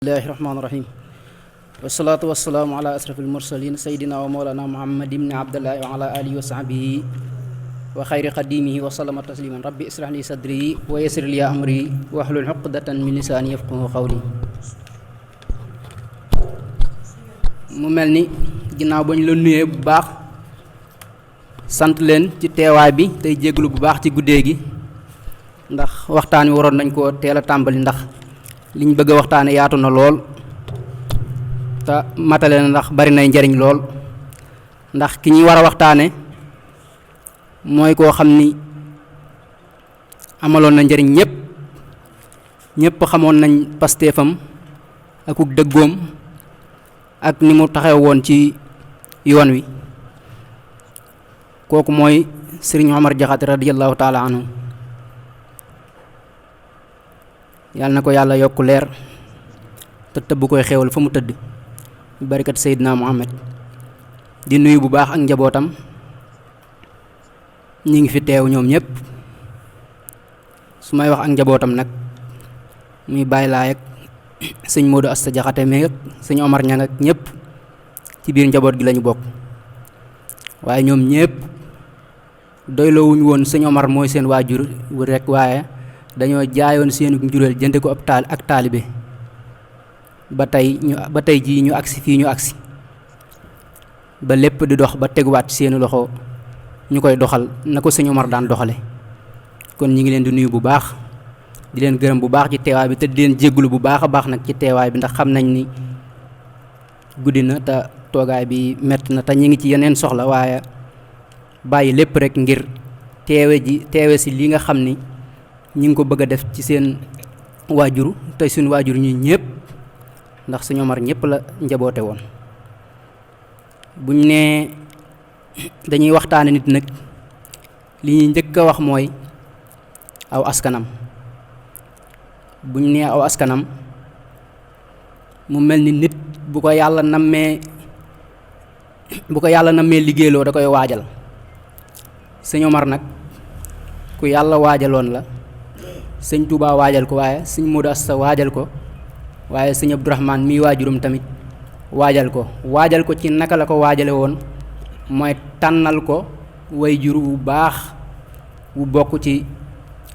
bismillahi rahmaani rahim wasalaatu wasalaamu ala asrafil mursalin saydina wa mawlana muhammad ibni abdullahi wa ala alihi wa sahbihi wa xayri xadimihi wa sallama tasliman rabbi israh li sadri wa yassir li amri wahlul uqdatan min lisaani yafqahu qawli. mu mel ni ginnaaw ba ñu la nuyee bu baax sant leen ci teewaay bi tey jégalu bu baax ci guddee gi ndax waxtaan wi waroon nañ koo teel a tàmbali ndax liñ bëgg a waxtaane yaatu na lool te matale na ndax bari nay njariñ lool ndax ki ñuy war a waxtaane mooy koo xam ni amaloon na njariñ ñépp xamoon nañ pasteefam akuk dëggoom ak ni mu taxaw woon ci yoon wi kooku mooy Sëriñ Omar Jaxate radiyallahu taala anhu yàlla na ko yàlla yokk leer te tëbb koy xewal fa mu tëdd barikat Seydina Muhammad di nuyu bu baax ak njabootam ñi ngi fi teew ñoom ñëpp su may wax ak njabootam nag muy bàyyi laay ak sëñ Modou Asta Jaxate meeg sëñ Omar Ñang ak ñëpp ci biir njaboot gi lañu bokk waaye ñoom ñëpp doyloowuñu woon sëñ Omar mooy seen waajur rek waaye dañoo jaayoon seenu njureel jënde ko ak taalibe ba tey jii ñu agsi fii ñu agsi ba lépp di dox ba teguwaat seeni loxo ñu koy doxal na ko sëñ Omar daan doxale kon ñi ngi leen di nuyu bu baax di leen gërëm bu baax ci teewaay bi te di leen jéggulu bu baax a baax nag ci teewaay bi ndax xam nañ ni guddi na te toogaay bi metti na te ñi ngi ci yeneen soxla waaye bàyyi lépp rek ngir teewe si li nga xam ni ñi ngi ko bëgg a def ci seen waajur te suñu waajur ñi ñëpp ndax sëñ Omar ñëpp la njaboote woon buñ nee dañuy waxtaane nit nag li ñuy njëkk a wax mooy aw askanam buñ nee aw askanam mu mel ni nit bu ko yàlla nammee liggéeyloo da koy waajal sëñ Omar nag ku yàlla waajaloon la sëñ Touba waajal ko waaye sëñ Modou Asta waajal ko waaye sëñ Abdourahmane miy waajuram tamit waajal ko ci naka la ko waajale woon mooy tànnal ko waajur wu baax wu bokk ci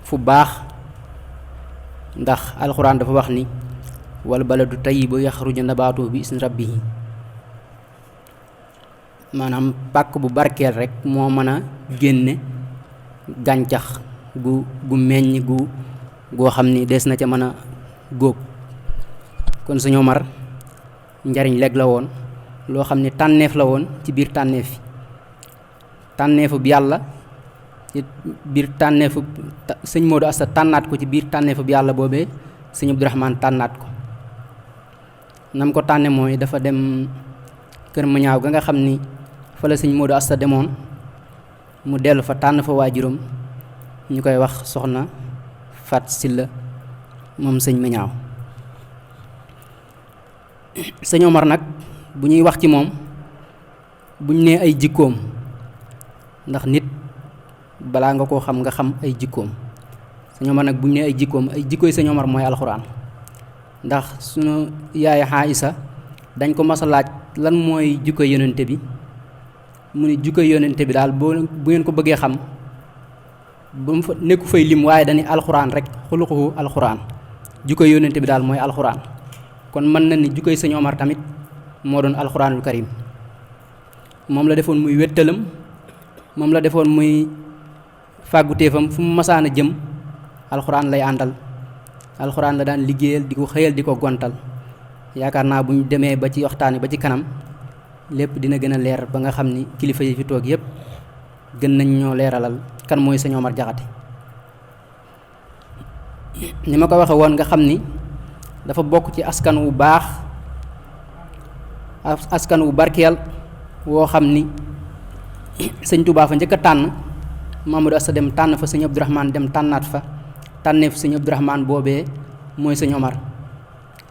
fu baax ndax alxuraan dafa wax ni wal baladu tayyibu yaxruju nabaatu bi isni rabbihi maanaam pàkk bu barkeel rek moo mën a génne gàncax gu meññ goo xam ni des na ca mën a góob kon sëñ Omar njariñ lekk la woon loo xam ni tànneef la woon ci biir tànneef yi tànneefu bi yàlla ci biir tànneefu sëñ Modou Asta tànnaat ko ci biir tànneefu bi yàlla boobee sëñ Abdourahmane tànnaat ko nam ko tànne mooy dafa dem kër Mañaaw ga nga xam ni fa la sëñ Modou Asta demoon mu dellu fa tànn fa waajuram ñu koy wax soxna Fat Silla moom sëñ Mañaaw sëñ Omar nag bu ñuy wax ci moom buñ nee ay jikkoom ndax nit balaa nga koo xam nga xam ay jikkoom sëñ Omar nag buñ nee ay jikkoy sëñ Omar mooy alxuraan ndax sunu yaay Aïsa dañ ko mas a laaj lan mooy jikkoy yonente bi mu ne jikkoy yonente bi daal bu ngeen ko bëggee xam ba mu fa nekku fay lim waaye dañuy alxuraan rek xuluquhu alxuraan jikkoy yonente bi daal mooy alxuraan kon mën na ni jikkoy sëñ Omar tamit moo doon alxuraanul karim moom la defoon muy wéttalam moom la defoon muy fàgguteefam fu mu masaan a jëm alxuraan lay àndal alxuraan la daan liggéeyal di ko xëyal di ko gontal yaakaar naa bu ñu demee ba ci waxtaane ba ci kanam lépp dina gën a leer ba nga xam ni kilifa yi fi toog yépp gën nañ ñoo leeralal kan mooy sëñ Omar Jaxate ni ma ko waxe woon nga xam ni dafa bokk ci askan wu baax askan wu barkeel woo xam ni sëñ Touba fa njëkk a tànn Mamadou Asta dem tànn fa sëñ Abdourahmane dem tànnaat fa tànneef sëñ Abdourahmane boobee mooy sëñ Omar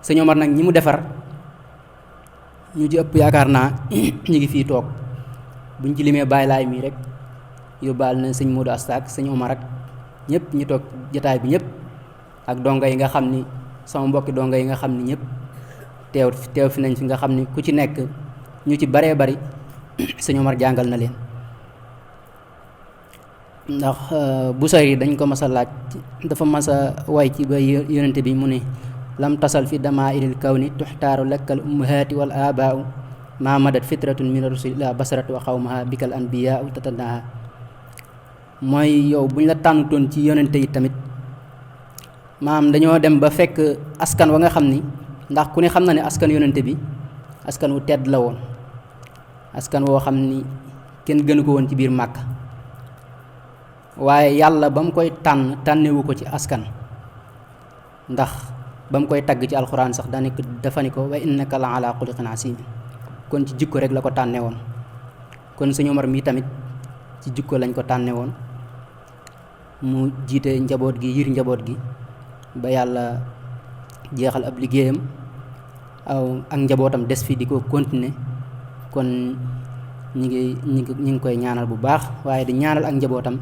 sëñ Omar nag ñi mu defar ñu ci ëpp yaakaar naa ñu ngi fii toog buñ ci limee bàyyi laay mii rek yóbbaal na sëñ Modou Asta ak sëñ Omar ak ñëpp ñu toog jataay bi ñëpp ak donga yi nga xam ni sama mbokki donga yi nga xam ni ñëpp teew fi nañ fi nga xam ni ku ci nekk ñu ci baree bari sëñ Omar jàngal na leen. ndax Busayri dañ ko mas a laaj dafa mas a way ci ba yonente bi mu ne lam tasal fi damaa'iril kawni tuxtaaru lakkal ummahaati wal aabaa'u maa madat fitratun min rasulillah basarat wa xawmaha bikal anbiyaa'u tatanaha. mooy yow buñ la tànnutoon ci yonente yi tamit maam dañoo dem ba fekk askan wa nga xam ni ndax ku ne xam na ne askan yonente bi askan wu tedd la woon, askan woo xam ni kenn gënu ko woon ci biir Màkka, waaye yàlla ba mu koy tànnewu ko ci askan, ndax ba mu koy tagg ci alxuraan sax dafa ni ko wa innaka la ala xuliqin asim, kon ci jikko rek la ko tànne woon. kon sëñ Omar mii tamit ci jikko lañ ko tànne woon, mu jiite njaboot gi yir njaboot gi ba yàlla jeexal ab liggéeyam ak njabootam des fi di ko continuer. kon ñi ngi koy ñaanal bu baax, waaye di ñaanal ak njabootam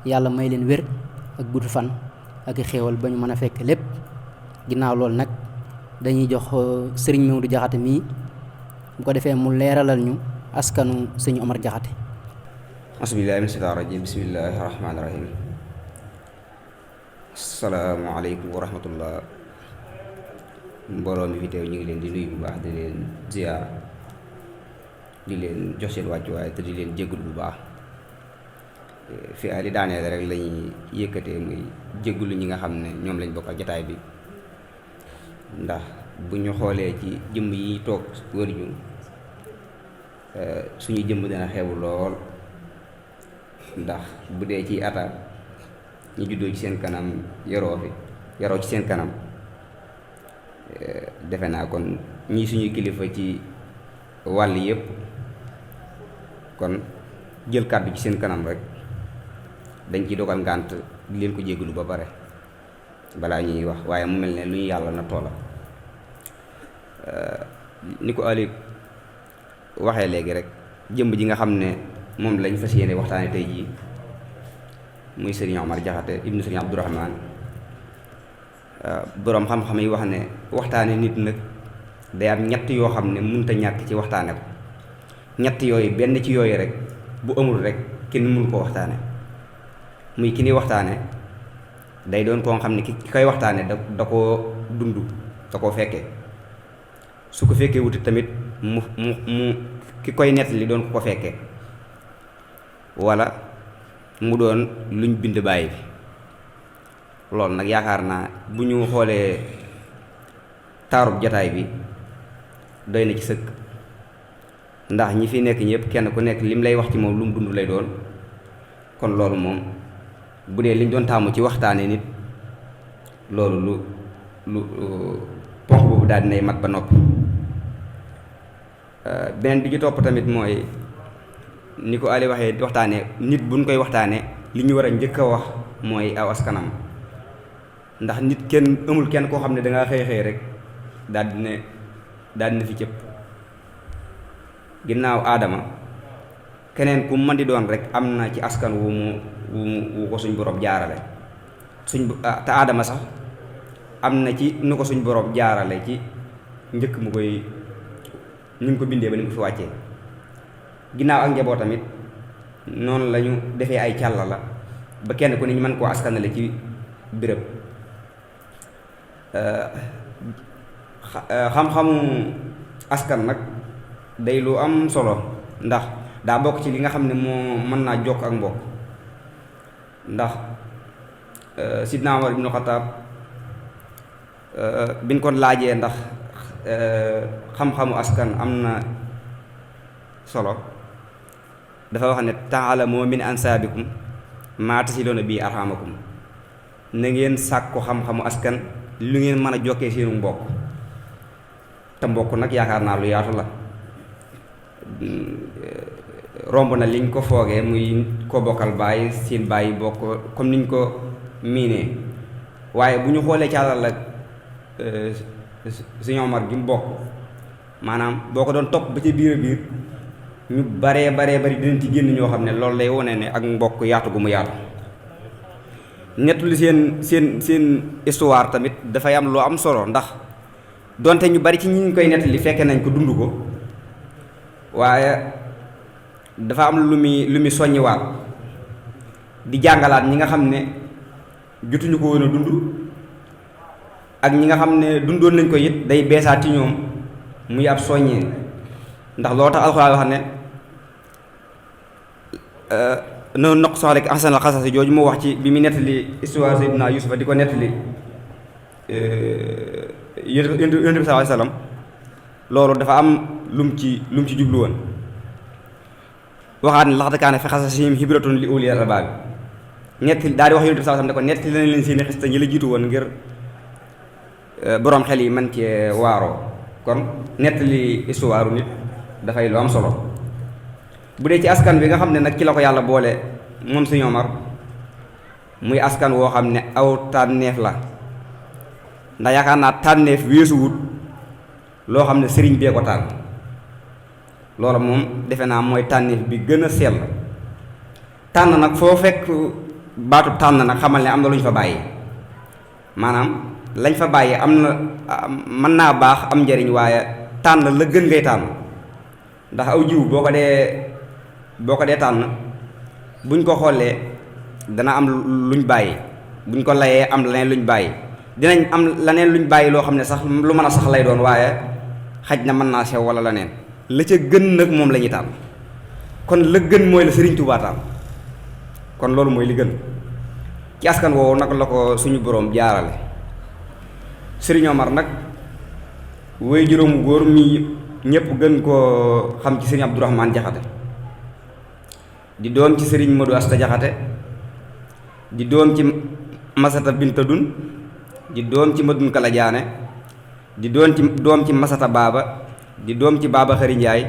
yàlla may leen wér ak gudd fan ak xéewal ba ñu mën a fekk lépp. ginnaaw loolu nag dañuy jox sëriñ Maodo Jaxate mii bu ko defee mu leeralal ñu askanu sëñ Omar Jaxate. asbillahi min shaytaan rajim bismillahi rahmaani rahim. asalaamaaleykum wa rahmatullah. mbooloo mi fi teew ñu ngi leen di nuyu bu baax, di leen ziyaar, di leen jox seen wàccuwaay te di leen jéggul bu baax. fi ali daaneel rek lañuy yëkkatee muy jéggulu ñi nga xam ne ñoom lañ bokk ak jataay bi, ndax bu ñu xoolee ci jëmm yi toog wër ñu suñu jëmm dana xeebu lool, ndax bu dee ci ata ñu juddoo ci seen kanam yaroo ci seen kanam, defe naa kon ñii suñuy kilifa ci wàll yépp, kon jël kàddu ci seen kanam rek dañ ciy dogal ngànt di leen ko jéggalu ba pare balaa ñuy wax, waaye mu mel ne lu ñu yàlla na toola. ni ko Ali waxee léegi rek, jëmb ji nga xam ne moom lañ fas yéene waxtaane tey jii muy Serigne Omar Jaxate ibnu Serigne Abdourahman, boroom xam-xam yi wax ne waxtaane nit nag day am ñett yoo xam ne mënut a ñàkk ci waxtaane ko. ñett yooyu benn ci yooyu rek bu amul rek kenn mënu ko waxtaane. muy ki ni waxtaane day doon koo xam ne ki koy waxtaane da koo dund, da koo fekkee. su ko fekkee wuti tamit mu ki koy nettali doon ko fekkee, wala mu doon luñ bind bàyyi bi. loolu nag yaakaar naa bu ñu xoolee taarub jataay bi doy na ci sëkk, ndax ñi fi nekk ñëpp kenn ku nekk lim lay wax ci moom lu mu dund lay doon. kon loolu moom bu dee liñ doon taamu ci waxtaane nit, loolu lu ponk boobu daal dinay mat ba noppi. beneen bi ci topp tamit mooy ni ko Ali waxee waxtaane nit buñ koy waxtaane li ñu war a njëkk a wax mooy aw askanam, ndax nit amul kenn koo xam ne dangaa xëy rek daal dina fi cëpp. ginnaaw aadama keneen ku mën di doon rek am na ci askan wu ko suñ borom jaarale te aadama sax am na ci nu ko suñ borom jaarale ci njëkk mu koy ni mu ko bindee ba ni mu ko fi wàccee. ginnaaw ak njaboot tamit noonu la ñu defee ay càlla la ba kenn ku ne ñu mën koo askanale ci béréb. xam-xamu askan nag day lu am solo, ndax daa bokk ci li nga xam ne moo mën naa jokk ak mbokk. ndax Sidna Umar ibnu Xataab biñ ko laajee ndax xam-xamu askan am na solo, dafa wax ne ta'allamu min ansaabikum maa tasiluuna bii arhamakum, na ngeen sàkku xam-xamu askan lu ngeen mën a jokkee seenu mbokk. te mbokk nag yaakaar naa lu yaatu la, romb na liñ ko foogee muy ko bokkal baay seen baay bokk comme niñ ko miinee. waaye bu ñu xoolee ci àllal ak Sëñ Omar gi mu bokk, maanaam boo ko doon topp ba ci biir ñu baree bari dinañ ci génn ñoo xam ne loolu lay wone ne ak mbokk yaatu gu mu yaatu. nettali seen histoire tamit dafay am lu am solo, ndax donte ñu bari ci ñi ñu koy nettali fekke nañ ko dund ko waaye dafa am lu muy soññiwaat di jàngalaat ñi nga xam ne jotuñu ko woon a dund ak ñi nga xam ne dundoon nañ ko it day beesaat ci ñoom muy ab soññee ndax loo tax alxuraan wax ne noonu naq soxla ak ahsanal xasas jooju mu wax ci bi mu nettali histoire Seydina Yuusufa di ko nettali yonent bi sallallahu alayhi wa sallam loolu dafa am lum ci jublu woon waxaat ne laqad kaana fi qasasihim ibratun li ulil albaab nettali daal di wax yonent bi sallallahu alayhi wa sallam ne ko nettali nañ leen seeni xista ñi la jiitu woon ngir boroom xel yi man cee waaroo kon nettali histoire nit dafay lu am solo bu dee ci askan bi nga xam ne nag ci la ko yàlla boole moom Sëñ Omar muy askan woo xam ne aw tànneef la ndax yaakaar naa tànneef weesuwut loo xam ne sëriñ bee ko tànn loolu moom defe naa mooy tànneef bi gën a sell tànn nag foo fekk baatu tànn nag xamal ne am na lu ñu fa bàyyi maanaam lañ fa bàyyi am na mën naa baax am njariñ waaye tànn la gën ngay tànn ndax aw jiw boo ko dee tànn buñ ko xoolee dana am luñ bàyyi buñ ko layee am leneen luñ bàyyi dinañ am leneen luñ bàyyi loo xam ne sax lu mën a sax lay doon waaye xaj na mën naa sew wala leneen la ca gën nag moom la ñuy tànn kon la gën mooy la Sëriñ Tuubaa tànn kon loolu mooy li gën ci askan woowu nag la ko suñu boroom jaarale Sëriñ Omar nag way juróomu góor mi ñëpp gën koo xam ci Sëriñ Abdourahmane Jaxate di doom ci Sëriñ Modou Asta Jaxate di doom ci Masata Binta Dun di doom ci Madun Kala Jaane di doom ci Masata Baaba di doom ci Baaba Xari Njaay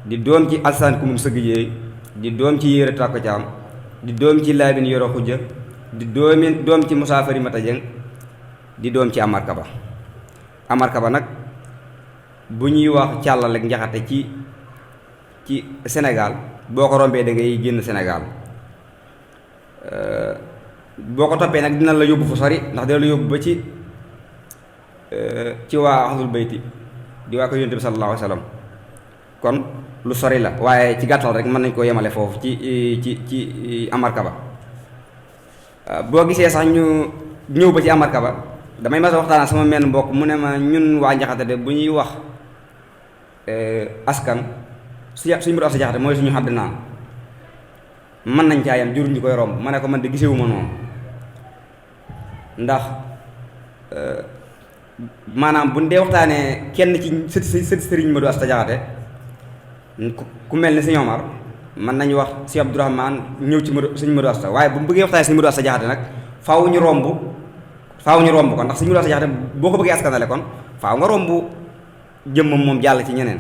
di doom ci Alsaan Kumum Sëgg Jéey di doom ci Yéere Tàkko Caam di doom ci Laabin Yoro Xujja di doom ci Musaa Fari Mata Jeng di doom ci Amar Kaba Amar Kaba nag bu ñuy wax càllal ak Njaxate ci Sénégal boo ko rombee da ngay génn Sénégal boo ko toppee nag dina la yóbbu fu sori ndax dina la yóbbu ba ci waa ahlul bayti di waa ko yonent bi sallallahu alayhi wa sallam kon lu sori la waaye ci gàttal rek mën nañ koo yemale foofu ci Amar Kaba boo gisee sax ñu ñëw ba ci Amar Kaba damay mas a waxtaan sama menn mbokk mu ne ma ñun waa Njaxate de bu ñuy wax askan suñu Modou Asta Jaxate mooy suñu xadd naan mën nañ caa yam jurul ñu koy romb ma ne ko man de gisewuma noonu ndax maanaam buñ dee waxtaanee kenn ci sët Sëriñ Modou Asta Jaxate ku mel ni Sëñ Omar mën nañu wax si Abdourahmane ñëw ci Sëñ Modou Asta waaye bu mu bëggee waxtaanee Sëñ Modou Asta Jaxate nag faaw ñu romb ko ndax Sëñ Modou Asta Jaxate boo ko bëggee askanale kon faaw nga romb jëmmam moom jàll ci ñeneen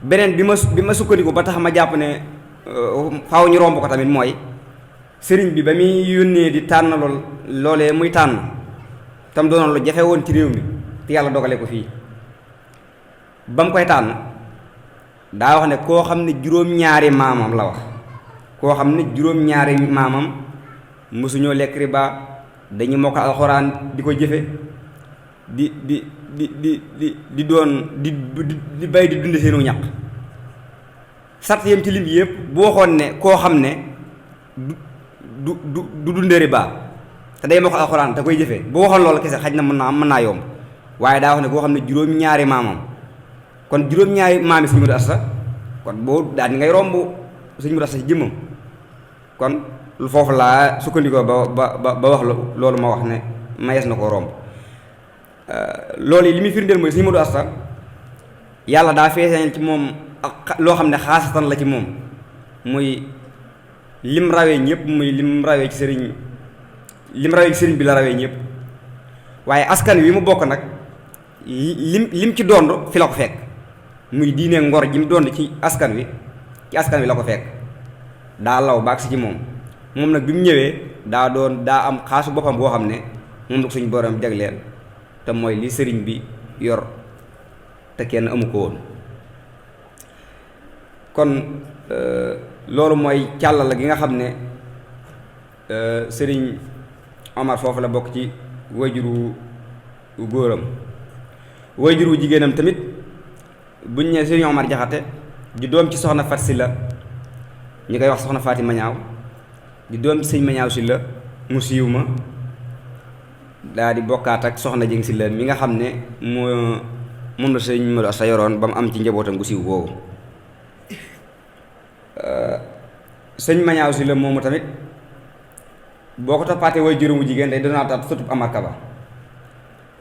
beneen bi ma sukkandiku ba tax ma jàpp ne faaw ñu romb ko tamit mooy sëriñ bi ba muy yónnee di tànn loolee muy tànn tam doonoon lu jafe woon ci réew mi te yàlla dogale ko fii ba mu koy tànn daa wax ne koo xam ne juróom-ñaari maamam la wax koo xam ne juróom-ñaari maamam mosuñoo lekk riba dañu mokkal alxuraan di ko jëfe di doon di bay di dunde seenu ñaq sart yam ci lim bi yëpp bu waxoon ne koo xam ne du dunde riba te day mokkal alxuraan te koy jëfe bu waxoon loolu kese xaj na mën naa yomb waaye daa wax ne koo xam ne juróom-ñaari maamam kon juróom-ñaari maami Sëñ Modou Asta kon boo daal di ngay romb Sëñ Modou Asta ci jëmmam kon lu foofu laa sukkandikoo ba wax loolu ma wax ne mayees na koo romb loolu yi li muy firndeel mooy Sëñ Modou Asta yàlla daa feesañal ci moom ak loo xam ne xaasatan la ci moom muy lim rawee ñëpp muy lim rawee ci sëriñ bi la rawee ñëpp waaye askan wi mu bokk nag lim ci dond fi la ko fekk muy diine ngor ji mu dond ci askan wi la ko fekk daa law ba agsi ci moom nag bi mu ñëwee daa am xaasu boppam boo xam ne moom la ko suñu borom jagleel te mooy li sëriñ bi yor te kenn amu ko woon kon loolu mooy càllala gi nga xam ne sëriñ Omar foofu la bokk ci wajuru góoram waajur wu jigéenam tamit buñ ne sëriñ Omar Jaxate di doom ci soxna Fat Silla ñu koy wax soxna Faati Mañaaw di doom ci sëñ Mañaaw Silla mu siiw ma daa di bokkaat ak soxna Jëng Silla mi nga xam ne moom la sëñ Modou Asta yoroon ba mu am ci njabootam gu siiw boobu sëñ Mañaaw Silla moomu tamit boo ko toppaatee way juróomu jigéen day doonaataat sëtub Amar Kaba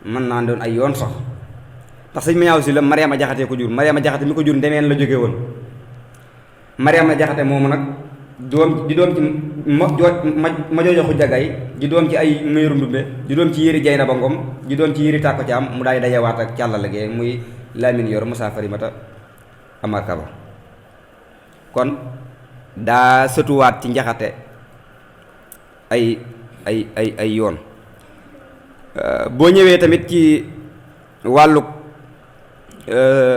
mën naa doon ay yoon sax ndax sëñ Mañaaw Silla Mariama Jaxate ko jur Mariama Jaxate mi ko jur ndemeen la jóge woon Mariama Jaxate moomu nag di doom ci ma joojo Xujja Gay di doom ci ay Mayru Ndumbe di doom ci Yëri Jayna Ba Ngom di doom ci Yëri Tàkko Caam mu daal di dajawaat ak càllale gee muy Lamin Yor Musaa Farimata Amar Kaba kon daa sëtuwaat ci Njaxate ay yoon boo ñëwee tamit ci wàllu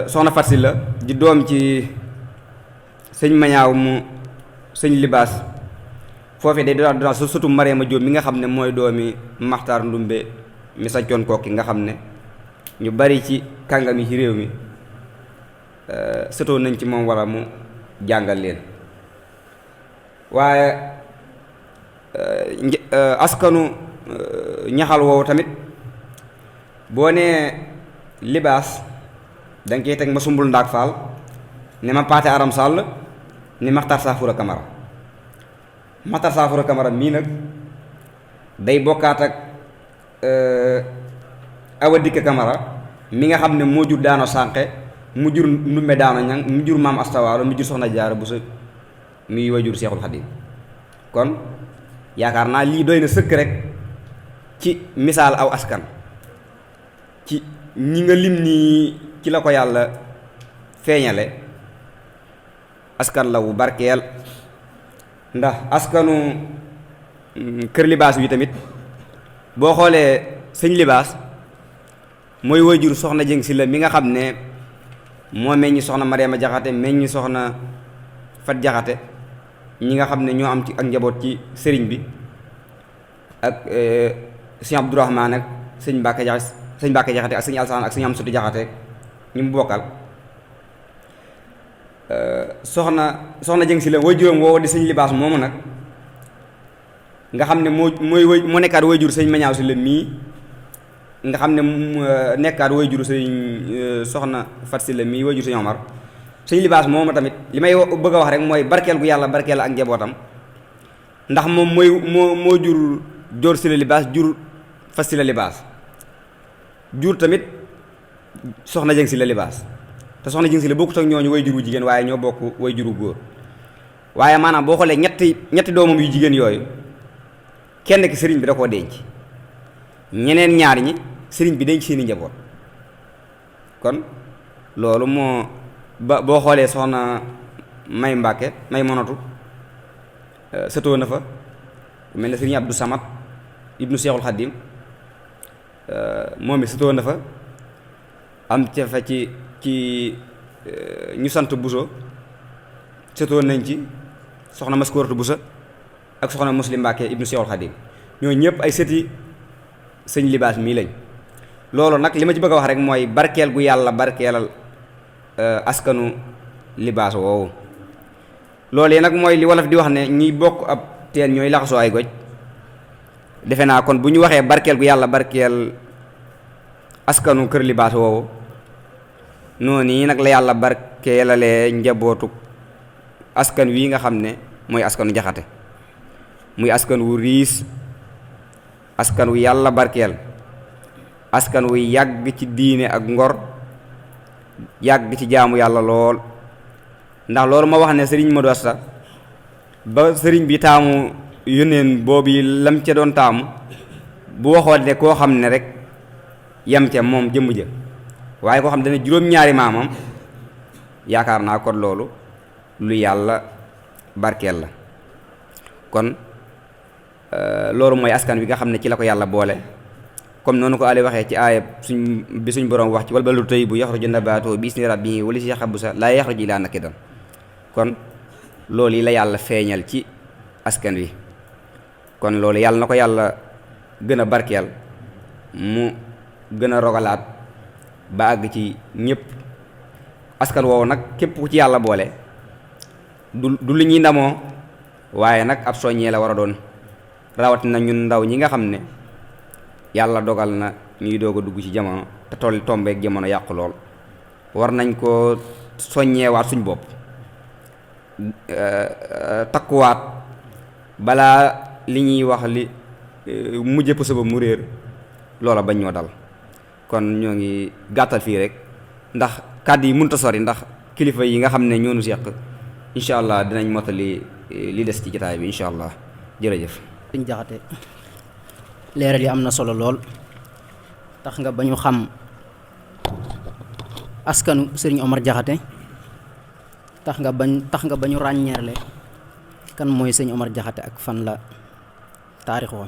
soxna Fat Silla di doom ci sëñ Mañaaw mu sëñ Libaas foofee day doon sa sëtu Mariama Jóob mi nga xam ne mooy doomi Maxtaar Ndumbe mi sañcoon Kokki nga xam ne ñu bari ci kàngam yi ci réew mi sëtoo nañ ci moom walla mu jàngal leen waaye askanu ñaxal woowu tamit boo nee Libaas danga koy teg ma sumbul ndaak faal ne ma paate aram sàll ni Maxtaar Saafura Kamara Maxtaar Saafura Kamara mii nag day bokkaat ak Awa Dikk Kamara mi nga xam ne moo jur daano sànqe mu jur ndumbe daano ñang mu jur maam astawaalo mu jur soxna jaara bu sa muy wajur Seexul Xadiim kon yaakaar naa lii doy na sëkk rek ci misaal aw askan ci ñi nga lim nii ci la ko yàlla feeñale askan la wu barkeel ndax askanu kër Libaas wi tamit boo xoolee sëñ Libaas mooy wajur soxna Jëng Silla mi nga xam ne moo meññi soxna Mariama Jaxate meññi soxna Fat Jaxate ñi nga xam ne ñoo am ci ak njaboot ci sëriñ bi ak sëñ Abdourahmaan ak sëñ Mbàkke Jaxate ak sëñ Alsaan ak sëñ Amsatu Jaxate ñi mu bokkal soxna Jëng Silla waajuram woowu di sëñ Libaas moomu nag nga xam ne moo nekkaat waajur sëñ Mañaaw Silla mii nga xam ne nekkaat waajur sëñ soxna Fat Silla mii waajur sëñ Omar sëñ Libaas moomu tamit li may bëgg a wax rek mooy barkeel gu yàlla barkeel ak njabootam ndax moom moo jur Joor Silla Libaas jur Fat Silla Libaas jur tamit soxna Jëng Silla Libaas te soxna Jëng Silla bokkut ak ñooñu way juru jigéen waaye ñoo bokk way juru góor waaye maanaam boo xoolee ñetti doomam yu jigéen yooyu kenn ki sëriñ bi da koo denc ñeneen ñaar ñi sëriñ bi denc seeni njaboot kon loolu moo ba boo xoolee soxna May Mbàkke May Monatu sëtoo na fa mel ne sëriñ Abdou Samad ibnu Seexul Xaddim moom it sëtoo na fa am ca fa ci ñu sant Buso sëtoo nañ ci soxna Maskoratu Buso ak soxna Muslim Mbàkke ibnu Seexul Xaddim ñoo ñëpp ay sëti sëñ Libaas mii lañ loolu nag li ma ci bëgg a wax rek mooy barkeel gu yàlla barkeelal askanu Libaas woowu loolu yi nag mooy li wolof di wax ne ñiy bokk ab teen ñooy laxasoo ay goj defe naa kon bu ñu waxee barkeel gu yàlla barkeel askanu kër Libaas woowu noonu yi nag la yàlla barkeelalee njabootu askan wi nga xam ne mooy askanu Jaxate muy askan wu riis askan wu yàlla barkeel askan wu yàgg ci diine ak ngor yàgg ci jaamu yàlla lool ndax loolu ma wax ne sëriñ Modou Asta ba sëriñ bi taamu yónneen boobu lam ca doon taamu bu waxoon ne koo xam ne rek yam ca moom jëmm ja waaye koo xam ne dana juróom-ñaari maamam yaakaar naa kon loolu lu yàlla barkeel la kon loolu mooy askan wi nga xam ne ci la ko yàlla boole comme noonu ko Ali waxee ci aaya suñ borom wax ci wal baladu tayyibu yaxruju nabaatuhu bi isni rabbihi wa laysa yaxabusa laa yaxruju illaa nakidan kon loolu yi la yàlla feeñal ci askan wi kon loolu yàlla na ko yàlla gën a barkeel mu gën a rogalaat ba àgg ci ñëpp. askan woowu nag képp ku ci yàlla boole du li ñuy ndamoo, waaye nag ab soññee la war a doon, rawatina ñun ndaw ñi nga xam ne yàlla dogal na ñuy doog a dugg ci jamono te toll tombeek jamono yàqu lool. war nañ ko soññeewaat suñ bopp, takkuwaat balaa li ñuy wax li mujje pësa ba mu réer loola bañ ñoo dal. kon ñoo ngi gàttal fii rek ndax kàddu yi mënut a sori, ndax kilifa yi nga xam ne ñoo nu seq incha allah dinañ mottali li des ci jotaay bi incha allah. jërëjëf. Sëñ Jaxate leeral yi am na solo lool, tax nga ba ñu xam askanu Sëriñ Omar Jaxate, tax nga ba ñu ràññeerle kan mooy Sëñ Omar Jaxate ak fan la taarixoo.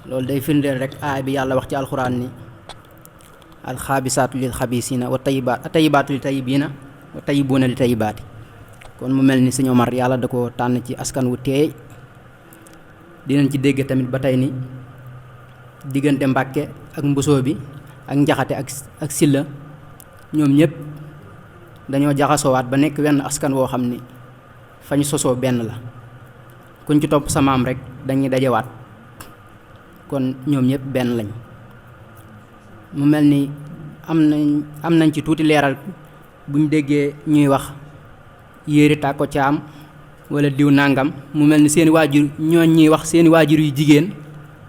loolu day firndeel rek aay bi yàlla wax ci alxuraan ni alxaabisaatu lil xabiisiina wa tayibaatu li tayibiina wa tayibuuna li tayibaati. kon mu mel ni Sëñ Omar yàlla da ko tànn ci askan wu teey. dinañ ci dégg tamit ba tey ni diggante Mbàkke ak Mbusoo bi ak Njaxate ak Silla ñoom ñëpp dañoo jaxasoowaat ba nekk wenn askan woo xam ni fañ sosoo benn la. kuñ ci topp sa maam rek dañuy dajewaat, kon ñoom ñëpp benn lañ. mu mel ni am nañ ci tuuti leeral buñ déggee ñuy wax yéeri tàkko caam wala diw nàngam. mu mel ni seeni waajur ñoo ñuy wax seeni waajur yu jigéen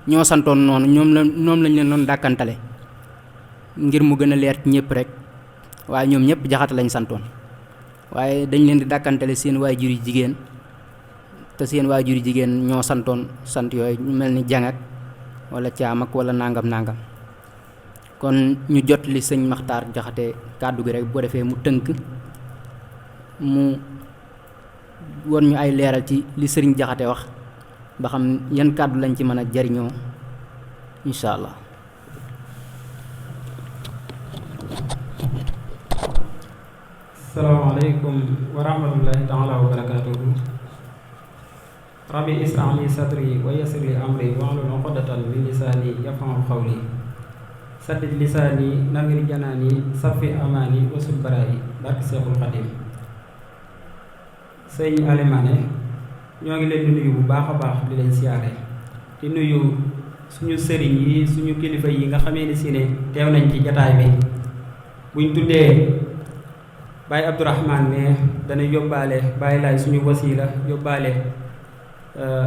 ñoo santoon noonu, ñoom lañ leen doon dàkkantale ngir mu gën a leer ci ñëpp rek, waaye ñoom ñëpp Jaxate lañ santoon, waaye dañ leen di dàkkantale seen waajur yu jigéen, te seen waajur yu jigéen ñoo santoon sant yooyu ñu mel ni jangak wala caam ak wala nàngam. kon ñu jot li sëñ Maxtaar Jaxate kàddu gi rek bu ko defee mu tënk mu won ñu ay leeral ci li sëriñ Jaxate wax ba xam yan kàddu lañ ci mën a jariñoo incha allah. asalaamaaleykum wa rahmatullahi taala wa barakaatuhu. rabbi ishrah li sadri wa yassir li amri wahlul uqdatan min lisaani yafqahu qawli saddid lisaani nawwir janaani safi amaani wasul baraay barke Seexul Xadim. sëñ Alimane ñoo ngi leen di nuyu bu baax a baax di leen siyaare, di nuyu suñu sëriñ yi suñu kilifa yi nga xamee ni si ne teew nañ ci jataay bi. buñ tuddee Baye Abdourahmane ne dana yóbbaale Baye Laay suñu wasiila, yóbbaale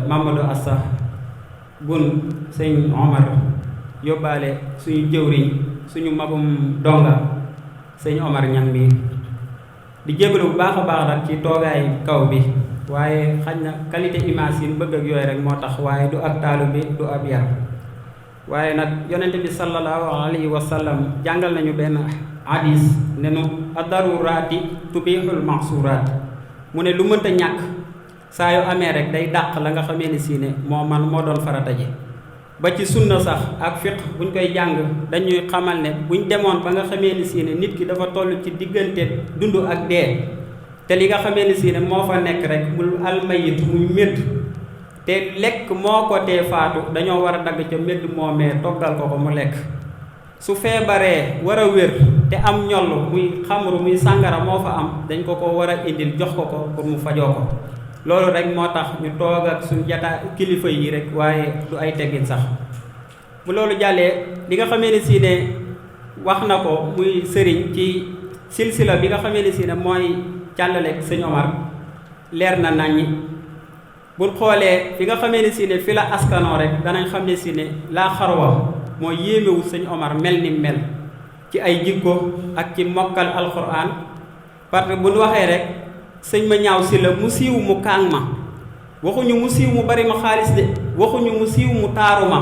Mamadou Assa bun sëñ Omar, yóbbaale suñu jëwriñ suñu magum donga sëñ Omar Ñang mi. di jégalu bu baax a baax nag ci toogaay kaw bi, waaye xañ na qualité image yi bëgg ak yooyu rek moo tax, waaye du ak taalu bi du ab yar. waaye nag yonente bi sallallahu alayhi wa sallam jàngal nañu benn hadis ne nu ad-daruraati tubihul mahsuraat. mu ne lu mënta ñàkk saa yu amee rek day dàq la nga xamee ni si ne moo doon farata ji. ba ci sunna sax ak fiq buñ koy jàng dañuy xamal ne buñ demoon ba nga xamee ni si ne nit ki dafa toll ci diggante dund ak dee, te li nga xamee ni si ne moo fa nekk rek mu almayit muy médd, te lekk moo ko tee faatu, dañoo war a dagg ca médd moomee toggal ko mu lekk. su feebaree war a wér te am ñoll muy xamru muy sàngara moo fa am, dañ ko war a indil jox ko pour mu fajoo ko. loolu rek moo tax ñu toog ak suñu jataa kilifa yi rek, waaye du ay teggin sax. bu loolu jàllee li nga xamee ni si ne wax na ko muy sëriñ ci silsila bi nga xamee ni si ne mooy càllaleeg sëñ Omar leer na naññi. bu xoolee fi nga xamee ni si ne fi la askanoo rek danañ xam ne si ne laa xarwa moo yéemewu sëñ Omar mel ni mel ci ay jikko ak ci mokkal alxuraan. parce que bu ñu waxee rek sëñ ma ñaaw si la mu siiw mu kaang ma, waxuñu mu siiw mu bari ma xaalis de, waxuñu mu siiw mu taaru ma,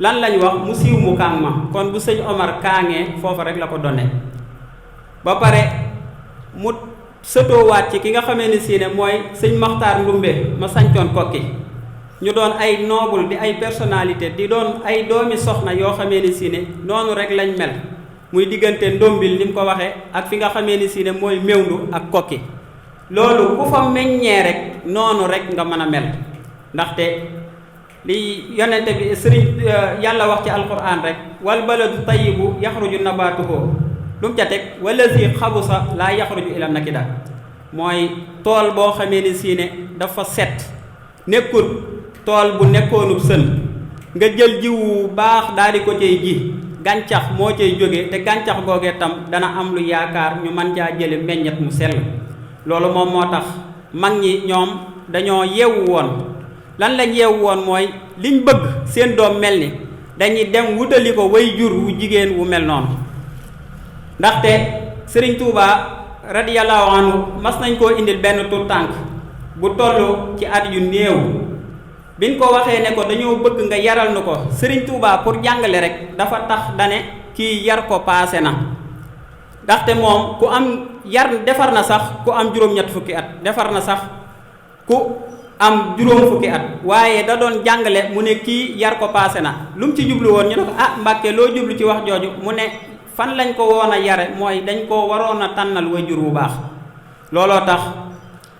lan lañ wax mu siiw mu kaang ma. kon bu sëñ Omar kaangee foofa rek la ko donne. ba pare mu sëtoowaat ci ki nga xamee ni si ne mooy sëñ Maxtaar Ndumbe ma sañcoon Kokki, ñu doon ay noble di ay personnalité, di doon ay doomi soxna yoo xamee ni si ne noonu rek lañ mel, muy diggante Ndombil ni mu ko waxee ak fi nga xamee ni si ne mooy Mewndu ak Kokki. loolu ku fa meññee rek noonu rek nga mën a mel, ndaxte li yonente bi sëriñ yàlla wax ci alquran rek wal baladu tayyibu yaxruju nabatuhu lu mu ca teg wallazi xabusa laa yaxruju ila nakida mooy tool boo xamee ni si ne dafa set nekkul tool bu nekkoonub sën nga jël jiwu baax daal di ko cay ji gàncax moo cay jóge te gàncax googee tam dana am lu yaakaar ñu mën caa jële meññet mu sell loolu moom moo tax mag ñi ñoom dañoo yeewu woon lan lañ yeewu woon mooy liñ bëgg seen doom mel ni dañuy dem wutali ko way jur wu jigéen wu mel noonu ndaxte Sëriñ Tuubaa radiyallahu anhu mas nañ koo indil benn tur tànk bu toll ci at yu néew biñ ko waxee ne ko dañoo bëgg nga yaral nu ko Sëriñ Tuubaa pour jàngale rek dafa tax dane kii yar ko paase na ndaxte moom ku am yar defar na sax ku am juróom-ñett fukki at defar na sax ku am juróom fukki at waaye da doon jàngale mu ne kii yar ko paase na lu mu ci jublu woon ñu ne ko Mbàkke loo jublu ci wax jooju mu ne fan lañ ko woon a yare mooy dañ ko waroon a tànnal wajur bu baax looloo tax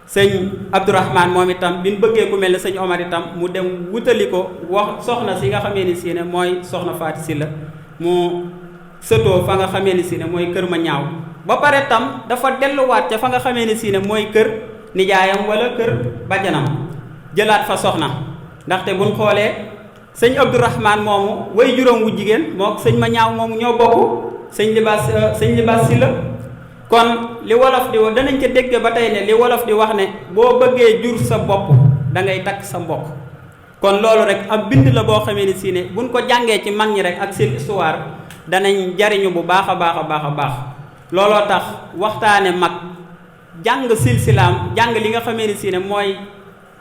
sëñ Abdourahmane moom itam bi ñu bëggee ku mel ne sëñ Omar itam mu dem wutali ko wax soxna si nga xamee ni si ne mooy soxna Faati Sylla mu sëtoo fa nga xamee ni si ne mooy kër ma ñaaw ba pare tam dafa delluwaat ca fa nga xamee ni si ne mooy kër nijaayam wala kër bàjjanam jëlaat fa soxna ndaxte buñ xoolee sëñ Abdourahmane moomu way juróom wu jigéen moo sëñ ma ñaaw moomu ñoo bokk sëñ libaas Sylla kon li wolof di wax danañ ca dégg ba tey ne li wolof di wax ne boo bëggee jur sa bopp da ngay takk sa mbokk kon loolu rek ab bind la boo xamee ni si ne buñ ko jàngee ci mag ñi rek ak seen histoire danañ jariñu bu baax a baax a baax a baax looloo tax waxtaane mag jàng silsilaam jàng li nga xamee ni si ne mooy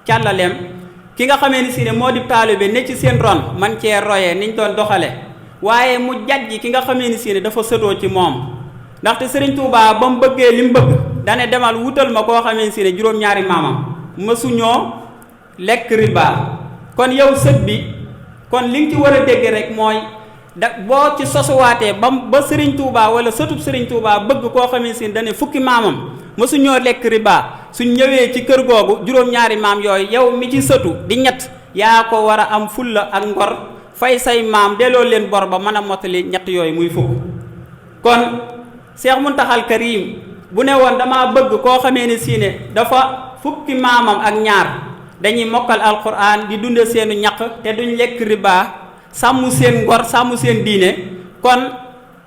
càllaleem ki nga xamee ni si ne moo di taalibe ne ci seen ron man cee royee niñ doon doxale waaye mu jajji ki nga xamee ni si ne dafa sëtoo ci moom ndaxte Sëriñ Tuubaa ba mu bëggee li mu bëgg dane demal wutal ma koo xamee ni si ne juróom-ñaari maamam mësuñoo lekk riba kon yow sët bi kon li nga ci war a dégg rek mooy boo ci sosuwaatee ba Sëriñ Tuubaa wala sëtub Sëriñ Tuubaa bëgg koo xamee ni si ne dane fukki maamam mësuñoo lekk riba suñ ñëwee ci kër googu juróom-ñaari maam yooyu yow mi ci sëtu di ñett yaa ko war a am fulla ak ngor fay say maam delloo leen bor ba mën a mottali ñett yooyu muy fukk kon Cheikh Muntaxal Karim bu ne woon dama bëgg koo xamee ni si ne dafa fukki maamam ak ñaar dañuy mokkal alquran di dunde seenu ñaq te duñ lekk riba sàmm seen ngor sàmm seen diine kon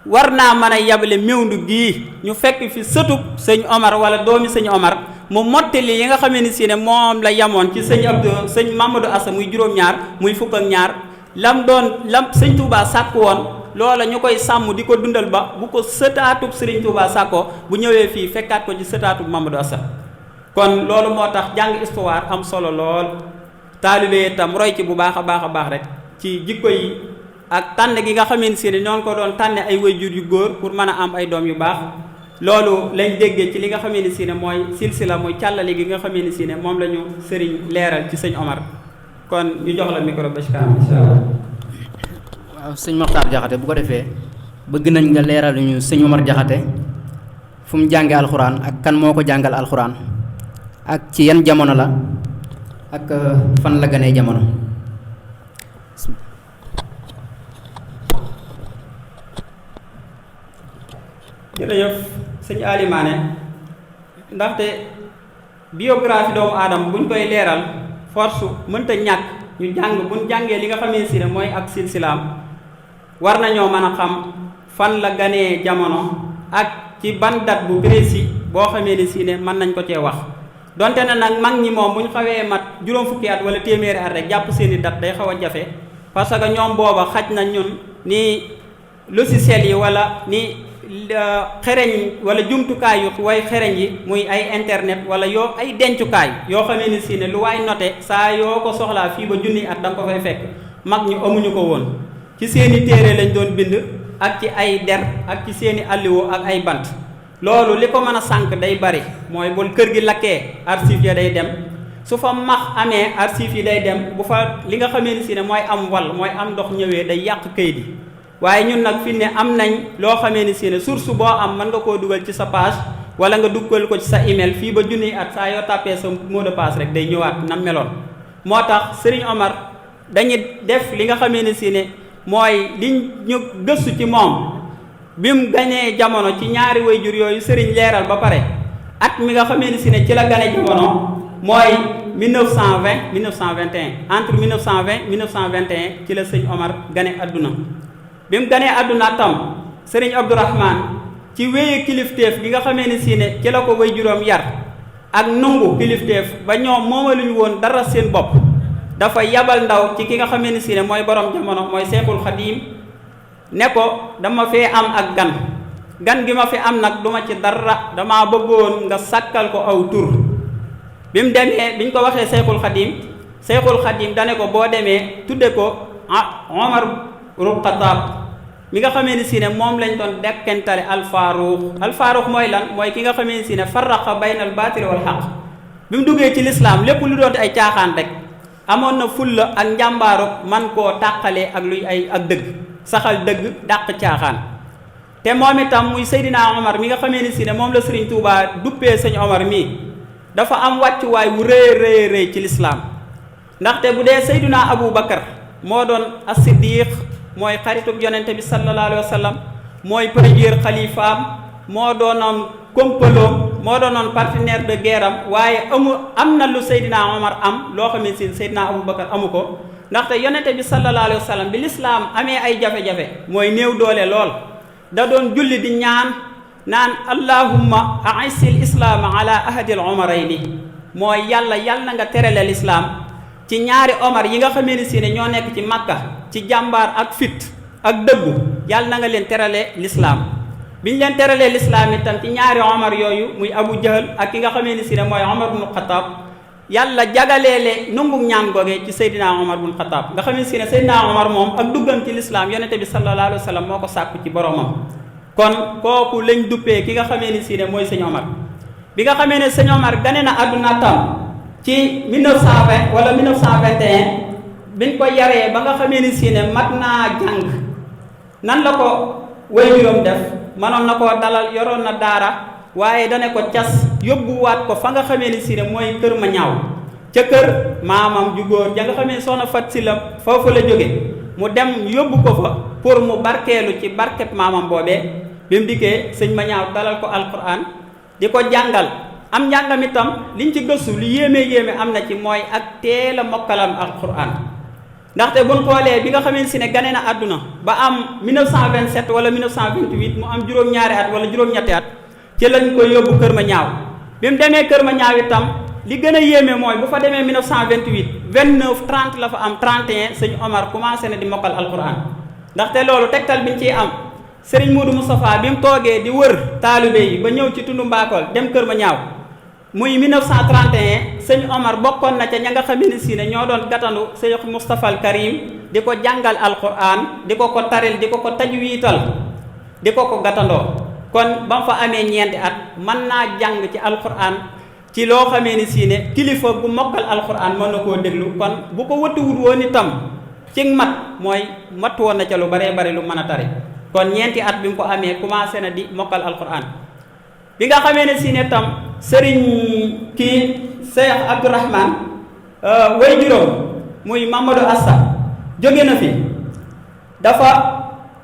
war naa mën a yabale méwndu gii ñu fekk fi sëtub sëñ Omar wala doomi sëñ Omar mu mottali yi nga xamee ni si ne moom la yamoon ci sëñ Mamadou Assa muy juróom-ñaar muy fukk ak ñaar lam sëñ Touba sàkk woon loola ñu koy sàmm di ko dundal ba bu ko sëtaatub Sëriñ Tuubaa sàkkoo bu ñëwee fii fekkaat ko ci sëtaatub Mamadou Assa kon loolu moo tax jàng histoire am solo lool taalibe itam roy ci bu baax a baax a baax rek ci jikko yi ak tànn gi nga xamee si ne ñoon ko doon tànne ay waajur yu góor pour mën a am ay doom yu baax loolu lañ déggee ci li nga xamee ni si ne mooy silsila mooy càllale gi nga xamee ni si ne moom la ñu sëriñ leeral ci sëñ Omar kon ñu jox la micro ba ci kanam insha Allah. waaw sëñ Moxtaar Jaxate bu ko defee bëgg nañ nga leeral ñu sëñ Omar Jaxate fu mu jàngee alxuraan ak kan moo ko jàngal alxuraan ak ci yan jamono la ak fan la gënee jamono. jërëjëf sëñ Alimaane ndaxte biographie doomu aadama buñ koy leeral force mënta ñàkk ñu jàng buñ jàngee li nga xamee si ne mooy ak silsilaam war nañoo mën a xam fan la ganee jamono ak ci ban date bu précis boo xamee ni si ne mën nañ ko cee wax donte na nag mag ñi moom bu ñu xawee mat juróom fukki at wala téeméeri at rek jàpp seeni date day xaw a jafe parce que ñoom booba xaj na ñun ni logiciel yi wala ni xereñ wala jumtukaay yu way xereñ yi muy ay internet wala yoo ay dencukaay yoo xamee ni si ne lu waay noté saa yoo ko soxlaa fii ba junni at da nga ko fay fekk mag ñu amuñu ko woon ci seeni téere lañ doon bind ak ci ay der ak ci seeni alliwo ak ay bant loolu li ko mën a sànq day bari mooy bu kër gi lakkee archive ya day dem su fa max amee archive yi day dem bu fa li nga xamee ni si ne mooy am wal mooy am ndox ñëwee day yàq kayit yi waaye ñun nag fi ne am nañ loo xamee ni si ne source boo am mën nga koo dugal ci sa page wala nga duggal ko ci sa email fii ba junniy at saa yoo tàppee sa mot de passe rek day ñëwaat na meloon moo tax Serigne Omar dañuy def li nga xamee ne si ne mooy liñ ñu gëstu ci moom bi mu ganee jamono ci ñaari wayjur yooyu sëriñ leeral ba pare at mi nga xamee ne si ne ci la gane jamono mooy 1920 1921 entre 1920 1921 ci la sëñ Omar gane adduna bi mu ganee adduna tam sëriñ Abdourahman ci wéye kilifteef gi nga xamee ne si ne ci la ko way juróom yar ak nungu kilifteef ba ñoom moomaluñu woon dara seen bopp dafa yabal ndaw ci ki nga xamee ne si ne mooy borom jamono mooy Seexul Xadiim ne ko dama fee am ak gan gi ma fi am nag duma ci dara dama bëggoon nga sàkkal ko aw tur bi mu demee biñ ko waxee Seexul Xadiim dane ko boo demee tudde ko Omar ibnul Xattaab mi nga xamee ni si ne moom lañ doon dekkentale alfaaruux mooy lan mooy ki nga xamee ni si ne farraqa bayna al baatili wal xaq bi mu duggee ci lislaam lépp lu doon ay caaxaan rek amoon na fulla ak njàmbaaru man koo tàqalee ak luy ay ak dëgg saxal dëgg dàq caaxaan te moom itam muy Seydina Omar mi nga xamee ni si ne moom la Sëriñ Tuubaa duppee sëñ Omar mii dafa am wàccuwaay wu rëy ci lislaam ndaxte bu dee Seydina Abu Bakar moo doon as-Siddiq mooy xaritub yonente bi sallallahu alayhi wa sallam mooy premier xalifaam moo doonoon kompaloom moo doonoon partenaire de guerre am waaye am na lu Seydina Omar am loo xam ne si Seydina Abu Bakar amu ko ndaxte yonente bi sallallahu alayhi wa sallam bi lislaam amee ay jafe-jafe mooy néew doole lool da doon julli di ñaan naan allahumma aisil islaama ala ahadil omarayni mooy yàlla na nga terale lislaam ci ñaari omar yi nga xamee ni si ne ñoo nekk ci Makka ci jàmbaar ak fit ak dëggu yàlla na nga leen terale lislaam bi ñu leen teralee lislaam itam ci ñaari omar yooyu muy Abu Jahal ak ki nga xamee ni si ne mooy Omar ibnul Xataab yàlla jagaleele nungu ñaan googee ci Seydina Omar ibnul Xataab nga xamee ni si ne Seydina Omar moom ak duggam ci lislaam yonente bi sallallahu alayhi wa sallam moo ko sàkku ci boromam kon kooku lañ duppee ki nga xamee ni si ne mooy sëñ Omar bi nga xamee ne sëñ Omar gane na àdduna tam ci 1920 wala 1921 biñ ko yaree ba nga xamee ni si ne mat naa jàng nan la ko waajuram def mënoon na koo dalal yoroon na daara waaye dane ko cas yóbbuwaat ko fa nga xamee ni si ne mooy kër ma ñaaw ca kër maamam ju góor ja nga xamee soxna Fat Sila foofu la jóge mu dem yóbbu ko fa pour mu barkeelu ci barkeb maamam boobee bi mu dikkee sëñ ma ñaaw dalal ko alquran di ko jàngal am njàngam itam liñ ci gëstu lu yéeme am na ci mooy ak teel a mokkalam alquran ndaxte buñ xoolee bi nga xamee si ne gane na àdduna ba am 1927 wala 1928 mu am juróom-ñaari at wala juróom-ñetti at ci lañ koy yóbbu kër ma ñaaw bi mu demee kër ma ñaaw itam li gën a yéeme mooy bu fa demee 1928 29 30 la fa am 31 sëñ Omar commencé na di mokkal alquran ndaxte loolu tegtal biñ ciy am Serigne Modou Moustapha bi mu toogee di wër taalibe yi ba ñëw ci tundu Mbakol dem kër ma ñaaw muy 1931 sëñ Omar bokkoon na ca ña nga xamee ni si ne ñoo doon gàttandu sëñ Moustapha al Karim di ko jàngal alquran di ko taril di ko tajwiital di ko gàttandoo kon ba mu fa amee ñeenti at mën naa jàng ci alquran ci loo xamee ni si ne kilifa gu mokkal alquran mën na koo déglu kon bu ko wëttuwut woon itam ci mat mooy mat woon na ca lu baree bari lu mën a tari kon ñeenti at bi mu ko amee commencé na di mokkal alquran bi nga xamee ne si ne tam sëriñ kii Cheikh Abdourahman way juróom muy Mamadou Assa jóge na fi dafa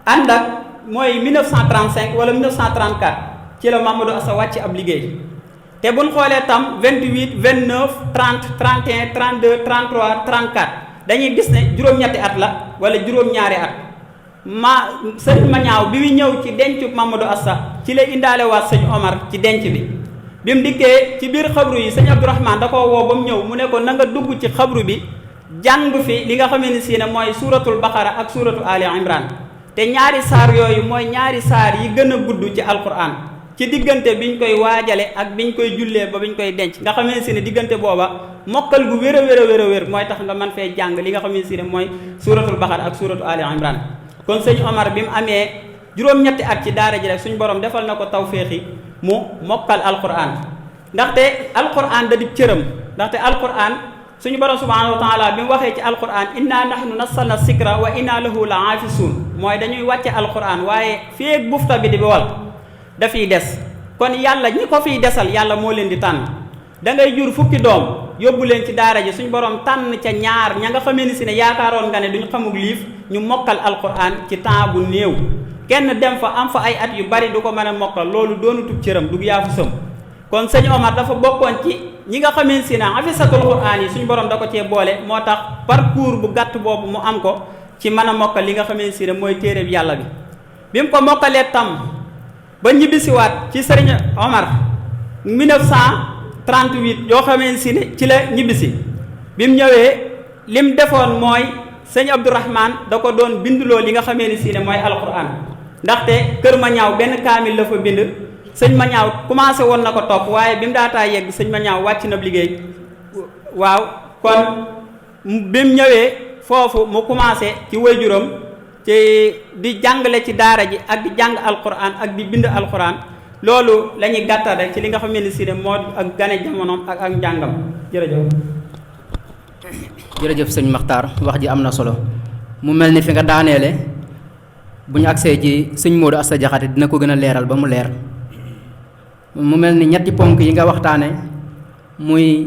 ànd ak mooy 1935 wala 1934 ci la Mamadou Assa wàcc ab liggéey te buñ xoolee tam 28 29 30 31 32 33 34 dañuy gis ne juróom-ñetti at la wala juróom-ñaari at sëriñ ma ñaaw bi muy ñëw ci dencu Mamadou Assa ci la indaale waat sëñ Omar ci denc bi mu dikkee ci biir xabru yi sëñ Abdourahman da koo woo ba mu ñëw mu ne ko na nga dugg ci xabru bi jàng fi li nga xamee ni si ne mooy suuratul Baqara ak suuratul Ali Imran te ñaari saar yooyu mooy ñaari saar yi gën a gudd ci alquran ci diggante biñ koy waajale ak biñ koy jullee ba biñ koy denc nga xamee ni si ne diggante booba mokkal gu wér a wér mooy tax nga mën fee jàng li nga xamee ni si ne mooy suuratul Baqara ak suuratul Ali Imran kon sëñ Omar bi mu amee juróom-ñetti at ci daara ji rek suñu borom defal na ko tawféexi mu mokkal alquran ndaxte alquran da di cëram ndaxte alquran suñu borom subhanahu wa taala bi mu waxee ci alquran inna nahnu nazzalna sikra wa inna lahu la aafisun mooy dañuy wàcce alquran waaye féeg bufta bi di wal dafiy des kon yàlla ñi ko fiy desal yàlla moo leen di tànn da ngay jur fukki doom yóbbu leen ci daara ji suñ borom tànn ca ñaar ña nga xamee ni si ne yaakaaroon nga ne duñ xamug liif ñu mokkal alquran ci temps bu néew kenn dem fa am fa ay at yu bari du ko mën a mokkal loolu doonu tub cëram du yaafu sëm kon sëñ Omar dafa bokkoon ci ñi nga xamee si ne hafisatul quran yi suñ borom da ko cee boole moo tax parcours bu gàtt boobu mu am ko ci mën a mokkal li nga xamee si ne mooy téereb yàlla bi mu ko mokkalee tam ba ñibbisiwaat ci sëriñ Omar 1938 yoo xamee si ne ci la ñibbisi bi mu ñëwee lim defoon mooy sëñ Abdourahman da ko doon binduloo li nga xamee ni si ne mooy alquran ndaxte kër ma ñaaw benn kaamil la fa bind sëñ ma ñaaw commencé woon na ko topp waaye bi mu daataa yegg sëñ ma ñaaw wàcc na liggéey waaw kon bi mu ñëwee foofu mu commencé ci waajuram ci di jàngale ci daara ji ak di jàng alquran ak di bind alquran loolu la ñuy gàttal rek ci li nga xam ne si ne moo ak gane jamonoom ak njàngam jërëjëf sëñ Maxtaar wax ji am na solo mu mel ni fi nga daaneele bu ñu agsee ci sëñ Modou Asta Diakhaté dina ko gën a leeral ba mu leer mu mel ni ñetti ponk yi nga waxtaane muy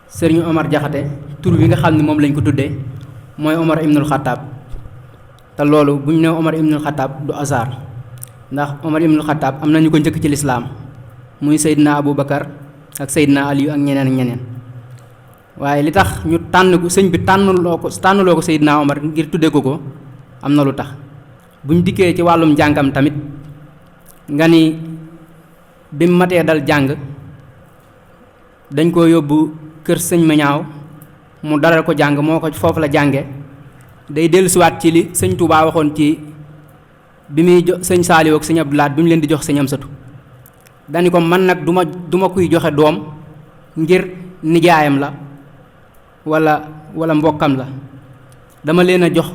sëriñ Omar Diakhaté tur wi nga xam ne moom lañ ko tuddee mooy Omar ibnul Xattaab te loolu bu ñu nee Omar ibnul Xattaab du hasard ndax Omar ibnul Xattaab am na ñu ko njëkk ci lislaam muy Seydina Abou Bakar ak Seydina Aliyu ak ñeneen ak ñeneen waaye li tax ñu tànn ko sëñ bi tànnuloo ko Seydina Omar ngir tuddee ko am na lu tax bu ñu dikkee ci wàllum njàngam tamit nga ni bi mu matee dal jàng dañ ko yóbbu kër sëñ Mañaaw mu dalal ko jàng moo ko foofu la jànge day dellusiwaat ci li sëñ Touba waxoon ci bi muy jox sëñ Saaliw ak sëñ Abdou Lahad bi mu leen di jox sëñ Amsatu dani ko man nag du ma kuy joxe doom ngir nijaayam la wala mbokkam la dama leen a jox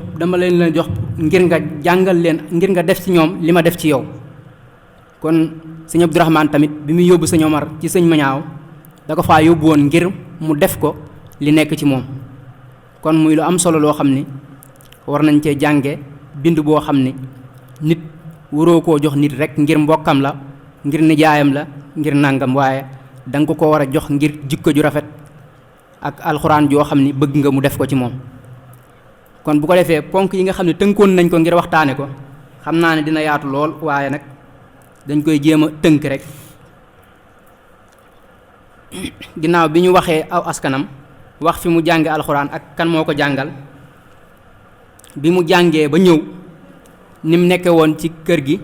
ngir nga jàngal leen ngir nga def ci ñoom li ma def ci yow kon sëñ Abdourahmane tamit bi muy yóbbu sëñ Omar ci sëñ Mañaaw da ko faa yóbbu woon ngir mu def ko li nekk ci moom kon muy lu am solo loo xam ni war nañ cee jànge bind boo xam ni nit waroo koo jox nit rek ngir mbokkam la ngir nijaayam la ngir nàngam waaye danga ko war a jox ngir jikko ju rafet ak alxuraan joo xam ni bëgg nga mu def ko ci moom kon bu ko defee ponk yi nga xam ne tënkoon nañ ko ngir waxtaane ko xam naa ne dina yaatu lool waaye nag dañ koy jéem a tënk rek ginnaaw bi ñu waxee aw askanam wax fi mu jànge alxuraan ak kan moo ko jàngal bi mu jàngee ba ñëw ni mu nekke woon ci kër gi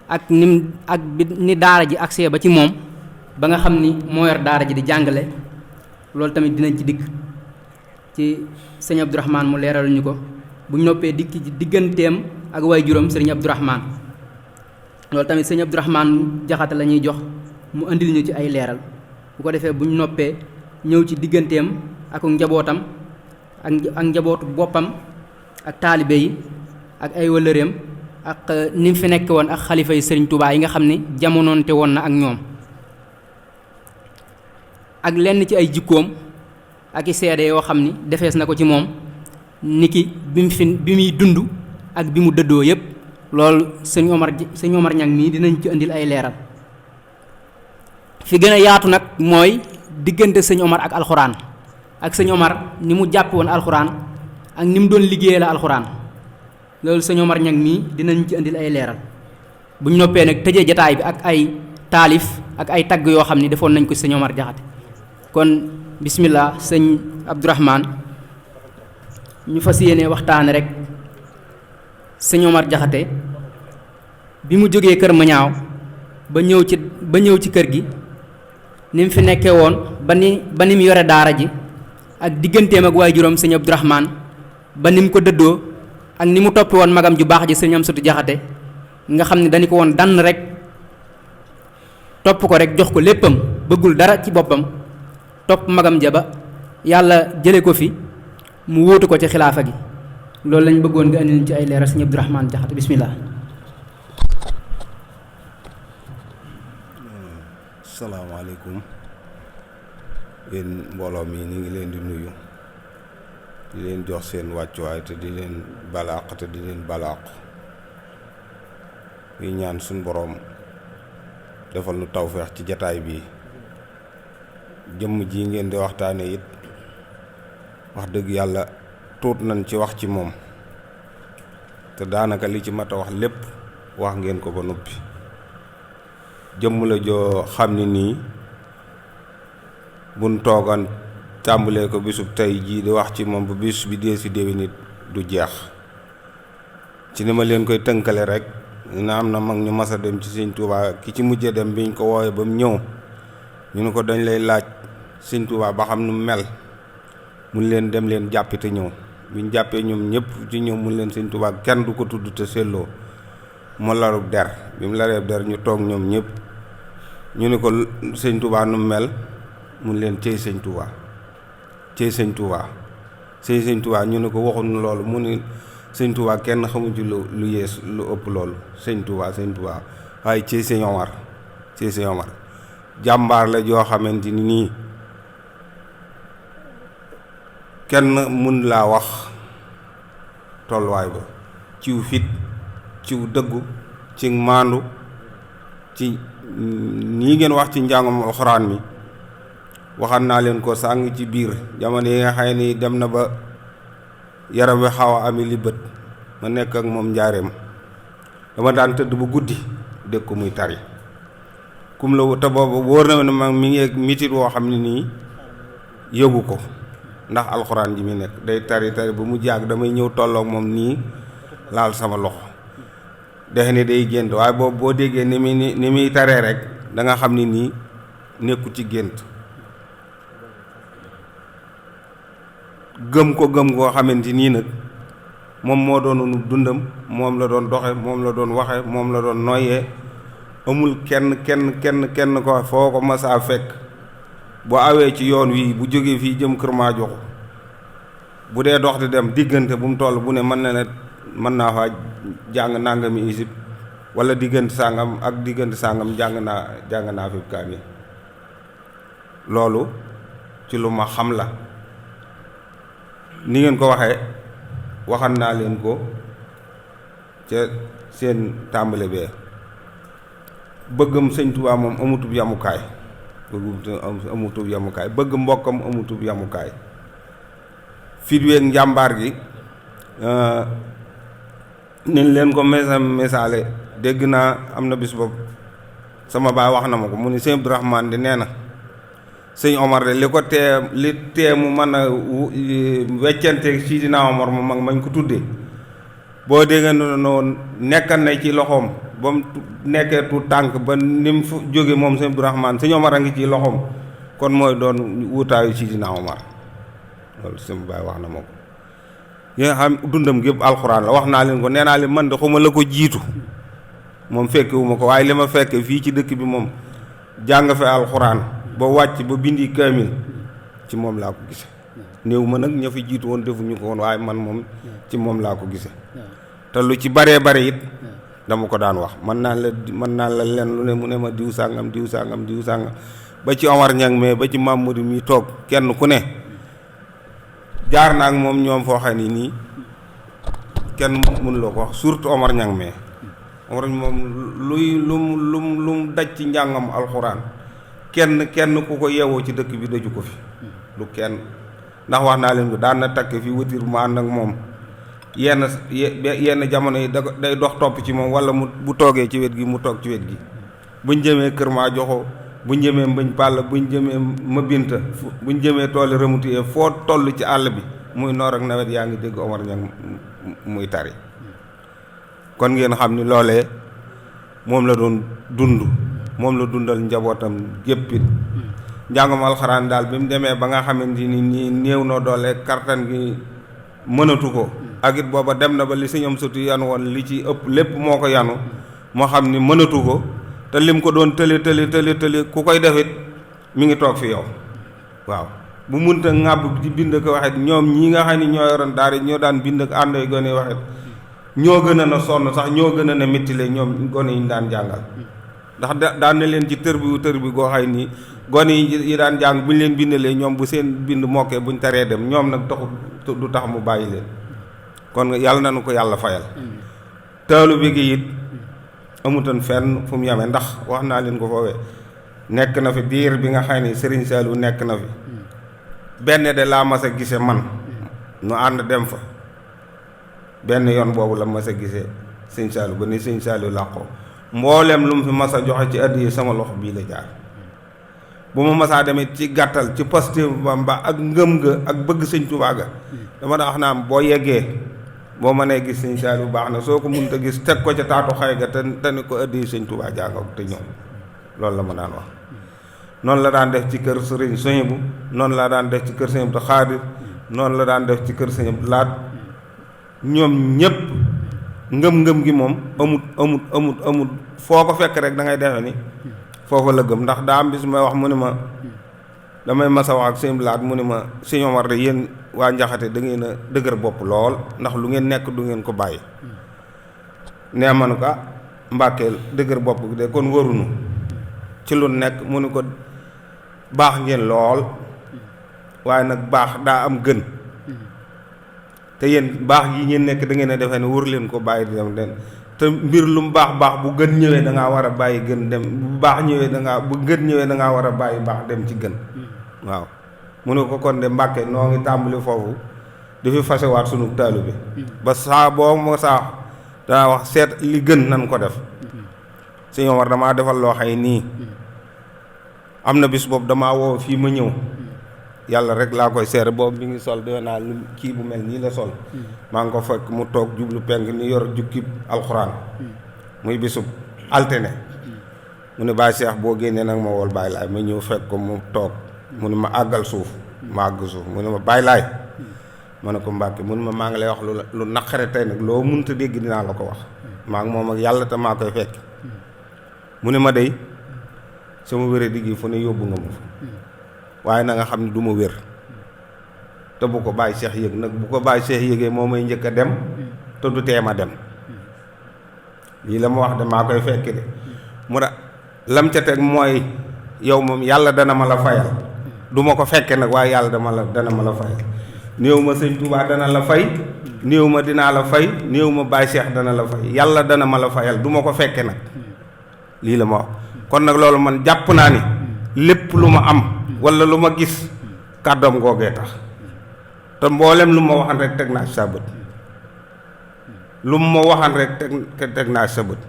ak ni daara ji agsee ba ci moom ba nga xam ni moo yor daara ji di jàngale loolu tamit dinañ ci dikk ci sëñ Abdourahmane mu leeral ñu ko bu ñu noppee dikk ci digganteem ak waajuram sëriñ Abdourahmane loolu tamit sëñ Abdourahmane Diakhaté la ñuy jox mu indil ñu ci ay leeral bu ko defee bu ñu noppee ñëw ci digganteem ak njabootam ak njabootu boppam ak taalibe yi ak ay wëllëreem ak ni mu fi nekk woon ak xalifa yi sëriñ Touba yi nga xam ni jamonoonte woon na ak ñoom ak lenn ci ay jikkoom ak i seede yoo xam ni defees na ko ci moom niki bi muy dund ak bi mu dëddoo yépp loolu sëñ Omar Ñang mii dinañ ci indil ay leeral fi gën a yaatu nag mooy diggante sëñ Omar ak alxuraan ak sëñ Omar ni mu jàpp woon alxuraan ak ni mu doon liggéeyee la alxuraan loolu sëñ Omar Ñang mii dinañ ci indil ay leeral bu ñu noppee nag tëjee jataay bi ak ay taalif ak ay tagg yoo xam ni defoon nañ ko sëñ Omar Diakhaté kon bismillah sëñ Abdourahmane ñu fas yéene waxtaane rek sëñ Omar Diakhaté bi mu jógee kër Mañaaw ba ñëw ci kër gi ni mu fi nekkee woon ba ni mu yore daara ji ak digganteem ak waajuram sëñ Abdourahmane ba ni mu ko dëddoo ak ni mu toppi woon magam ju baax ji sëñ Amsatu Diakhaté nga xam ne dañu ko woon dann rek topp ko rek jox ko léppam bëggul dara ci boppam topp magam ja ba yàlla jële ko fi mu wóotu ko ci xilaafa gi loolu lañ bëggoon nga andil ci ay leeral sëñ Abdourahmane Diakhaté bismillah. salaamaaleykum yéen mbooloo mi ñu ngi leen di nuyu di leen jox seen wàccuwaay te di leen balaaq te di leen balaaq ñuy ñaan suñ boroom defal nu tawfeex ci jataay bi jëmm ji ngeen di waxtaane it wax dëgg yàlla tuut nañ ci wax ci moom te daanaka li ci mat a wax lépp wax ngeen ko ba noppi. jëmm la joo xam ne nii buñ toogoon tàmbalee ko bisub tey jii di wax ci moom ba bis bi dee si déwén nit du jeex. ci ni ma leen koy tënkale rek na am na mag ñu mas a dem ci sëñ Tuubaa ki ci mujjee dem biñ ko wooyee ba mu ñëw ñu ne ko dañ lay laaj sëñ Tuubaa ba xam nu mel mun leen dem leen jàppi te ñëw biñ jàppee ñoom ñëpp ci ñëw mun leen sëñ Tuubaa kenn du ko tudd te selloo mu larub der bi mu lareeb der ñu toog ñoom ñëpp ñu ne ko sëñ Tuubaa nu mel mun leen cey sëñ Tuubaa cey sëñ Tuubaa cey sëñ Tuubaa ñu ne ko waxuñu loolu mu ni sëñ Tuubaa kenn xamu ci lu yees lu ëpp loolu sëñ Tuubaa waaye cey sëñ Omar cey sëñ Omar jàmbaar la joo xamante ni nii kenn mun laa wax tolluwaay ba ciw fit ciw dëggu ci maandu ci nii ngeen wax ci njàngum alxuraan mi waxaat naa leen ko sàng ci biir jamono yi nga xëy ni dem na ba yaram wi xaw a ami li bët ma nekk ak moom njaareem dama daan tëdd bu guddi dégg ko muy tari kum la te boobu wóor na ne ma mi ngi mitit woo xam ne nii yëgu ko ndax alxuraan ji mi nekk day tari ba mu jàgg damay ñëw tolloog moom nii laal sama loxo defe ne day gént waaye boobu boo déggee ni muy taree rek da nga xam ne nii nekku ci gént gëm ko gëm koo xamante nii nag moom moo doon dundam moom la doon doxe moom la doon waxe moom la doon noyyee amul kenn ko foo ko masaa fekk boo awee ci yoon wi bu jógee fii jëm Kër Madiabel bu dee dox di dem diggante bu mu toll bu ne mën naa fa jàng nangami isib wala diggante sàngam ak diggante sàngam jàng naa fi kaamil loolu ci lu ma xam la ni ngeen ko waxee waxan naa leen ko ca seen tàmbale bee bëggam sëñ Tuubaa moom amutub yamukaay bëgg mbokkam amutub yamukaay fit weeg njàmbaar gi nin leen ko misaale dégg naa am na bis boobu sama baay wax na ma ko mu ni sëñ Abdourahmane di nee na sëñ Omar de li tee mu mën a weccante Sidina Omar mu mag mañ ko tuddee boo dégg noonu nekkan na ci loxoom ba mu nekkee tu tànk ba ni mu jóge moom sëñ Abdourahmane sëñ Omar a ngi ci loxoom kon mooy doon wutaayu Sidina Omar loolu sama baay wax na ma ko yi nga xam dundam gépp alxuraan la wax naa leen ko nee naa leen man de xuma la ko jiitu moom fekkewuma ko waaye li ma fekke fii ci dëkk bi moom jàng fe alxuraan ba wàcc ba bindi kaamil ci moom laa ko gise néew ma nag ña fi jiitu woon defuñu ko woon waaye man moom ci moom laa ko gise te lu ci baree bare it dama ko daan wax mën naa la leen lu ne mu ne ma diw sàngam ba ci Omar Ñang mais ba ci Mamadou mi toog kenn ku ne jaar naa ak moom ñoom foo xam ne nii kenn mënuloo ko wax surtout Omar Ñang mais Omar moom lum daj ci njàngam alxuraan kenn ku ko yeewoo ci dëkk bi daju ko fi lu kenn ndax wax naa leen ko daan na takk fi wëtir mu ànd ak moom yenn jamono yi day dox topp ci moom wala bu toogee ci wet gi mu toog ci wet gi buñ jëmee Kër Madiabel buñ jëmee Mbëñ Pàll buñ jëmee Mabinta buñ jëmee tooli Ramutiyee foo toll ci àll bi muy noor ak nawet yaa ngi dégg Omar Ñang muy tari kon ngeen xam ni loolee moom la doon dund moom la dundal njabootam géppit njàngam alxuraan daal bi mu demee ba nga xamante ni nii néew na doole kartan gi mënatu ko ak it booba dem na ba li sëñ am sutu yanu woon li ci ëpp lépp moo ko yanu moo xam ni mënatu ko te lim ko doon tëli ku koy defit mi ngi toog fi yow waaw bu munta ŋàbb di bind ko waxit ñoom ñi nga xam ni ñoo yoroon daara ñoo daan bind ak àndoy gone waxit ñoo gën a na sonn sax ñoo gën a na mettile ñoom gone yi ñu daan jàngal ndax daan na leen ci tër bi goo xay nii gone yi daan jàng bu ñu leen bindalee ñoom bu seen bind mokkee buñ taree dem ñoom nag taxut du tax mu bàyyi leen kon yàlla na nu ko yàlla fayal taalu bi gi it amutoon fenn fu mu yamee ndax wax naa leen ko foofee nekk na fi diir bi nga xam ne Serigne Saliou nekk na fi benn de laa mas a gise man nu ànd dem fa benn yoon boobu la mas a gisee Serigne Saliou ba ni Serigne Saliou làqoo mboolem lu mu fi mas a joxe ci addiya sama loxo bii la jaar bu ma masaa demee ci gàttal ci positif ba ak ngëm ga ak bëgg Sëñ Tuubaa ga dama daa wax naa boo yeggee boo mënee gis Sëñ Saliou baax na soo ko mënut a gis teg ko ca taatu xay ga te ni ko addiya Sëñ Tuubaa jànga te ñëw loolu la ma daan wax noonu la daan def ci kër Sëriñ Soñibu noonu la daan def ci kër Sëñ Abdu Xaadir noonu la daan def ci kër Sëñ Abdu Laat ñoom ñépp ngëm-ngëm gi moom amut foo ko fekk rek da ngay defe ni foofa la gëm ndax daa am bis may wax mu ne ma damay masa wax ak Sëñ Abdu Laat mu ne ma Sëñ Omar de yéen waa Njaxate da ngeen a dëgër bopp lool ndax lu ngeen nekk du ngeen ko bàyyi nee ma ne ko Mbàkke dëgër bopp gi de kon warunu ci lu nekk mu ne ko baax ngeen lool waaye nag baax daa am gën te yéen baax yi ngeen nekk da ngeen a defee ne wër leen ko bàyyi di dem den te mbir lu mu baax bu gën ñëwee da ngaa war a bàyyi gën dem bu baax ñëwee bu gën ñëwee da ngaa war a bàyyi baax dem ci gën waaw mu ne ko kon de Mbàkke noo ngi tàmbali foofu di fi fasewaat sunu taalu bi ba saa boo ma saa danaa wax seet li gën nan ko def Sëñ Omar damaa defal loo xay nii am na bis boobu damaa woo fii ma ñëw yàlla rek laa koy seere boobu mi ngi sol defe naa lu kii bu mel nii la sol maa ngi ko fekk mu toog jublu penk ni yor jukki alxuraan muy bisub altine mu ne Baay Seex boo génnee nag ma wool Baay Laay ma ñëw fekk ko mu toog mu ne ma àggal suuf ma àgg suuf mu ne ma Baay Laay ma ne ko Mbàkke mu ne ma maa ngi lay wax lu naqare tey nag loo munta dégg dinaa la ko wax maa ngi moom ak yàlla te maa koy fekk mu ne ma dey sama wére digg fu ne yóbbu nga ma fa waaye na nga xam ne du ma wér te bu ko Baay Seex yëg nag bu ko Baay Seex yëgee moo may njëkk a dem te du tee ma dem lii la ma wax de maa koy fekk de mu da lam ca teg mooy yow moom yàlla dana ma la fayal du ma ko fekke nag waaye yàlla dana ma la fayal néew ma Sëñ Tuubaa dana la fay néew ma dinaa la fay néew ma Baay Seex dana la fay yàlla dana ma la fayal du ma ko fekke nag lii la ma wax kon nag loolu man jàpp naa ni lépp lu ma am walla lu ma gis kàddoom googee tax te mboolem lu ma waxan rek teg naa ci sa bët lu ma waxan rek teg naa ci sa bët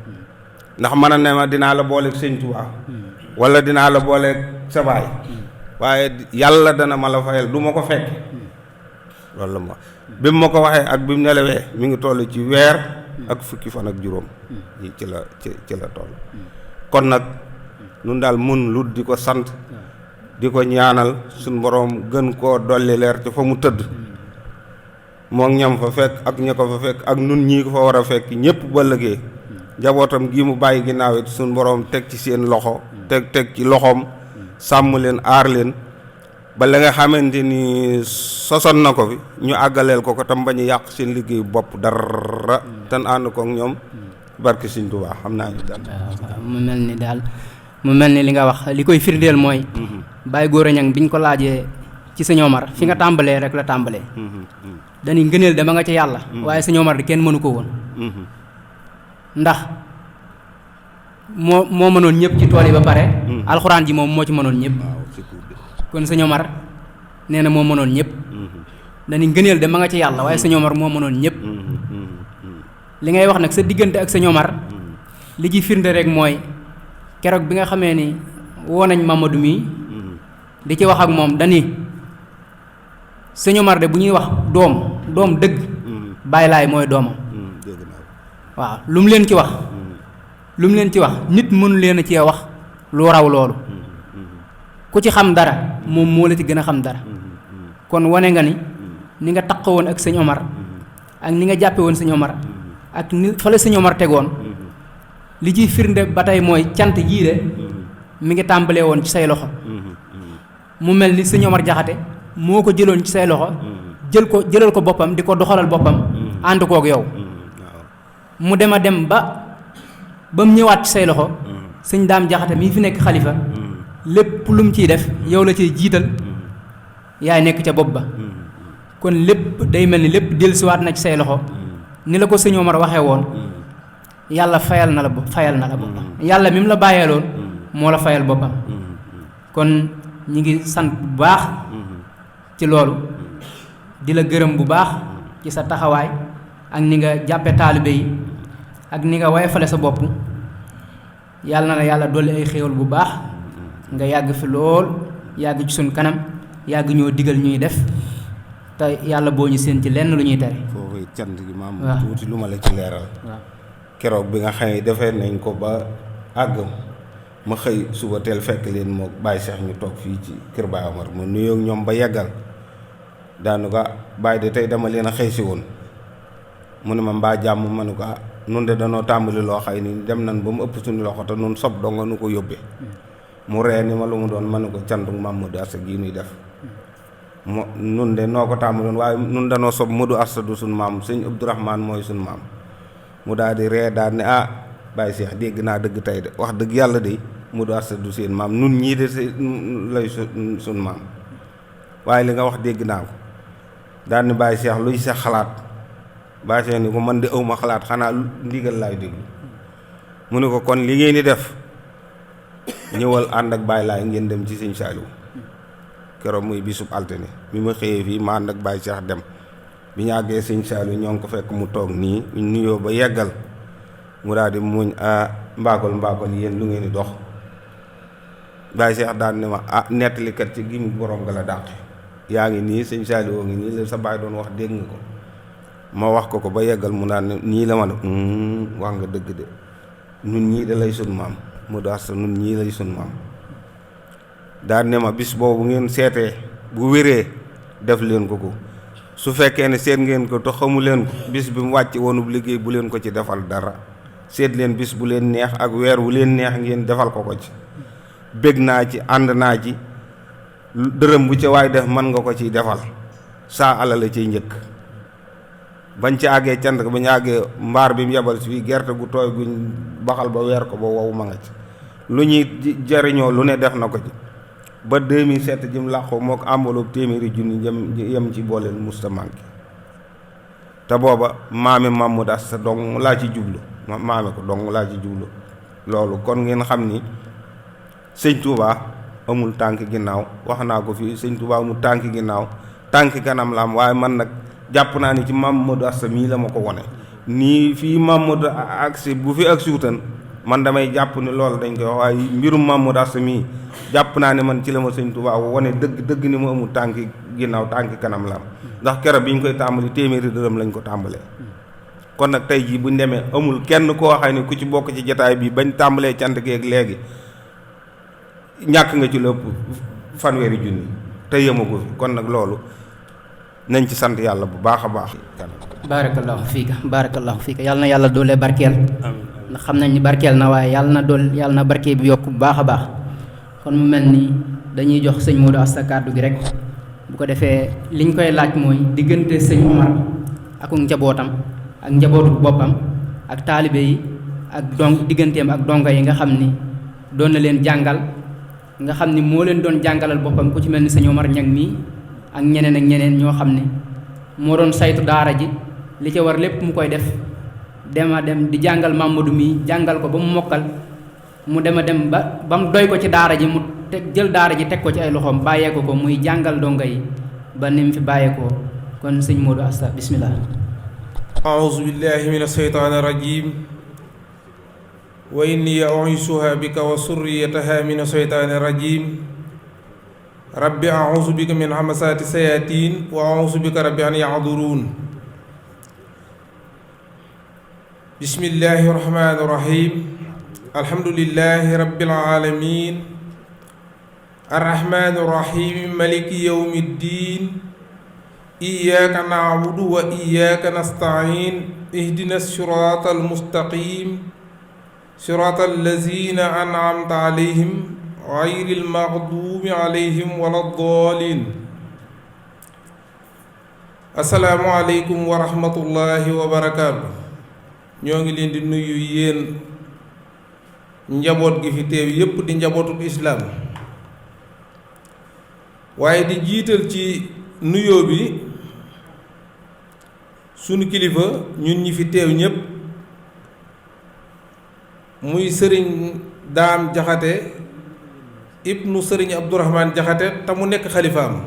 ndax mën a ne ma dinaa la booleeg Sëñ Tuubaa walla dinaa la booleeg sa baay waaye yàlla dana ma la fayal du ma ko fekk loolu la ma bi mu ma ko waxee ak bi mu nelawee mi ngi toll ci weer ak fukki fan ak juróom yi ci la toll kon nag nun daal mun lu di ko sant di ko ñaanal suñ boroom gën koo dolli leer ci fa mu tëdd moo ñam fa fekk ak ña ko fa fekk ak nun ñii ko fa war a fekk ñépp ba lëgee njabootam gi mu bàyyi ginnaaw it suñ boroom teg ci seen loxo teg ci loxoom sàmm leen aar leen ba la nga xamante ni sosoon na ko fi ñu àggaleel ko tam bañ a yàq seen liggéeyu bopp dara tan ànd ko ak ñoom barke Sëñ Tuubaa xam naa ni daal mu mel ni li nga wax li koy firndeel mooy Baye Gora Niang biñ ko laajee ci Sëñ Omar fi nga tàmbalee rek la tàmbalee dañuy ngëneel dama nga ca yàlla waaye Sëñ Omar di kenn mënu ko woon ndax moo mënoon ñëpp ci tool yi ba pare alxuraan ji moom moo ci mënoon ñëpp kon Sëñ Omar nee na moo mënoon ñëpp dañuy ngëneel dama nga ca yàlla waaye Sëñ Omar moo mënoon ñëpp li ngay wax nag sa diggante ak Sëñ Omar li ci firnde rek mooy keroog bi nga xamee ni woo nañ Mamadou mi di ci wax ak moom dani Sëñ Omar de bu ñuy wax doom dëgg Baay Laay mooy doomam waaw lu mu leen ci wax nit mënu leen a cee wax lu raw loolu ku ci xam dara moom moo la ci gën a xam dara kon wane nga ni nga taqoo woon ak Sëñ Omar ak ni nga jàppe woon Sëñ Omar ak ni fa la Sëñ Omar tegoon li ciy firnde ba tey mooy cant jii de mi ngi tàmbalee woon ci say loxo mu mel ni Sëñ Omar Jaxate moo ko jëloon ci say loxo jëlal ko boppam di ko doxalal boppam ànd kook yow mu dem a dem ba mu ñëwaat ci say loxo Sëñ Daam Jaxate mii fi nekk xalifa lépp lu mu ciy def yow la ciy jiital yaay nekk ca bopp ba kon lépp day mel ni lépp dellusiwaat na ci say loxo ni la ko Sëñ Omar waxee woon yàlla fayal na la boppam yàlla mi mu la bàyyeeloon moo la fayal boppam kon ñi ngi sant bu baax ci loolu di la gërëm bu baax ci sa taxawaay ak ni nga jàppe taalibe yi ak ni nga wayfale sa bopp yàlla na la yàlla dolli ay xéewal bu baax nga yàgg fi lool yàgg ci suñ kanam yàgg ñoo digal ñuy def te yàlla boo ñu seen ci lenn lu ñuy tere. foofu cant gi maam waaw tuuti lu ma la ci leeral. waaw keroog bi nga xam ne defee nañ ko ba àgg ma xëy suba teel fekk leen moo Baye Cheikh ñu toog fii ci kër Baye Omar ma nuyoo ak ñoom ba yeggal daanu ko Baye de tey dama leen a xëy si woon mu ne ma mbaa jàmm ma ne ko nun de danoo tàmbali loo xay ni dem nañ ba mu ëpp suñu loxo te nun sob doo nga nu ko yóbbee mu ree ni ma lu mu doon ma ne ko cantu Mamadou Asta gii nuy def mo nun de noo ko tàmbaloon waaye nun danoo sob Modou Asta du suñ maam sëñ Abdourahmane mooy suñ maam mu daal di ree daal ne Baye Cheikh dégg naa dëgg tey de wax dëgg yàlla de Modou Asta du seen maam nun ñii de lay suñ maam waaye li nga wax dégg naa ko daal ni Baye Cheikh luy sa xalaat Baye Cheikh ni ko man de awma xalaat xanaa ndigal laay déglu mu ne ko kon li ngeen di def ñëwal ànd ak Baye laay ngeen dem ci sëñ Saliou keroog muy bisub altine bi ma xëyee fii ma ànd ak Baye Cheikh dem bi ñu àggee sëñ Saliou ñoo ngi ko fekk mu toog nii ñu nuyoo ba yeggal mu daal di muñ mbaakol yéen lu ngeen di dox Baye Cheikh daal ne ma nettalikat ci gi mu borom nga la dàqe yaa ngi nii sëñ Saliou ngi nii la sa baay doon wax dégg nga ko ma wax ko ba yeggal mu daan ne nii la ma ne wax nga dëgg de ñun ñii da lay sun maam Modou Asta ñun ñii lay sun maam daan ne ma bis boobu ngeen seetee bu wéree def leen ko su fekkee ne seet ngeen ko te xamu leen ko bis bi mu wàcc woonub liggéey bu leen ko ci defal dara seet leen bis bu leen neex ak weer wu leen neex ngeen defal ko ci bég naa ci ànd naa ci dërëm bu ca waay def mën nga ko ciy defal saa alal la ciy njëkk bañ ci àggee cant ko ba ñu àggee mbaar bi mu yebal si fii gerte gu tooy guñ baxal ba weer ko ba wow ma nga ci lu ñuy jariñoo lu ne def na ko ci ba 2007 jëm làqu moo ko enveloppe téeméeri junni yem ci booleel musta manqué te booba maami Mamadou Asta dong laa ci jublu maame ko dong laa ci jublu loolu kon ngeen xam ni sëñ Touba amul tànk ginnaaw wax naa ko fii sëñ Touba amul tànk ginnaaw tànk kanam la am waaye man nag jàpp naa ni ci Mamadou Asta mii la ma ko wone nii fii Mamadou agsi bu fi agsi wutan man damay jàpp ni loolu dañ koy wax waaye mbirum Mamadou Asta mii jàpp naa ne man ci la ma sëñ Touba wone dëgg ni mu amul tànk ginnaaw tànk kanam la am ndax keroog bi ñu koy tàmbali téeméeri dërëm lañ ko tàmbalee kon nag tey jii bu ñu demee amul kenn koo xam ne ku ci bokk ci jataay bi bañ tàmbalee cant geeg léegi ñàkk nga ci lépp fanweeri junni te yemagu fi kon nag loolu nañ ci sant yàlla bu baax a baax. barakallahu fiika yàlla na yàlla doole barkeel ndax xam nañ ni barkeel na waaye yàlla na barkeel bi yokk bu baax a baax kon mu mel ni dañuy jox sëñ Modou Asta kàddu gi rek bu ko defee liñ koy laaj mooy diggante sëñ Omar ak njabootam ak njabootu boppam ak taalibe yi ak digganteem ak donga yi nga xam ni doon na leen jàngal nga xam ni moo leen doon jàngalal boppam ku ci mel ni sëñ Omar Ñang mii ak ñeneen ñoo xam ne moo doon saytu daara ji li ca war lépp mu koy def dem di jàngal Mamadou mii jàngal ko ba mu mokkal mu dem ba mu doy ko ci daara ji mu jël daara ji teg ko ci ay loxoom bàyyeeko ko muy jàngal donga yi ba ni mu fi bàyyeekoo kon sëñ Modou Asta bismillah. أعوذ بالله من الشيطان الرجيم وإني أعيذها بك وذريتها من الشيطان الرجيم رب أعوذ بك من همزات الشياطين وأعوذ بك رب أن يحضرون بسم الله الرحمن الرحيم الحمد لله رب العالمين الرحمن الرحيم مالك يوم الدين إياك نعبد وإياك نستعين اهدنا الصراط المستقيم صراط الذين أنعمت عليهم غير المغضوب عليهم ولا الضالين السلام عليكم ورحمة الله وبركاته ñoo ngi leen di nuyu yéen njaboot gi fi teew yépp di njabootuk islaam waaye di jiital ci nuyoo bi sunu kilifa ñun ñi fi teew ñépp muy sëriñ Daam Jaxate ibnu sëriñ Abdourahman Jaxate te mu nekk xalifaam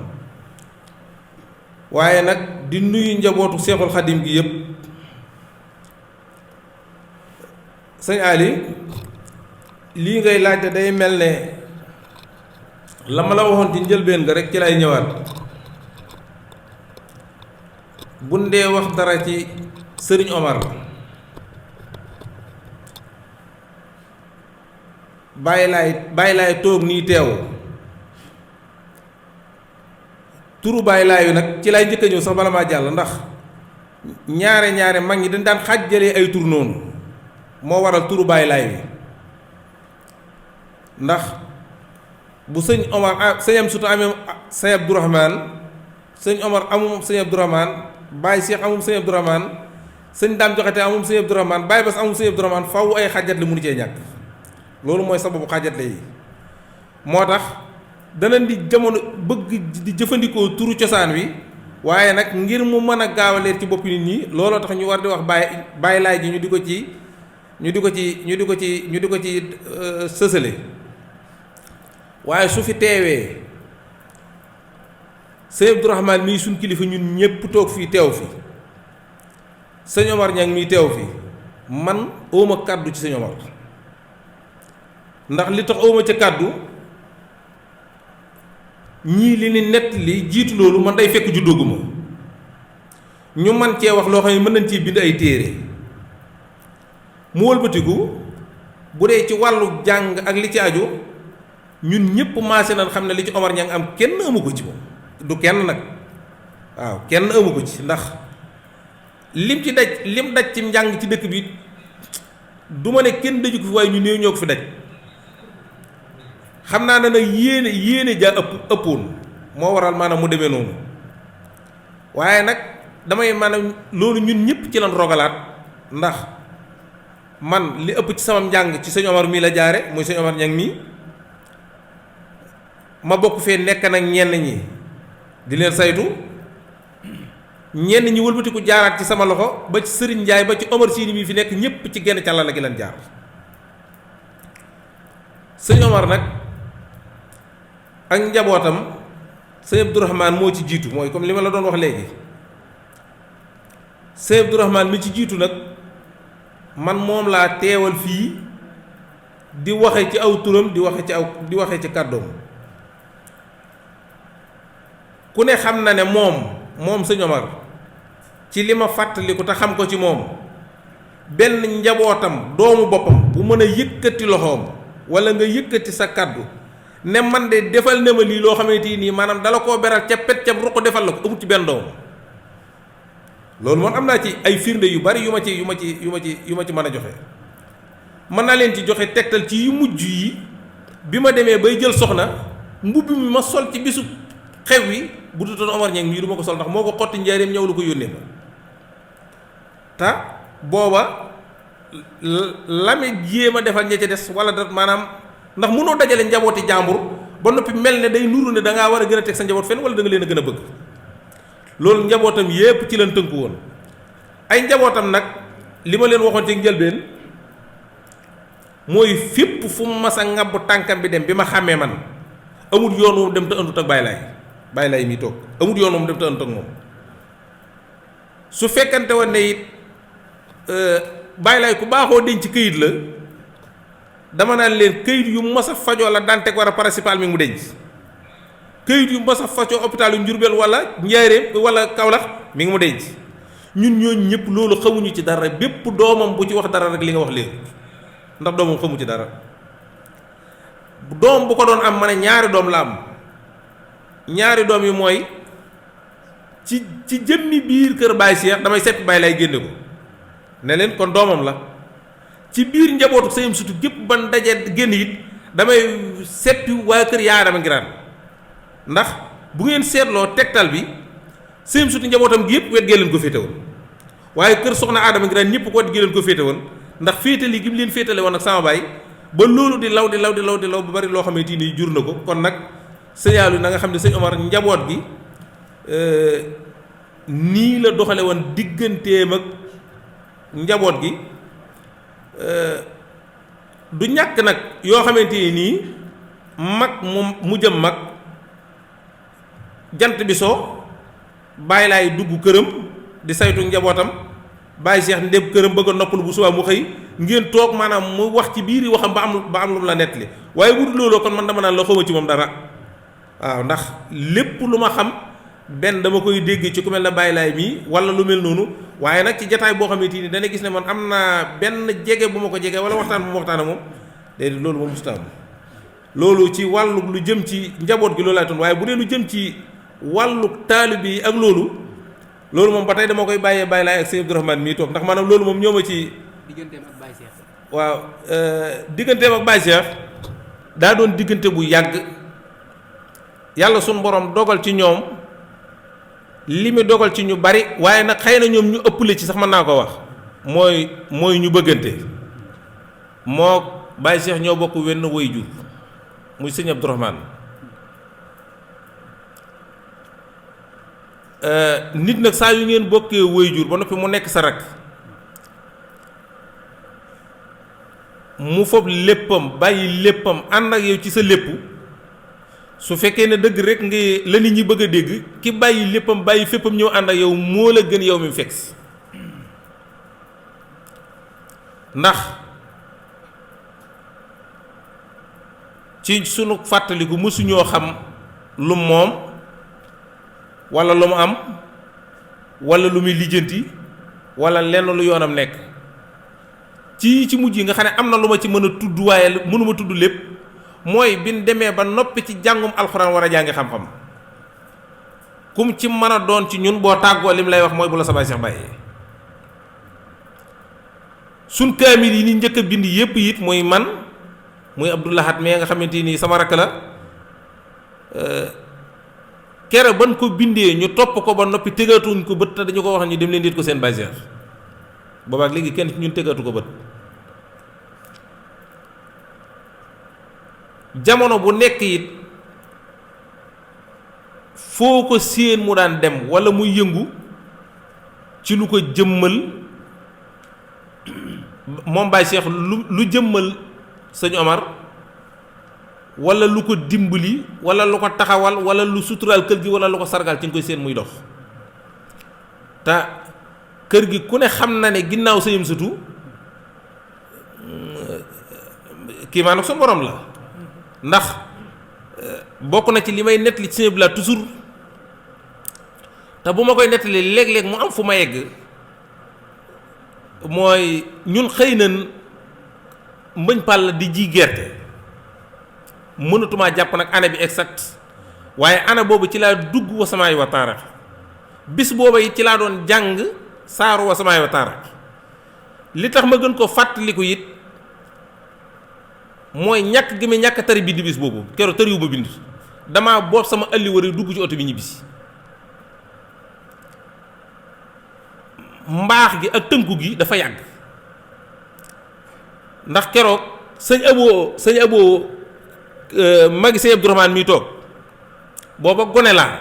waaye nag di nuyu njabootu Seexul Xadim gi yépp. sëñ Ali lii ngay laajte day mel ne la ma la waxoon ci njëlbeen nga rek ci lay ñëwaat buñ dee wax dara ci sëriñ Omar bàyyi laay toog nii teew turu bàyyi laayu nag ci lay njëkk a ñëw sax bala maa jàll ndax ñaare mag ñi dañ daan xàjjalee ay tur noonu moo waral turu bàyyi laay bi ndax bu sëñ Omar sëñ am sutu amee sëñ Abdourahman sëñ Omar amum sëñ Abdourahman Baye Cheikh amum sëñ Abdourahman sëñ Daam Joxate amum sëñ Abdourahman Baye Bass amum sëñ Abdourahman faw ay xàjjatle mënu cee ñàkk loolu mooy sababu xàjjatle yi moo tax danañ di jamono bëgg di jëfandikoo turu cosaan wi waaye nag ngir mu mën a gaaw a leer ci bopp nit ñi looloo tax ñu war di wax bàyyi laay ji ñu di ko ci sësale waaye su fi teewee sëñ Abdourahman mii suñ kilifa ñun ñépp toog fii teew fi sëñ Omar Ñang mii teew fi man awma kàddu ci sëñ Omar ndax li tax awma ca kàddu ñii li ni nett li jiitu loolu man day fekk juddooguma ñu man cee wax loo xam ne mën nañ ciy bind ay téere mu wëlbatiku bu dee ci wàllu jàng ak li ci aju ñun ñëpp maase nañ xam ne li ci Omar Ñang am kenn amu ko ci moom du kenn nag waaw kenn amu ko ci ndax lim daj ci njàng ci dëkk bi du ma ne kenn daju ko fi waaye ñu néew ñoo ko fi daj xam naa ne nag yéene ja ëppoon moo waral maanaam mu demee noonu waaye nag damay maanaam loolu ñun ñëpp ci lan rogalaat ndax man li ëpp ci sama njàng ci sëñ Omar mii la jaare muy sëñ Omar Ñang mii ma bokk fee nekk nag ñenn ñi di leen saytu ñenn ñi wëlbatiku jaaraat ci sama loxo ba ci Sëriñ Njaay ba ci Omar Siini mii fi nekk ñëpp ci genn càlla la gi leen jaar sëñ Omar nag ak njabootam sëñ Abdourahman moo ci jiitu mooy comme li ma la doon wax léegi sëñ Abdourahman mi ci jiitu nag man moom laa teewal fii di waxe ci aw turam di waxe ci kàddoom ku ne xam na ne moom sëñ Omar ci li ma fàttaliku te xam ko ci moom benn njabootam doomu boppam bu mën a yëkkati loxoom wala nga yëkkati sa kàddu ne man de defal ne ma lii loo xamante nii maanaam dala koo beral ca pet ca ruq defal la ko amut ci benn doom loolu moom am naa ci ay firnde yu bari yu ma ci mën a joxe mën naa leen ci joxe tegtal ci yu mujj yi bi ma demee bay jël soxna mbubb mi ma sol ci bisu xew wi bu dutoon Omar Ñang mii du ma ko sol ndax moo ko xotti njaareem ñëw lu ko yónnee ma te booba lame jéem a defal ña ca des wala da maanaam ndax mënoo dajale njabooti jàmbur ba noppi mel ne day nuru ne da ngaa war a gën a teg sa njaboot fenn wala da nga leen a gën a bëgg loolu njabootam yépp ci leen tënku woon ay njabootam nag li ma leen waxoon ci njëlbeen mooy fépp fu mu mas a ŋàbb tànkam bi dem bi ma xàmmee man amul yoon moom dem te àndut ak bàyyi laay mi toog amul yoon moom dem te àndut ak moom su fekkante woon ne it bàyyi laay ku baaxoo denc këyit la dama naan leen këyit yu mas a fajoo la daan teg war a principal mi mu denc këyit yu mas a fajoo hôpital yu Njurbel wala Njaaréem wala Kaolack mi ngi mu denc ñun ñooñu ñëpp loolu xamuñu ci dara bépp doomam bu ci wax dara rek li nga wax léegi ndax doomam xamu ci dara doom bu ko doon am ma ne ñaari doom la am ñaari doom yi mooy ci jëmmi biir kër Baye Cheikh damay seppi Baye lay génne ko ne leen kon doomam la ci biir njabootu sëyam sutu gépp ban daje génn it damay seppi waa kër yaa dama ngiraan ndax bu ngeen seetloo tegtal bi sëyam sutu njabootam gi yëpp wet gee leen ko féete woon waaye kër soxna Adama ngiraan ñëpp ko wet gee leen ko féete woon ndax féetali gi mu leen féetale woon ak sama baay ba loolu di law ba bari loo xamante ni jur na ko kon nag sëñaalu na nga xam ne sëñ Omar njaboot gi nii la doxale woon digganteem ak njaboot gi du ñàkk nag yoo xamante ni nii mag mu jëm mag jant bi soo bàyyi laay dugg këram di saytu njabootam bàyyi seex ndéb këram bëgg a noppalu bu subaa mu xëy ngeen toog maanaam mu wax ci biir yi waxam ba am lu mu la nettali waaye bu dul looloo kon man dama naan la xawma ci moom dara waaw ndax lépp lu ma xam benn dama koy dégg ci ku mel ne bàyyi laay mii wala lu mel noonu waaye nag ci jataay boo xamante ni dana gis ne man am naa benn jege bu ma ko jege wala waxtaan bu ma waxtaan ak moom déedéet loolu moom mustaam loolu ci wàllu lu jëm ci njaboot gi loolu laay toon waaye bu dee lu jëm ci wàllu taalibe yi ak loolu moom ba tey dama koy bàyyee bàyyi laay ak sëñ Abdourahmane mii toog ndax maanaam loolu moom ñoo ma ci digganteem ak Baye Cheikh. waaw digganteem ak Baye Cheikh daa doon diggante bu yàgg yàlla suñ borom dogal ci ñoom li mu dogal ci ñu bari waaye nag xëy na ñoom ñu ëpple ci sax mën naa ko wax mooy ñu bëggante moo Baye Cheikh ñoo bokk wenn waajur muy sëñ Abdourahmane nit nag saa yu ngeen bokkee waajur ba noppi mu nekk sa rak mu fob léppam bàyyi léppam ànd ak yow ci sa lépp su fekkee ne dëgg rek nga la nit ñi bëgg a dégg ki bàyyi léppam bàyyi féppam ñëw ànd ak yow moo la gën yow mi fekk si ndax ci sunu fàttaliku mësuñoo xam lu moom walla lu mu am walla lu muy lijjanti walla lenn lu yoonam nekk ci mujj yi nga xam ne am na lu ma ci mën a tudd waaye mënuma tudd lépp mooy bin demee ba noppi ci jàngum alxuraan war a jàngi xam-xam kum ci mën a doon ci ñun boo tàggoo lim lay wax mooy bu la sa Baay Seex bàyyee suñ kaamil yi ni njëkk a bind yépp it muy man muy Abdou Lahad mais nga xamante ni sama rakk la kere ban ko bindee ñu topp ko ba noppi tëgatuñ ko bët te dañu ko wax ñu dem leen dit ko seen Baay Seex boobaak léegi kenn ci ñun tëgatu ko bët jamono bu nekk it foo ko séen mu daan dem walla muy yëngu ci lu ko jëmmal moom Baye Cheikh lu jëmmal sëñ Omar walla lu ko dimbali walla lu ko taxawal walla lu suturaal kër gi walla lu ko sargal ci nga koy séen muy dox te kër gi ku ne xam na ne ginnaaw sëyam sutu kii maanaam su borom la ndax bokk na ci li may nettali ci sëñ bi la toujours te bu ma koy nettali léeg-léeg mu am fu ma yegg mooy ñun xëy nañ mbëñ pàll di ji gerte mënatumaa jàpp nag année bi exact waaye année boobu ci laa dugg Wasamaay wa Taarix bis booba it ci laa doon jàng saaru Wasamaay wa Taarix li tax ma gën ko fàttaliku it mooy ñàkk gi ma ñàkk tari bind bis boobu keroog tariwu ba bind damaa boob sama ëlli war a dugg ci oto bi ñibbisi mbaax gi ak tënku gi dafa yàgg ndax keroog sëñ aboo magi sëñ Abdourahmane mi toog booba gone laa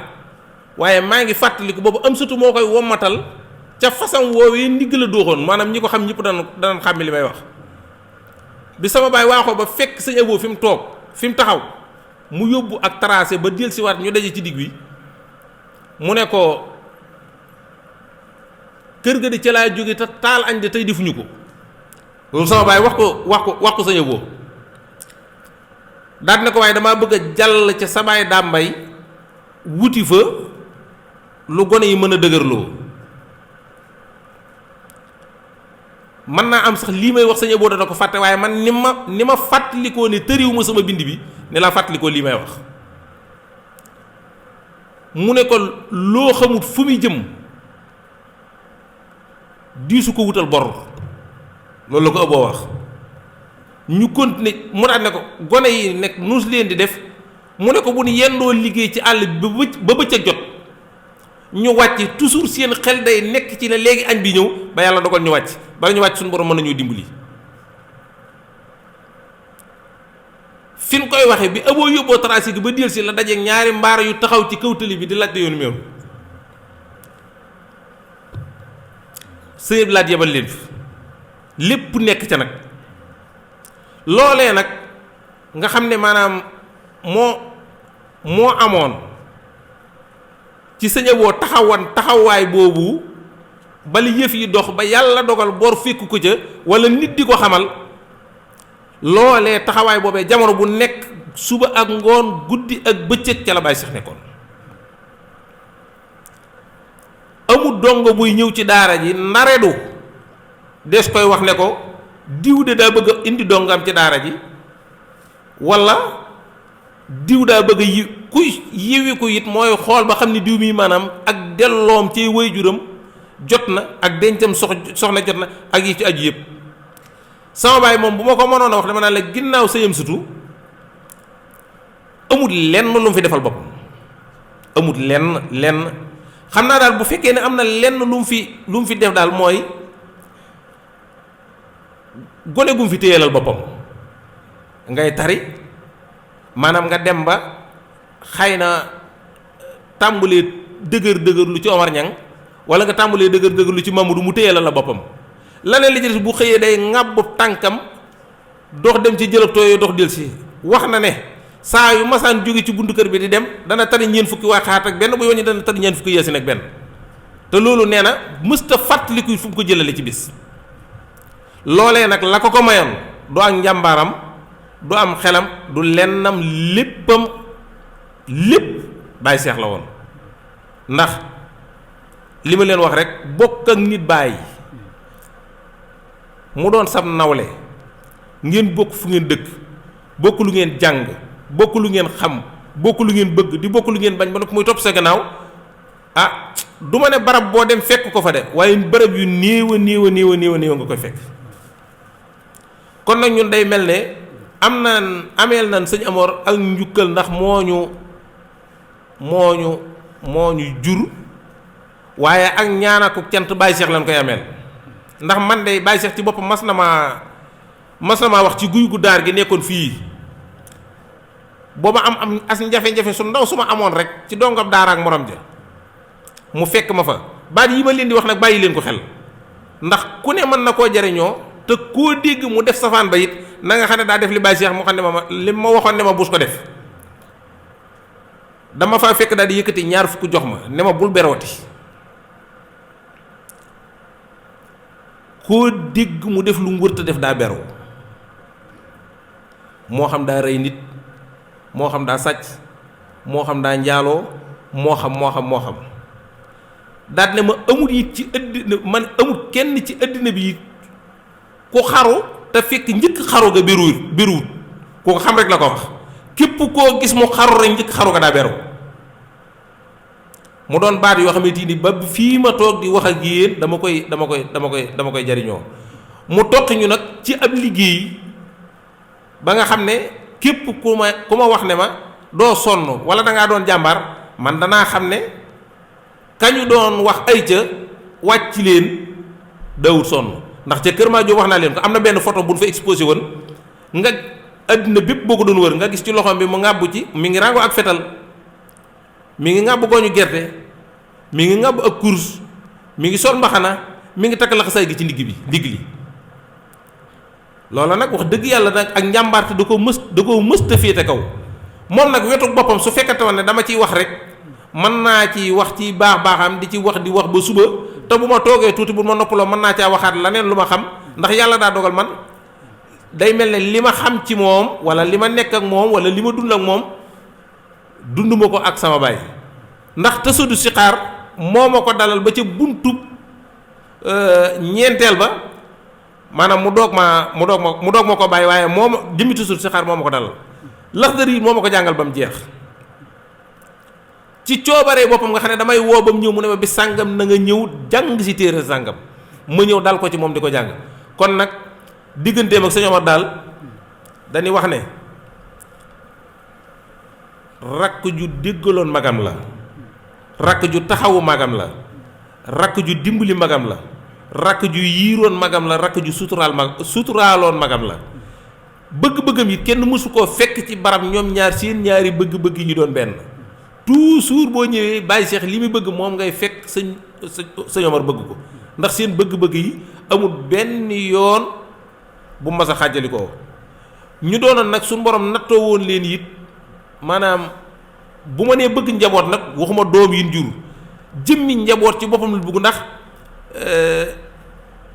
waaye maa ngi fàttaliku boobu am sutu moo koy wommatal ca façon woowee ndigg la dooxoon maanaam ñi ko xam ñëpp danañ xàmmi li may wax bi sama baay waaxoo ba fekk sëñ aboo fi mu toog fi mu taxaw mu yóbbu ak tracé ba del si waat ñu daje ci digg bi mu ne ko kër ga di ca laa jóge te taal añ de tey defuñu ko loolu sama baay wax ko sëñ aboo daal ne ko waaye damaa bëgg a jàll ca sa baay daa mbay wuti fa lu gone yi mën a dëgërloo mën naa am sax lii may wax sëñ aboo dana ko fàtte waaye man ni ma fàttalikoo ne tëriwu ma sama bind bi ne laa fàttalikoo lii may wax mu ne ko loo xamut fu muy jëm diisu ko wutal bor loolu la ko ëbboo wax ñu continuer mu daal ne ko gone yi nekk nuus leen di def mu ne ko bu ñu yendoo liggéey ci àll bi ba bëccëg jot ñu wàcc toujours seen xel day nekk ci ne léegi añ bi ñëw ba yàlla dogal ñu wàcc bala ñu wàcc suñu borom mën nañu dimbali fi ñu koy waxee bi ëbboo yóbboo tracé gi ba del si la dajeeg ñaari mbaar yu taxaw ci kaw tali bi di laajte yoonu meew sëñ laat yebal leen fi lépp nekk ca nag loolee nag nga xam ne maanaam moo amoon ci sëñ Abo taxawaay boobu bali yëf yi dox ba yàlla dogal bor fekk ko ca wala nit di ko xamal loolee taxawaay boobee jamono bu nekk suba ak ngoon guddi ak bëccëg ca la Baye Cheikh nekkoon. amul dongo buy ñëw ci daara ji naredu des koy wax ne ko diw de daa bëgg a indi dongam ci daara ji wala diw daa bëgg a yiwi ko it mooy xool ba xam ne diw mi maanaam ak delloom ci waajuram jot na ak dencam soxna jot na ak yi ci aju yëpp. sama baay moom bu ma ko mënoon a wax dama naan la ginnaaw sëyam sutu amul lenn lu mu fi defal boppam amul lenn xam naa daal bu fekkee ne am na lenn lu mu fi def daal mooy gone gu mu fi téyelal boppam ngay tari maanaam nga dem ba xëy na tàmbalee dëgër lu ci Omar Ñang wala nga tàmbalee dëgër lu ci Mamadou mu téyelal la boppam laneen li ci des bu xëyee day ŋàbb tànkam dox dem ci jëlab tooyoo dox del si wax na ne saa yu masaan jóge ci buntu kër bi di dem dana tari ñeent fukki waxaat ak benn bu yoon ñi dana tari ñeent fukki yeesin ak benn te loolu nee na mësta fàttaliku fu mu ko jëlale ci bis loolee nag la ko mayoon du ak njàmbaaram du am xelam du lennam léppam lépp Baye Cheikh la woon ndax li ma leen wax rek bokk ak nit bàyyi mu doon sab nawle ngeen bokk fu ngeen dëkk bokk lu ngeen jàng bokk lu ngeen xam bokk lu ngeen bëgg di bokk lu ngeen bañ ba nag muy topp sa gannaaw ah du ma ne barab boo dem fekk ko fa de waaye barab yu néew a nga koy fekk. kon nag ñun day mel ne ameel nan sëñ Amor ak njukkal ndax moo ñu jur waaye ak ñaanaku cant Baye Cheikh lañ koy ameel ndax man de Baye Cheikh ci boppam mas na maa wax ci guy gu daar gi nekkoon fii booba am as jafe-jafe su ndaw su ma amoon rek ci dongam daara ak morom ja mu fekk ma fa baat yi ma leen di wax nag bàyyi leen ko xel ndax ku ne mën na koo jariñoo te koo dégg mu def safaan ba it na nga xam ne daa def li Baye Cheikh mu xam ne li ma waxoon ne ma bus ko def dama faa fekk daal di yëkkati ñaar fukk jox ma ne ma bul berooti koo dégg mu def lu mu wërta def daa beroo moo xam daa rey nit moo xam daa sàcc moo xam daa njaaloo moo xam daat ne ma amul it ci àddina man amul kenn ci àddina bi ku xaru te fekk njëkk xaru ga béruwut ku ko xam rek la ko wax képp koo gis mu xaru rek njëkk xaru ga daa beru mu doon baat yoo xamante ni ba fii ma toog di wax ak yéen dama koy jariñoo mu toqi ñu nag ci ab liggéey ba nga xam ne képp ku ma wax ne ma doo sonn wala da ngaa doon jàmbaar man danaa xam ne kañu doon wax ay ca wàcc leen dawut sonn ndax ca Kër Madiop wax naa leen ko am na benn photo bu ñu fa exposé woon nga addina bépp boo ko doon wër nga gis ci loxoom bi mu ŋàbbu ci mi ngi rango ak fetal mi ngi ŋàbb gooñu gerte mi ngi ŋàbb ak course mi ngi sol mbaxana mi ngi takk laxasaay gi ci ndigg li loola nag wax dëgg yàlla nag ak njàmbaarte da koo mësta féete kaw moom nag wetu boppam su fekkate woon ne dama ciy wax rek mën naa ci wax ci baaxam di wax ba suba te bu ma toogee tuuti bu ma noppaloo mën naa caa waxaat leneen lu ma xam ndax yàlla daa dogal man day mel ne li ma xam ci moom wala li ma nekk ak moom wala li ma dund ak moom dunduma ko ak sama baay ndax tësadu si xaar moo ma ko dalal ba ca buntu ñeenteel ba maanaam mu doog ma ko bàyyi waaye moo ma jëmmi tësadu si xaar moo ma ko dalal Laxdari yi moo ma ko jàngal ba mu jeex ci coobaree boppam nga xam ne damay woo ba mu ñëw mu ne ma bi sàngam na nga ñëw jàng si téere sàngam ma ñëw dal ko ci moom di ko jàng kon nag digganteem ak sëñ Omar daal dañuy wax ne rakk ju déggaloon magam la rakk ju taxawu magam la rakk ju dimbali magam la rakk ju yiiroon magam la rakk ju suturaaloon magam la bëgg-bëggam yi kenn mësu koo fekk ci barab ñoom ñaar seen ñaari bëgg-bëgg yi ñu doon benn toujours boo ñëwee Baye Cheikh li muy bëgg moom ngay fekk sëñ Omar bëgg ko ndax seen bëgg-bëgg yi amul benn yoon bu mas a xàjjali ko ñu doonoon nag suñu borom nattoo woon leen it maanaam bu ma nee bëgg njaboot nag waxuma doom yi jur jëmmi njaboot ci boppam la bëgg, ndax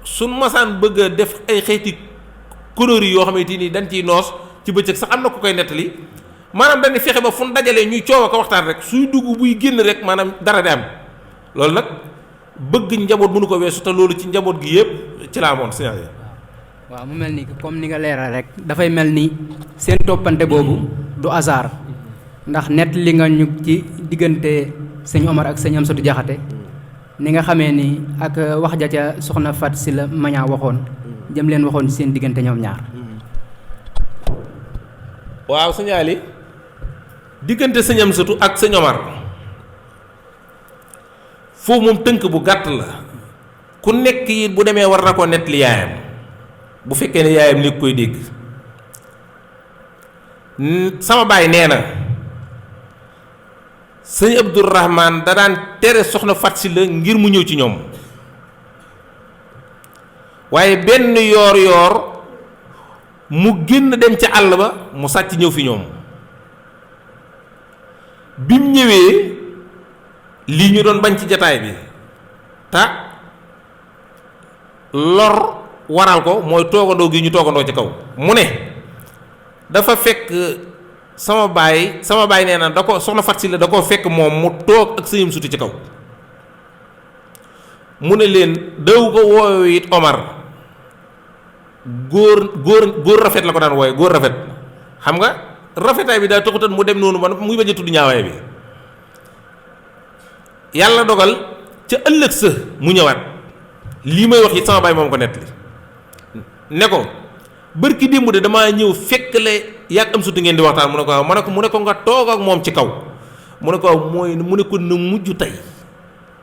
suñ masaan bëgg a def ay xeeti couleurs yoo xamante ni dañ ciy noos ci bëccëg sax am na ku koy nettali maanaam dañuy fexe ba fu ñu dajalee ñuy coow ak waxtaan rek suy dugg buy génn rek maanaam dara di am loolu nag bëgg njaboot mënu ko weesu te loolu ci njaboot gi yëpp ci la amoon signalé. waaw mu mel ni comme ni nga leeral rek dafay mel ni seen toppante boobu du hasard ndax nett li nga ñu ci diggante sëñ Omar ak sëñ Amsatu Jaxate ni nga xamee ni ak wax ja ca soxna Fat si la mañaa waxoon jëm leen waxoon seen diggante ñoom ñaar. waaw signalé diggante sëñ Amsatu ak sëñ Omar foofu moom tënk bu gàtt la ku nekk it bu demee war na ko nett li yaayam bu fekkee ne yaayam li koy dégg sama baay nee na sëñ Abdourahman da daan tere soxna Fat si la ngir mu ñëw ci ñoom waaye benn yoor mu génn dem ca àll ba mu sàcc ñëw fi ñoom bi mu ñëwee lii ñu doon bañ ci jataay bi te lor waral ko mooy toogandoo gi ñu toogandoo ci kaw mu ne dafa fekk sama baay nee na da ko soxna Fat si la da koo fekk moom mu toog ak sëñam sutu ci kaw mu ne leen daw ko woowe it Omar góor rafet la ko daan wooye góor rafet xam nga rafetaay bi daa taxutoon mu dem noonu ba muy bañ a tudd ñaawaay bi yàlla dogal ca ëllëg sa mu ñëwaat lii may wax it sama baay moom ko nettali ne ko bërki démb de damaa ñëw fekk la yàgg am sutu ngeen di waxtaan mu ne ko waaw mu ne ko nga toog ak moom ci kaw mu ne ko waaw mu ne ko na mujj tey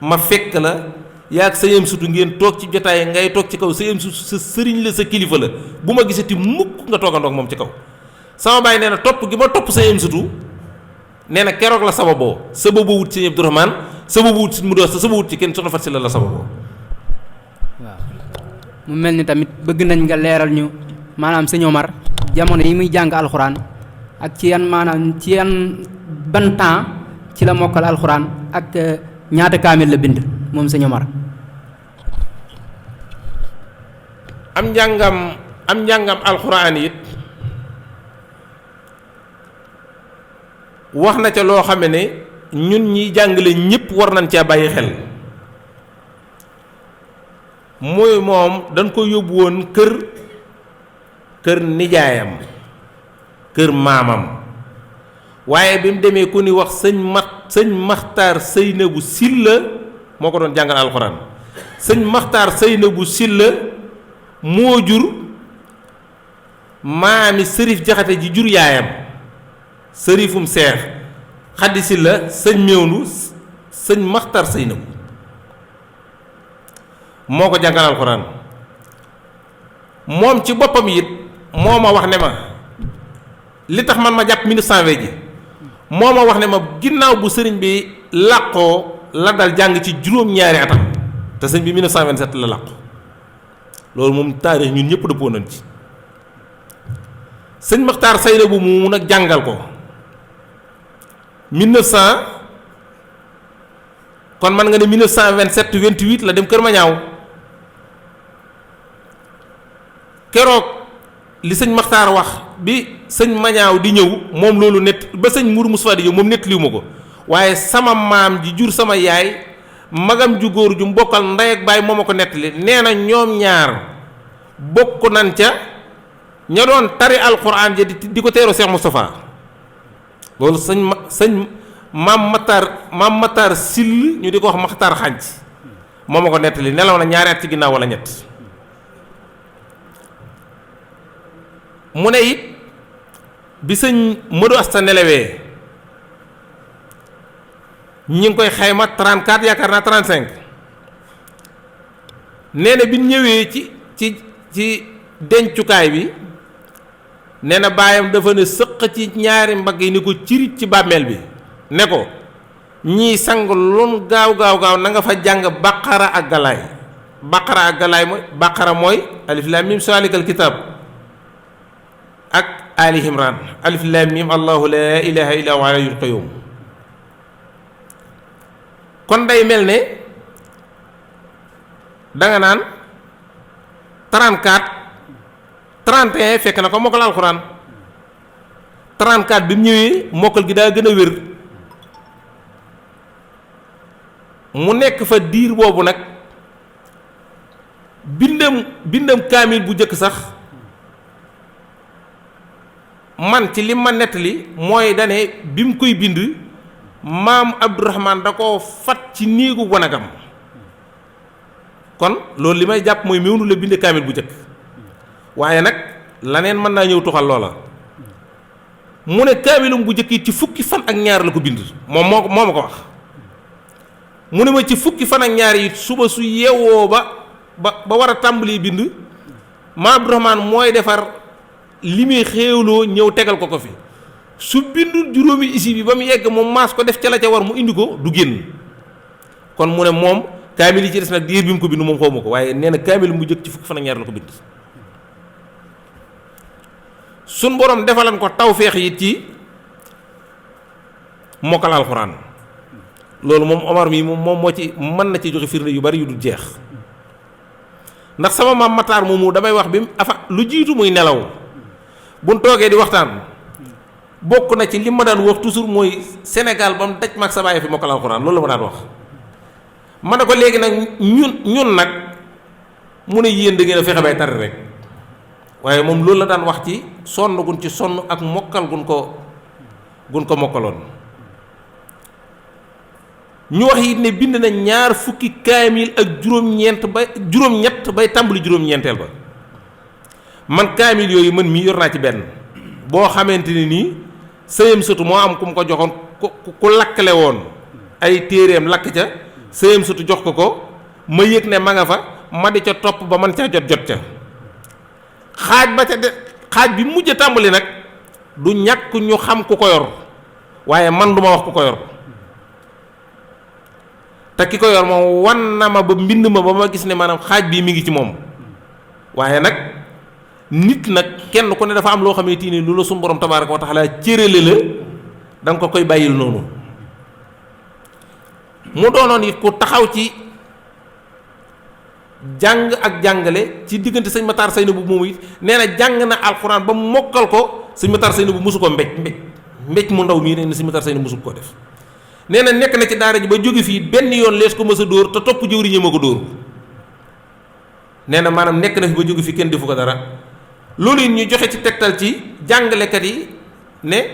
ma fekk la yàgg sa yem sutu ngeen toog ci jotaay ngay toog ci kaw sa yem sutu sa sëriñ la sa kilifa la bu ma gisati mukk nga toogandoo ak moom ci kaw sama baay nee na topp gi ma topp sa yem sutu nee na keroog la sababoo wut sëñ Abdourahmane wut si mu doos wut ci kenn soxna Fat si la sababoo. waaw mu mel ni tamit bëgg nañ nga leeral ñu maanaam sëñ Omar jamono yi muy jàng alxuraan ak ci yan maanaam ci yan ban temps ci la mokkal alxuraan ak ñaata kaamil la bind moom sëñ Omar. am njàngam alxuraan it wax na ca loo xam ne ñun ñiy jàngale ñëpp war nañ caa bàyyi xel muy moom dañ ko yóbbu woon kër nijaayam kër maamam waaye bi mu demee ku ni wax sëñ Maxtaar Seynabu Silla moo ko doon jàngal alxuraan sëñ Maxtaar Seynabu Silla moo jur maami sërif jaxate ji jur yaayam sërifum seex xaddi Silla sëñ Mewndu sëñ Maxtaar Seynabu moo ko jàngal alxuraan moom ci boppam it moo ma wax ne ma li tax man ma jàpp 1920 ji moo ma wax ne ma ginnaaw bu sëriñ bi làqoo la dal jàng ci juróom-ñaari atam te sëriñ bi 1927 la làqu loolu moom taarix ñun ñëpp dëppoo nañ ci sëñ Maxtaar Seynabu mu nag jàngal ko 1900 kon man nga ne 1927 28 la dem Kër Mañaaw keroog li sëñ Maxtaar wax bi sëñ Mañaaw di ñëw moom loolu nett ba sëñ Mourou Moustapha di ñëw moom nettaliwu ma ko waaye sama maam ji jur sama yaay magam ju góor ju mbokkal ndey ak baay moo ma ko nettali nee na ñoom ñaar bokk nan ca ña doon tari alxuraan ja di ko teeru Cheikh Moustapha loolu sëñ maam Matar Sill ñu di ko wax Maxtaar Xànc moo ma ko nettali nelaw na ñaari at ci ginnaaw wala ñett mu ne it bi sëñ Modou Asta nelawee ñi ngi koy xayma 34 yaakaar naa 35 nee na bi ñëwee ci dencukaay bi nee na baayam dafa ne sëq ci ñaari mbagg yi ni ko cirit ci bàmmeel bi ne ko ñii sang lun gaaw na nga fa jàng baqara ak galaay mooy baqara mooy alif laam miim saalikal kitaab ak Ali Imran alif lam mim allahu la ilaha illa huwa al-hayyul qayyum. kon day mel ne danga naan 34 31 fekk na ko mokkal alxuraan 34 bi mu ñëwee mokkal gi daa gën a wér mu nekk fa diir boobu nag bindam kaamil bu njëkk sax man ci li ma nettali mooy dane bi mu koy bind maam Abdourahman da koo fat ci néegu wanagam kon loolu li may jàpp mooy méwnu la bind kaamil bu njëkk waaye nag laneen mën naa ñëw tuxal loola mu ne kaamilum bu njëkk yi ci fukki fan ak ñaar la ko bind moom moo ma ko wax mu ne ma ci fukki fan ak ñaar yi suba su yeewoo ba war a tàmbali bind maam Abdourahman mooy defar li muy xéewloo ñëw tegal ko fi su bindul juróomi isi bi ba mu yegg moom maas ko def ca la ca war mu indi ko du génn kon mu ne moom kaamil yi ci des nag diir bi mu ko bind moom xaw ma ko waaye nee na kaamil mu jëkk ci fukki fan ak ñaar la ko bind sun borom defalan ko tawféex yi ci mokkal alxuraan loolu moom Omar mi moom moo ci mën na ci joxe firnde yu bari yu dul jeex ndax sama maam Matar moomu damay wax bi lu jiitu muy nelaw buñ toogee di waxtaan bokk na ci li ma daan wax toujours mooy Sénégal ba mu daj mag sa bàyyi fi mokkal alxuraan loolu la ma daan wax ma ne ko léegi nag ñun nag mu ne yéen da ngeen a fexe bay tari rek waaye moom loolu la daan wax ci sonn gun ci sonn ak mokkal gun ko mokkaloon ñu wax it ne bind na ñaar fukki kaamil ak juróom-ñett bay tàmbali juróom-ñeenteel ba man kaamil yooyu man mii yor naa ci benn boo xamante ni nii sëyam sëtu moo am ku mu ko joxoon ku lakkale woon ay téereem lakk ca sëyam sëtu jox ko ma yëg ne ma nga fa ma di ca topp ba man caa jot ca xaaj bi mujj a tàmbali nag du ñàkk ñu xam ku ko yor waaye man du ma wax ku ko yor te ki ko yor moom wan na ma ba mbind ma ba ma gis ne maanaam xaaj bii mi ngi ci moom waaye nag nit nag kenn ku ne dafa am loo xamante ni lu la suñu borom tabaaraka wa taala cërale la da nga ko koy bàyyil noonu mu doonoon it ku taxaw ci jàng ak jàngale ci diggante sëñ Matar Seynabou moomu it nee na jàng na alxuraan ba mokkal ko sëñ Matar Seynabou mosu ko mbéj mu ndaw mii nee na sëñ Matar Seynabou mosu koo def nee na nekk na ci daara ji ba jóge fii benn yoon lees ko mës a dóor te topp jëwriñam ma ko dóor nee na maanaam nekk na fi ba jóge fii kenn defu ko dara loolu it ñu joxe ci tegtal ci jàngalekat yi nee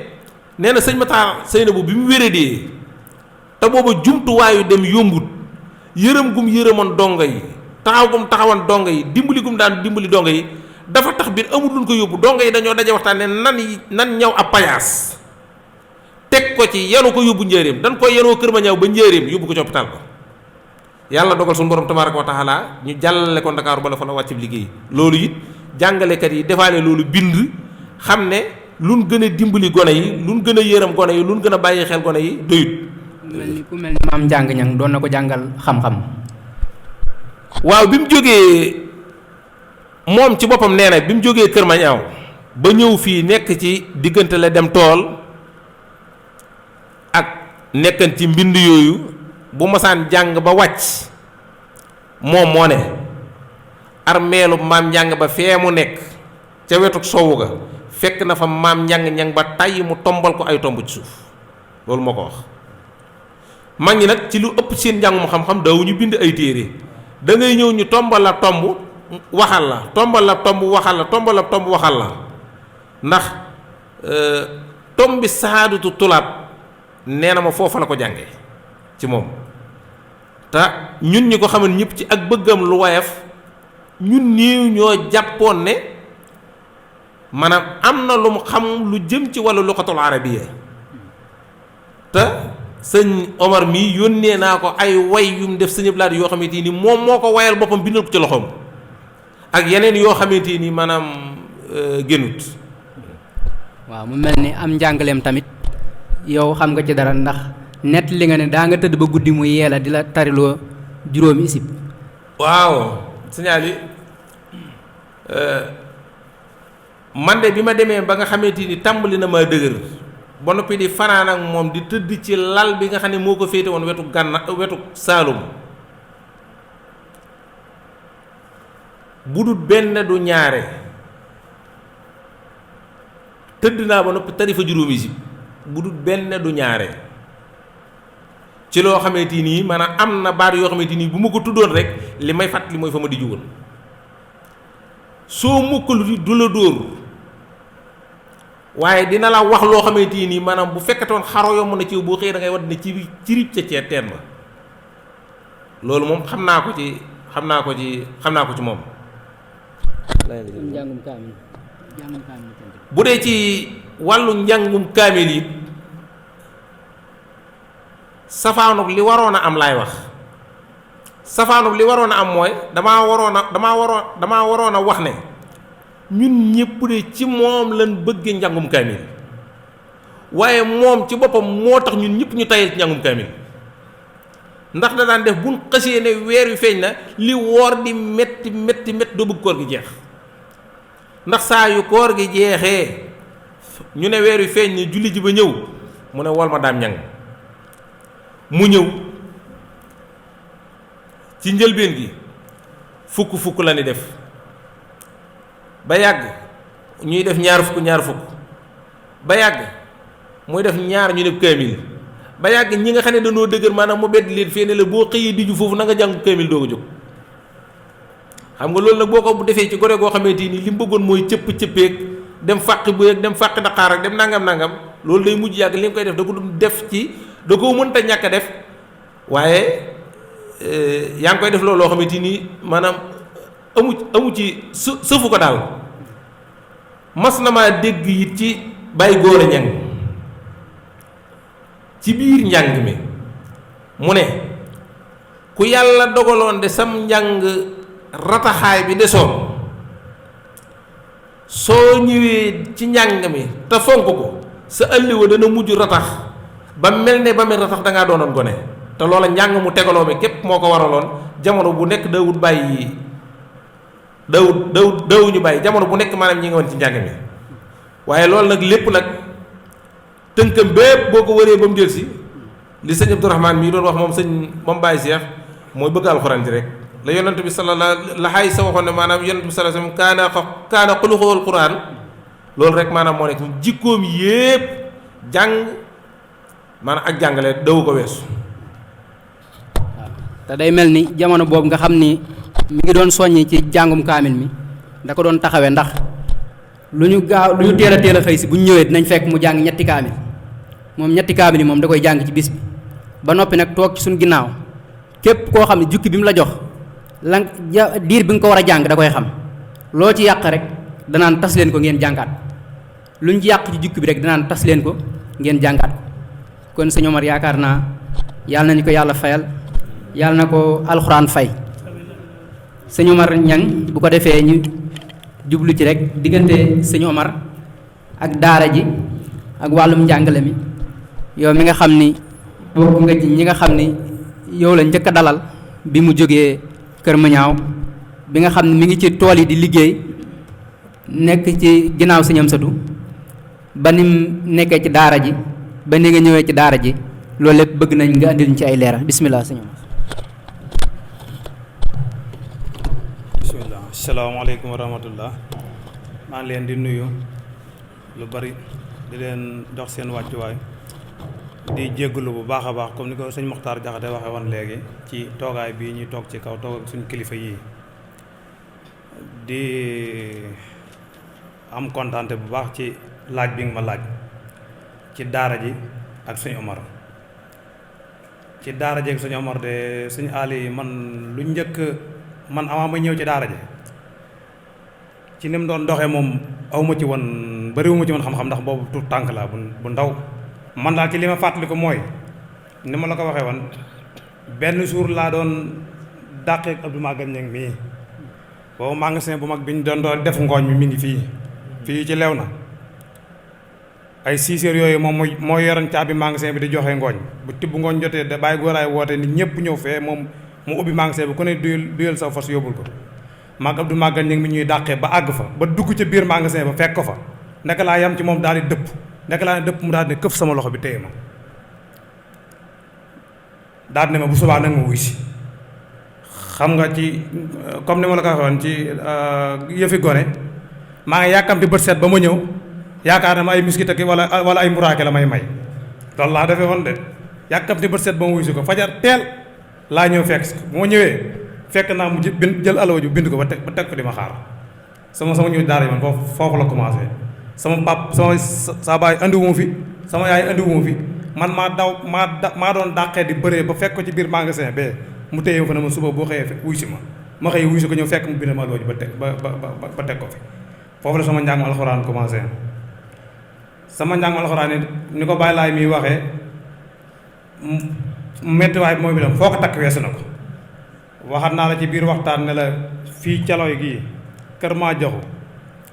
na sëñ Matar Seynabou bi mu wéradee te booba jumtuwaayu dem yombut yërëm gum yërëmoon donga yi taxaw gum taxawoon donga yi dimbali gum daan dimbali donga yi dafa tax biir amul luñ ko yóbbu donga yi dañoo daje waxtaan ne nan ñaw ab payaas teg ko ci yenu ko yóbbu njëriñ dañ koy yenoo kër ma ñaw ba njëriñ yóbbu ko ci hôpital ba yàlla dogal suñu borom tabaaraka wa taala ñu jàllale ko Ndakaaru ba la fa la wàcc liggéey loolu it jàngalekat yi defaale loolu bind xam ne luñ gën a dimbali gone yi luñ gën a yërëm gone yi luñ gën a bàyyi xel gone yi doyut. ku mel ni maam njàng ñang doon na ko jàngal xam-xam. waaw bi mu jógee moom ci boppam nee na bi mu jógee kër ma ñaaw ba ñëw fii nekk ci diggante la dem tool ak nekkan ci mbind yooyu bu masaan jàng ba wàcc moom moo ne armeelu maam njàng ba fee mu nekk ca wetu sowu ga fekk na fa maam njàng ba tàyyi mu tombal ko ay tomb ci suuf loolu moo ko wax mag ñi nag ci lu ëpp seen njàngum xam-xam daawuñu bind ay téere da ngay ñëw ñu tombal la tomb waxal la tombal la tomb waxal la tombal la tomb waxal la ndax tomb bi saadatu tulaab nee na ma foofa la ko jànge ci moom te ñun ñi ko xaman ñëpp ci ak bëggam lu woyof ñun néew ñoo jàppoon ne maanaam am na lu mu xam lu jëm ci wàllu luxatul arabiya te sëñ Omar mii yónnee naa ko ay way yu mu def sëñ Ablaye yoo xamante ni moom moo ko wayal boppam bindal ko ci loxoom ak yeneen yoo xamante ni maanaam génnut. waaw mu mel ni am njàngaleem tamit yow xam nga ci dara ndax nett li nga ne daa nga tëdd ba guddi mu yeela di la tariloo juróomi isib. waaw signal yi man de bi ma demee ba nga xamante ni tàmbali na maa dëgër ba noppi di fanaan ak moom di tëdd ci lal bi nga xam ne moo ko féete woon wetu Saalum bu dul benn du ñaare tëdd naa ba noppi tarifa juróomi si bu dul benn du ñaare ci loo xamante nii maanaam am na baat yoo xamante nii bu ma ko tuddoon rek li may fàttali mooy fa ma di jugoon soo mukkalu du la dóor waaye dina la wax loo xamante nii maanaam bu fekkatoon xaro yomb na ci boo xëyee da ngay wadd ne ci rib ca ceet teen ba loolu moom xam naa ko ci moom. njàngum kaamil bu dee ci wàllu njàngum kaamil yi safaanug li waroon a am laay wax safaanug li waroon a am mooy damaa waroon a wax ne ñun ñëpp de ci moom lañ bëgge njàngum kaamil waaye moom ci boppam moo tax ñun ñëpp ñu tayal ci njàngum kaamil ndax da daan def buñ xësee ne weer wi feeñ na li woor di metti doo bëgg koor gi jeex ndax saa yu koor gi jeexee ñu ne weer wi feeñ ne julli ji ba ñëw mu ne wol ma daam ñang mu ñëw ci njëlbeen gi fukk la ni def ba yàgg ñuy def ñaar fukk ba yàgg muy def ñaar ñu def kaamil ba yàgg ñi nga xam ne dañoo dëgër maanaam mu bedd leen fee ne la boo xëyee diju foofu na nga jàng kaamil doo ko jóg xam nga loolu nag boo ko defee ci gore goo xamante ni li mu bëggoon mooy cëppeek dem fàqi bu ak dem fàqi daqaar ak dem nangam loolu day mujj yàgg li nga koy def da ko def ci da koo mënta ñàkk a def waaye yaa ngi koy def loolu loo xamante ni maanaam amu ci sëfu ko daal mas na maa dégg it ci bàyyi góor a ñang ci biir njàng mi mu ne ku yàlla dogaloon de sam njàng rataxaay bi desoon soo ñëwee ci njàng mi te fonk ko sa ëlliwa dana mujj ratax ba mel ne ba mel ratax da ngaa doonoon gone te loola njàng mu tegaloo mi képp moo ko waraloon jamono bu nekk daawuñu bàyyi jamono bu nekk maanaam ñi nga woon ci njàng mi waaye loolu nag lépp nag tënkam bépp boo ko wëree ba mu jël si li sëñ Abdourahmane mii doon wax moom Baye Cheikh mooy bëgg alxuraan ji rek la yonent bi la xaay sa waxoon ne maanaam yonent bi sallallahu alayhi wasallam kaana xuluqul quraan loolu rek maanaam moo nekk jikkoom yépp jàng maanaam ak jàngale dawu ko weesu. te day mel ni jamono boobu nga xam ni mi ngi doon soññi ci jàngum kaamil mi da ko doon taxawee ndax lu ñu teel a xëy si bu ñu ñëwee dinañ fekk mu jàng ñetti kaamil moom ñetti kaamil yi moom da koy jàng ci bis bi ba noppi nag toog ci suñu ginnaaw képp koo xam ne jukki bi mu la jox diir bi nga ko war a jàng da koy xam loo ci yàq rek danaan tas leen ko ngeen jàngaat lu ñu ci yàq ci jukki bi rek danaan tas leen ko ngeen jàngaat ko kon sëñ Omar yaakaar naa yàlla nañu ko yàlla fayal yàlla na ko alxuraan fay sëñ Omar ñang bu ko defee ñu jublu ci rek diggante sëñ Omar ak daara ji ak wàllum njàngale mi yow mi nga xam ni bokk nga ci ñi nga xam ni yow la njëkk a dalal bi mu jógee Kër Mañaaw bi nga xam ne mi ngi ci tool yi di liggéey nekk ci ginnaaw sëñ Amsatu ba ni mu nekkee ci daara ji ba ni nga ñëwee ci daara ji loolu lépp bëgg nañ nga andil ñu ci ay leeral bismillah sëñ Omar. bismillah asalaamaaleykum wa rahmatullah maa ngi leen di nuyu lu bari di leen dox seen wàccuwaay di jégalu bu baax a baax comme ni ko sëñ Mokhtar Jaxate waxe woon léegi ci toogaay bii ñuy toog ci kaw toog ak suñu kilifa yii di am kontaante bu baax ci laaj bi nga ma laaj ci daara ji ak sëñ Omar ci daara ji ak sëñ Omar de sëñ Ali man lu njëkk man avant ma ñëw ci daara ji ci ni mu doon doxee moom awma ci woon bariwuma ci woon xam-xam ndax boobu tuut tànk la bu ndaw man daal ci li ma fàttali ko mooy ni ma la ko waxee woon benn jour laa doon dàqee ak Abdou Maguette Niang mii boobu magasin bu mag bi ñu doon def ngooñ mi ngi fii ci lew na ay 6 heures yooyu moom moo yoroon caabi magasin bi di joxe ngooñ bu tibb ngooñ jotee da bàyyi góoraay woote nit ñëpp ñëw fee moom mu ubbi magasin bi ku ne duyal sa fas yóbbul ko maag Abdou Magal ñu ngi mi ñuy dàqee ba àgg fa ba dugg ca biir magasin ba fekk ko fa nekk laa yam ci moom daal di dëpp nekk laa ne dëpp mu daal di ne këf sama loxo bi téye ma daal di ne ma bu subaa nag ma wuy si xam nga ci comme ni ma la ko waxoon ci yëfi gone maa ngi yàkkamti bët set ba ma ñëw yaakaar ne ma ay miskit ak wala ay mburaake la may loolu laa defee woon de yàkkamti bët set ba ma wuy si ko fajar teel laa ñëw fekk si bu ma ñëwee fekk naa mu jël alawa ju bind ko ba teg ko di ma xaar sama ñëw daara yi man foofu la commencé sama pap sa baay andiwuma fi sama yaay andiwuma fi man maa doon dàqee di bëree ba fekk ko ci biir magasin bee mu téye fa ne ma suba boo xëyee wuy si ma xëy wuy si ko ñëw fekk mu bind ma alwa ju ba teg ko fi foofu la sama njàng alxuraan commencé sama njàng alxuraan ni ko bàyyi laay miy waxee méttiwaay bi mooy bi dem foo ko takk weesu na ko waxaat naa la ci biir waxtaan ne la fii caloy gii kër maa joxu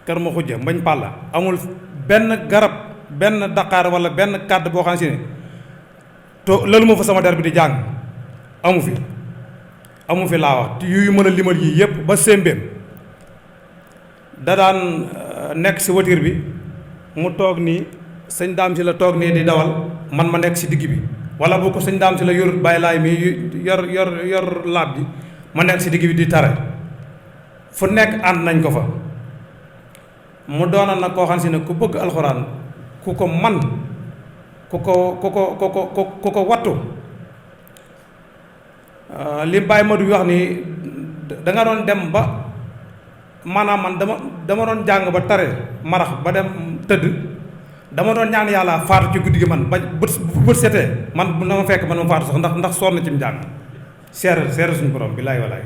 kër ma xujja mbañ pàlla amul benn garab benn daqaar wala benn kàdd boo xam si ne to lalu ma fa sama der bi di jàng amu fi laa wax yu mën a limal yii yëpp ba sémbéem da daan nekk si voiture bi mu toog nii sëñ daam si la toog nii di dawal man ma nekk si digg bi wala bu ko sëñ daam si la yor bàyyi laay mi yor laab bi ma nekk si digg bi di tare fu nekk ànd nañ ko fa mu doonoon nag koo xam si ne ku bëgg alxuraan ku ko man ku ko wattu li Baye Madou bi wax ni da nga doon dem ba maanaam man dama doon jàng ba tare marax ba dem tëdd dama doon ñaan yàlla faatu ci guddi gi man ba bët setee man na ma fekk man ma faatu sax ndax sonn ci mu jàng seere suñu borom bi laay walaay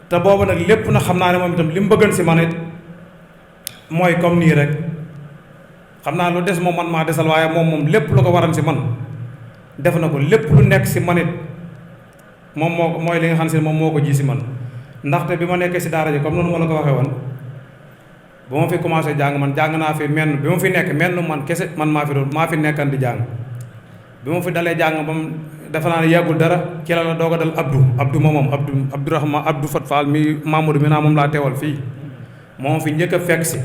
te boobu nag lépp na xam naa ne moom itam li mu bëggan si man it mooy comme nii rek xam naa lu des moom man maa desal waaye moom lépp lu ko waran si man def na ko lépp lu nekk si man it moom mooy li nga xam si moom moo ko ji si man ndaxte bi ma nekkee si daara ji comme noonu ma la ko waxee woon ba ma fi commencé jàng man jàng naa fi menn bi ma fi nekk menn man kese man maa fi nekkan di jàng bi ma fi dalee jàng ba mu defe naa ne yàggul dara ci la doog a dal Abdou moom Abdourahman Abdou Fat Fall mi Mamadou mi naa moom laa teewal fii moom fi njëkk a fekk si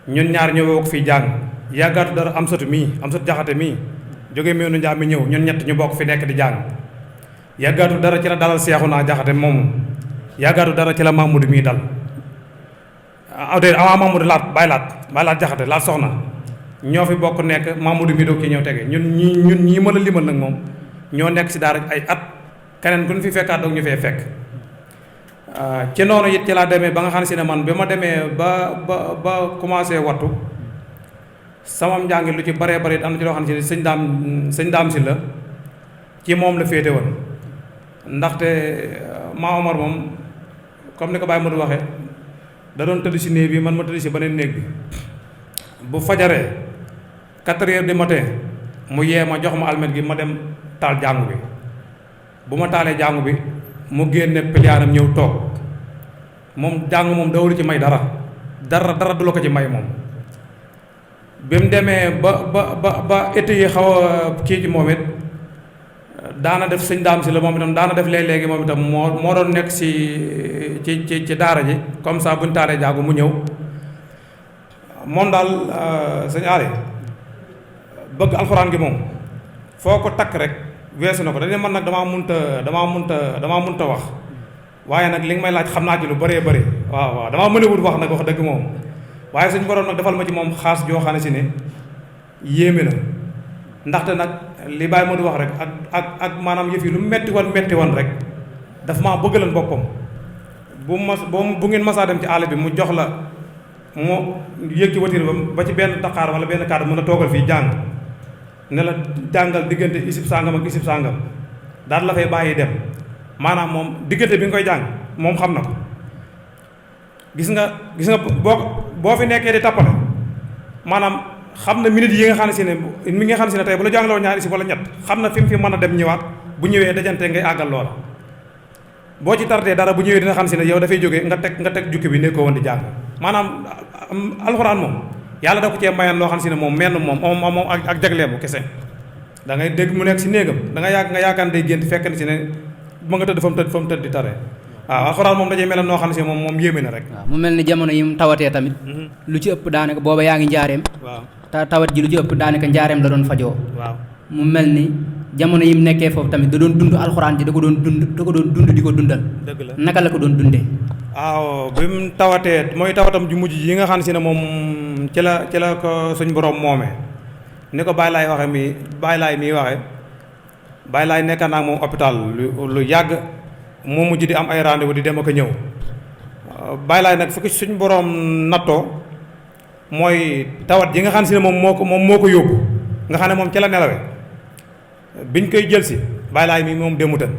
ñun ñaar ñëw bokk fii jàng yàggaatu dara am satu jaxate mii jógee meenu njaa mi ñëw ñun ñett ñu bokk fi nekk di jàng yàggaatu dara ci la dalal seexu naa jaxate moom yàggaatu dara ci la Mamadou mii dal Mamadou Baye laat jaxate laat soxna ñoo fi bokk nekk Mamadou mii doog ci ñëw tege ñun ñii mën a limal nag moom ñoo nekk si daara ay at keneen ku ñu fi fekkaat doog ñu fee fekk ci noonu it ci laa demee ba nga xam ne si ne man bi ma demee ba commencé wattu sama njàng lu ci baree bari am na ci loo xam ne si sëñ daam si la ci moom la féete woon ndaxte maa Omar moom comme ni ko Baye Modou waxee da doon tëdd si néeg bi man ma tëdd si beneen néeg bi bu fajaree 4 heures du matin mu yee ma jox ma almet gi ma dem taal jàngu bi bu ma taalee jàngu bi mu génne piliyaanam ñëw toog moom jàng moom dawul ci may dara du la ko ci may moom bi mu demee ba été yi xaw a kii ci moom it daana def sëñ daam si la moom itam daana def léeg-léegi moom itam moo doon nekk ci daara ji comme ça bu ñu taalee jàngu mu ñëw moom daal sëñ Aly bëgg alxuraan gi moom foo ko takk rek weesu na ko dañu man nag damaa munta wax waaye nag li nga may laaj xam naa ci lu bëree bëri waaw damaa mën a wut wax nag wax dëgg moom waaye suñu borom nag defal ma ci moom xaas joo xam ne si ne yéeme na ndaxte nag li Baye Modou wax rek ak maanaam yëf yi lu metti woon rek dafa maa bëggalan boppam bu ngeen masaa dem ci àll bi mu jox la mu yëg ci watir ba ci benn daqaar wala benn cadre mën a toogal fii jàng ne la jàngal diggante isib sàngam ak isib sàngam daal la fay bàyyi dem maanaam moom diggante bi nga koy jàng moom xam na ko gis nga boo fi nekkee di tappale maanaam xam na minutes yi nga xam ne si ne mi nga xam ne si ne tey bu la jàngaloo ñaari isib wala ñett xam na fi mu fi mën a dem ñëwaat bu ñëwee dajante ngay àggal loola boo ci tardé dara bu ñëwee dina xam si ne yow dafay jógee nga teg jukki bi nekkoo woon di jàng maanaam alxuraan moom yàlla da ko cee mayan loo xam si ne moom menn moom ak jagleemu kese da ngay dégg mu nekk si néegam da nga yaakaar day gént fekk na si ne ma nga tëdd fa mu tëdd di tare waaw alxuraan moom dajee mel noo xam ne si moom yéeme na rek. waaw mu mel ni jamono yi mu tawatee tamit. lu ci ëpp daanaka booba yaa ngi njaareem. waaw tawat ji lu ci ëpp daanaka njaareem la doon fajoo. waaw mu mel ni jamono yi mu nekkee foofu tamit da doon dund alxuraan ji da ko doon dund di ko dundal. dëgg la naka la ko doon dundee. waaw bi mu tawatee mooy tawatam ju mujj yi nga xam si ne moom ci la ko suñ borom moomee ni ko Baye Laay waxe mi Baye Laay mii waxe Baye Laay nekk naa moom hôpital lu yàgg moo mujj di am ay rendez-vous di dem ak a ñëw Baye Laay nag fi ko suñ borom nattoo mooy tawat ji nga xam si ne moom moo ko yóbbu nga xam ne moom ci la nelawee biñ koy jël si Baye Laay mii moom demutan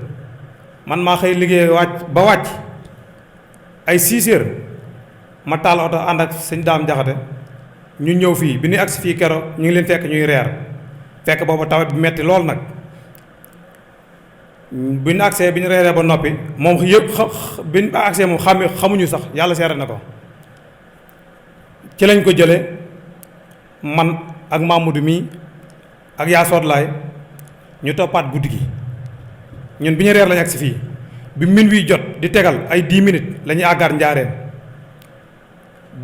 man maa xëy liggéey wàcc ay 6 heures ma taal oto ànd ak sëñ Daam Jaxate ñu ñëw fii bi ñuy agsi fii kero ñu ngi leen fekk ñuy reer fekk boobu tawat bi metti lool nag bi ñu agsee bi ñu reeree ba noppi moom yëpp bi ñu agsee moom xamuñu sax yàlla seere na ko ci lañ ko jële man ak Mamadou mii ak yaa sootlaay ñu toppaat guddi gi ñun bi ñu reer lañ agsi fii bi minuit jot di tegal ay 10 minutes la ñuy àggaat njaareem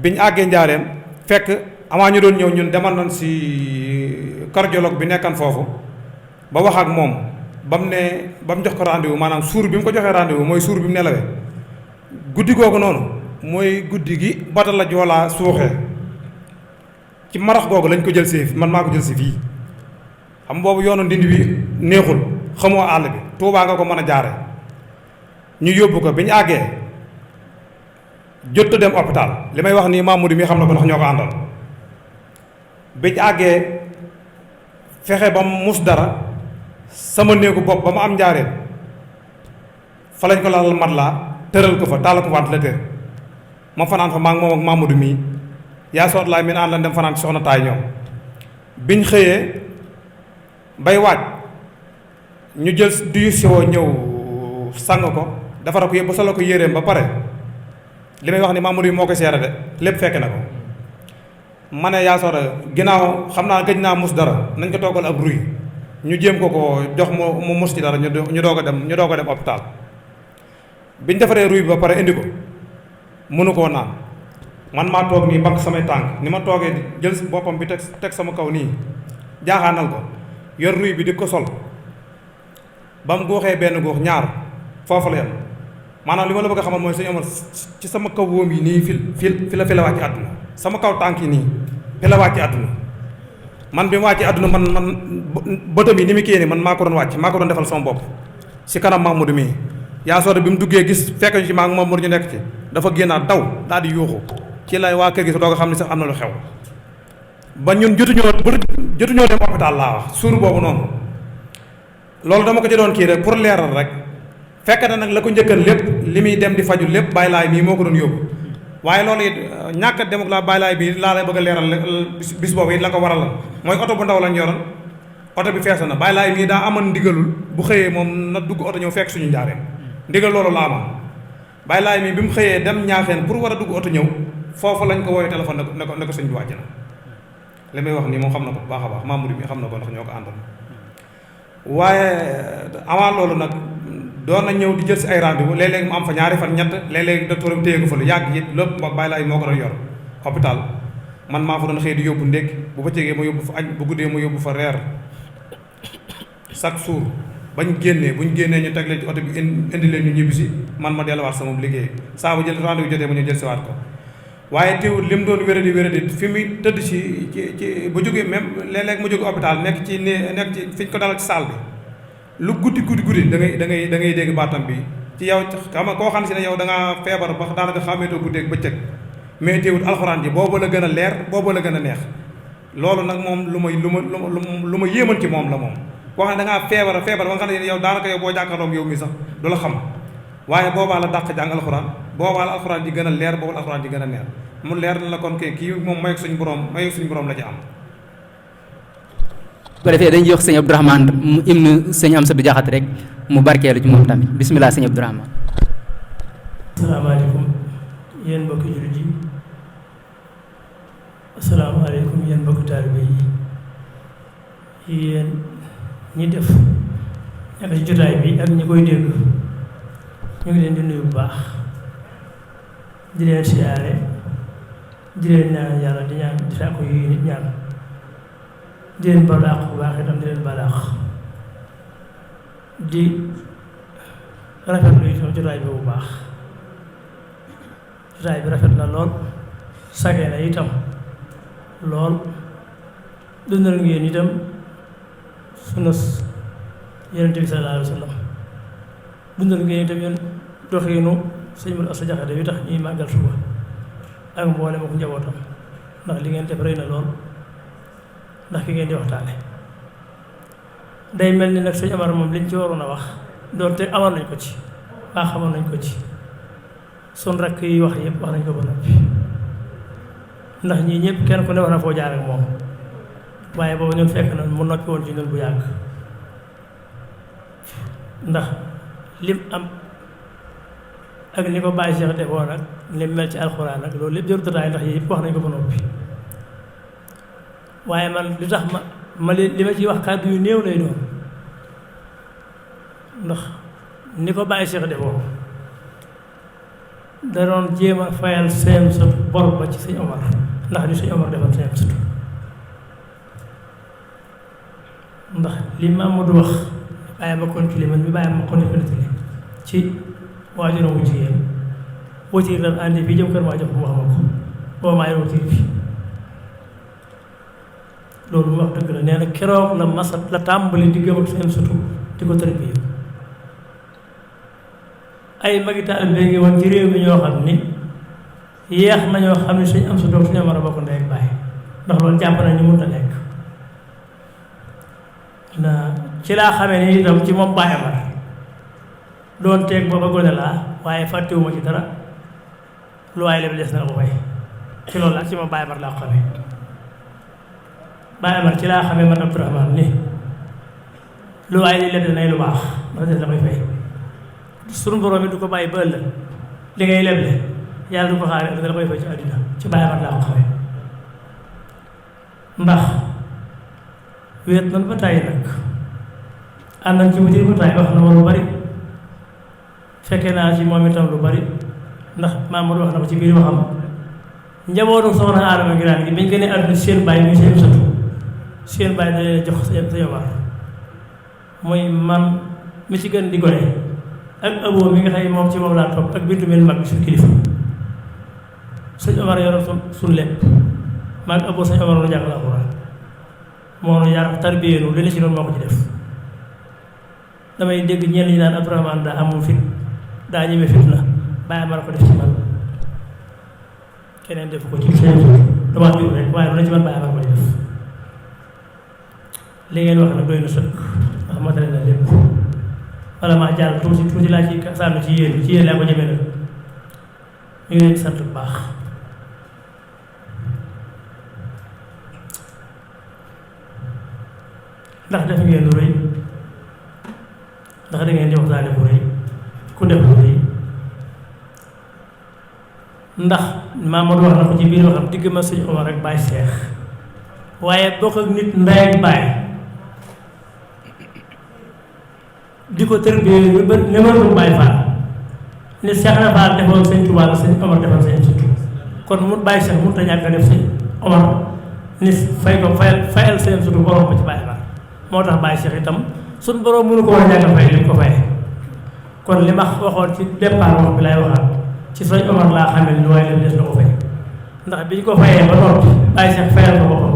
bi ñu àggee njaareem fekk amaa ñu doon ñëw ñun demal nañ si cardiologue bi nekkan foofu ba wax ak moom ba mu jox ko rendez-vous maanaam suur bi mu ko joxee rendez-vous mooy suur bi mu nelawee guddi googu noonu mooy guddi gi bata la joolaa suuxee ci marax googu lañ ko jël si man maa ko jël si fii xam boobu yoonu ndindi bi neexul xamoo àll bi Tuubaa nga ko mën a jaare ñu yóbbu ko bi ñu àggee jot dem hôpital li may wax nii Mamadou mi xam na ko ndax ñoo ko àndal bi ñu àggee fexe ba mu mus dara sama néegu bopp ba ma am njaareem fa lañ ko lalal mat laa tëral ko fa taal ko ventilateur ma fanaan fa maa ngi moom ak Mamadou mii yaa soot laay mi ànd la dem fanaan ci soxna taay ñoom biñ xëyee bay waaj ñu jël duyu siwoo ñëw sang ko defara ko yëpp ba solo ko yéreem ba pare li may wax ni Mamadou yi moo ko seere de lépp fekk na ko ma ne yaa soota ginnaaw xam naa gëj naa mus dara nañ ko toogal ab ruy ñu jéem ko jox mu mus ci dara ñu doog a dem hôpital biñ defaree ruy bi ba pare indi ko mënu koo naan man maa toog nii bank samay tànk ni ma toogee jël boppam bi teg sama kaw nii jaaxaanal ko yor ruy bi di ko sol ba mu góoxee benn góox ñaar foofu la yem maanaam li ma la bëgg a xamal mooy suñu amoon ci sama kaw wóom yi nii fi la wàcc àdduna sama kaw tànk yi nii fi la wàcc àdduna man bi mu wàcc àdduna man bëtam yi ni mu kii nii man maa ko doon wàcc maa ko doon defal sama bopp si kanam Mamadou mii yaa soota bi mu duggee gis fekk ñu ci maa ngi Mamadou ñu nekk ci dafa génnaat daw daal di yuuxu ci lay waa kër gi sa doog a xam ne sax am na lu xew ba ñun jotuñoo dem hôpital laa wax suur boobu noonu loolu dama ko ci doon kii rek pour leeral rek fekk na nag la ko njëkkan lépp li muy dem di faju lépp Baye Laay mii moo ko doon yóbbu waaye loolu it ñàkk a dem ak la Baye Laay bii laa lay bëgg a leeral bis boobu it la ko waral la mooy oto bu ndaw lañ yoroon oto bi fees na Baye Laay mii daa amoon ndigalul bu xëyee moom na dugg oto ñëw fekk suñu njaareem ndigal loolu la amoon Baye Laay mii bi mu xëyee dem ñaaxeen pour war a dugg oto ñëw foofu lañ ko woowee téléphone ne ko sëñ bi wàcc na li may wax nii moom xam na ko bu baax a baax Mamadou mi xam na ko ndax ñoo ko àndoon waaye avant loolu nag doon na ñëw di jël si ay rendez-vous léeg-léeg mu am fa ñaari fan ñett léeg-léeg docteur am téye ko fa lu yàgg it lépp Baye Laay moo ko doon yor hôpital man maa fa doon xëy di yóbbu ndékki bu bëccëgee ma yóbbu fa añ bu guddee ma yóbbu fa reer chaque jour buñ génnee ñu teg leen ci oto bi indi leen ñu ñibbisi man ma delluwaat sama liggéey saa bu jël rendez-vous jotee ma ñu jël siwaat ko waaye teewul li mu doon wéradi fi muy tëdd ci bu jógee même léeg-léeg mu jóge hôpital nekk ci fi ñu ko dalal ci salle bi lu guddi da ngay dégg baatam bi ci yow xam nga koo xam si ne yow da ngaa feebar ba daanaka xàmmeetoo guddeeg bëccëg mais teewul alxuraan ji boobu la gën a leer boobu la gën a neex loolu nag moom lu ma yéemal ci moom la moom koo xam ne da ngaa feebar ba nga xam ne yow daanaka yow boo jàkkaarloog yow mi sax du la xam waaye boobaa la dàq jàng alxuraan boobaa la alxuraan ji gën a leer boobu la alxuraan ji gën a neex mu leer na la kon kii moom mayu suñu borom la ci am. bu ko defee dañuy jox sëñ Abdourahmane mu im sëñ Amsatu Jaxate rek mu barkeelu ci moom tamit bisimilah sëñ Abdourahmane. asalaamaaleykum yéen mbokki jullit yi asalaamaaleykum yéen mbokki taalibe yi yéen ñi def ñaka ci jotaay bi ak ñi koy dégg ñu ngi leen di nuyu bu baax di leen siyaare di leen ñaan yàlla di ñaan di sàkku yu nit ñaan di leen balaax bu baax itam di leen balaax di rafetlu itam jotaay bi bu baax jotaay bi rafet na lool sagee na itam lool dundal ngeen itam sunnas Yonent bi sallallahu alayhi wa sallam dundal ngeen itam yéen doxiinu sëñ Modou Asta Diakhaté bi tax ñuy màggal suba ak mboolem ak njabootam ndax li ngeen def rëy na lool ndax ki ngeen di waxtaane day mel ni nag sëñ Amar moom liñ ci waroon a wax doonte amoon nañ ko ci waa xamoon nañ ko ci sun rakk yi wax yëpp wax nañ ko ba noppi ndax ñii ñëpp kenn ku ne wax na foo jaar ak moom waaye boobu ñun fekk na mu noppi woon ci ñun bu yàgg ndax lim am ak ni ko Baye Cheikh defoon ak lim mel ci alxuraan ak loolu lépp jërut ndax yii yëpp wax nañ ko ba noppi waaye man li tax ma li ma ciy wax kàddu yu néew lay doon ndax ni ko Baye Cheikh defoon da doon jéem a fayal seen sa bor ba ci sëñ Omar ndax li sëñ Omar defoon seen sut ndax li Mamadou wax bàyyi ma kon ci li man bi bàyyi ma kon ci waajuram wu jigéen watiir dal àndi fii jëm kër maa jox bu wax ma ko boo maa yor watiir bi loolu mu wax dëgg la nee na keroog la masat la tàmbali di gëm ak seen sutu di ko tërbiya ay magi taalibe ngi woon ci réew mi ñoo xam ni yeex nañoo xam ne suñ am su doom suñu mën a bokk ndey ak bàyyi ndax loolu jàpp nañ ñu mënut a nekk na ci laa xamee ni itam ci moom Baye Amar doon teeg booba gone laa waaye fàttewuma ci dara lu waaye lépp des na la ko fay ci loolu ak ci moom Baye Amar laa ko xamee Baye Amar ci laa xamee man Abdourahmane ni lu waaye li leb nay lu baax ba des la koy fay sunu borom mi du ko bàyyi ba ëllëg li ngay leble yàlla du ko xaare ëllëg la koy fay ci àddina ci Baye Amar laa ko xamee ndax wéet nan ba tàyyi nag ànd nañ ci wutir ba tàyyi wax na ma lu bari fekkee naa ci moom itam lu bari ndax Mamadou wax na ko ci biir waxam njabootu soxna Adama Ngiraan gi bañ gënee àdduna seen bàyyi muy seen sëtu seen bàyyi da leen jox sa yomar mooy man mi ci gën di gone ak aboo mi nga xam ne moom ci moom laa topp ak bintu mel mag bi suñu kilifa sëñ Omar yoroon suñu lépp maag aboo sëñ Omar nu jàng alxuraan moo nu yar tarbiyeenu li la ci doon moo ko ci def damay dégg ñenn ñi naan Abdourahmane daa amul fit daa ñeme fit na Baye Amar ko def ci man keneen def ko ci seen dama jur rek waaye lu la ci man Baye Amar ko def li ngeen wax nag doy na sëkk ndax matale na lépp wala maa jàll tuuti laa ci sànnu ci yéen laa ko jëmee nag ñu ngi leen di sant bu baax ndax def ngeen lu rëy ndax da ngeen di waxtaane bu rëy ku def lu rëy ndax Mamadou wax na ko ci biir waxam digg ma sëñ Omar ak Baye Cheikh waaye bokk ak nit ndey ak baay di ko tërbiyee ba ne ma doon Baye Fall ne Cheikh na Fall defoon sëñ Touba la sëñ Omar defoon sëñ Touba kon mu Baye Cheikh mënut a ñàkk a def sëñ Omar ni fay ko fayal seen sutu borom ko ci Baye Fall moo tax Baye Cheikh itam suñ borom mënu ko war a ñàkk a fay li mu ko fayee kon li ma waxoon ci départ wax bi lay waxaat ci sëñ Omar laa xamee ni waaye leen des na ko fay ndax bi ñu ko fayee ba noppi Baye Cheikh fayal ko boppam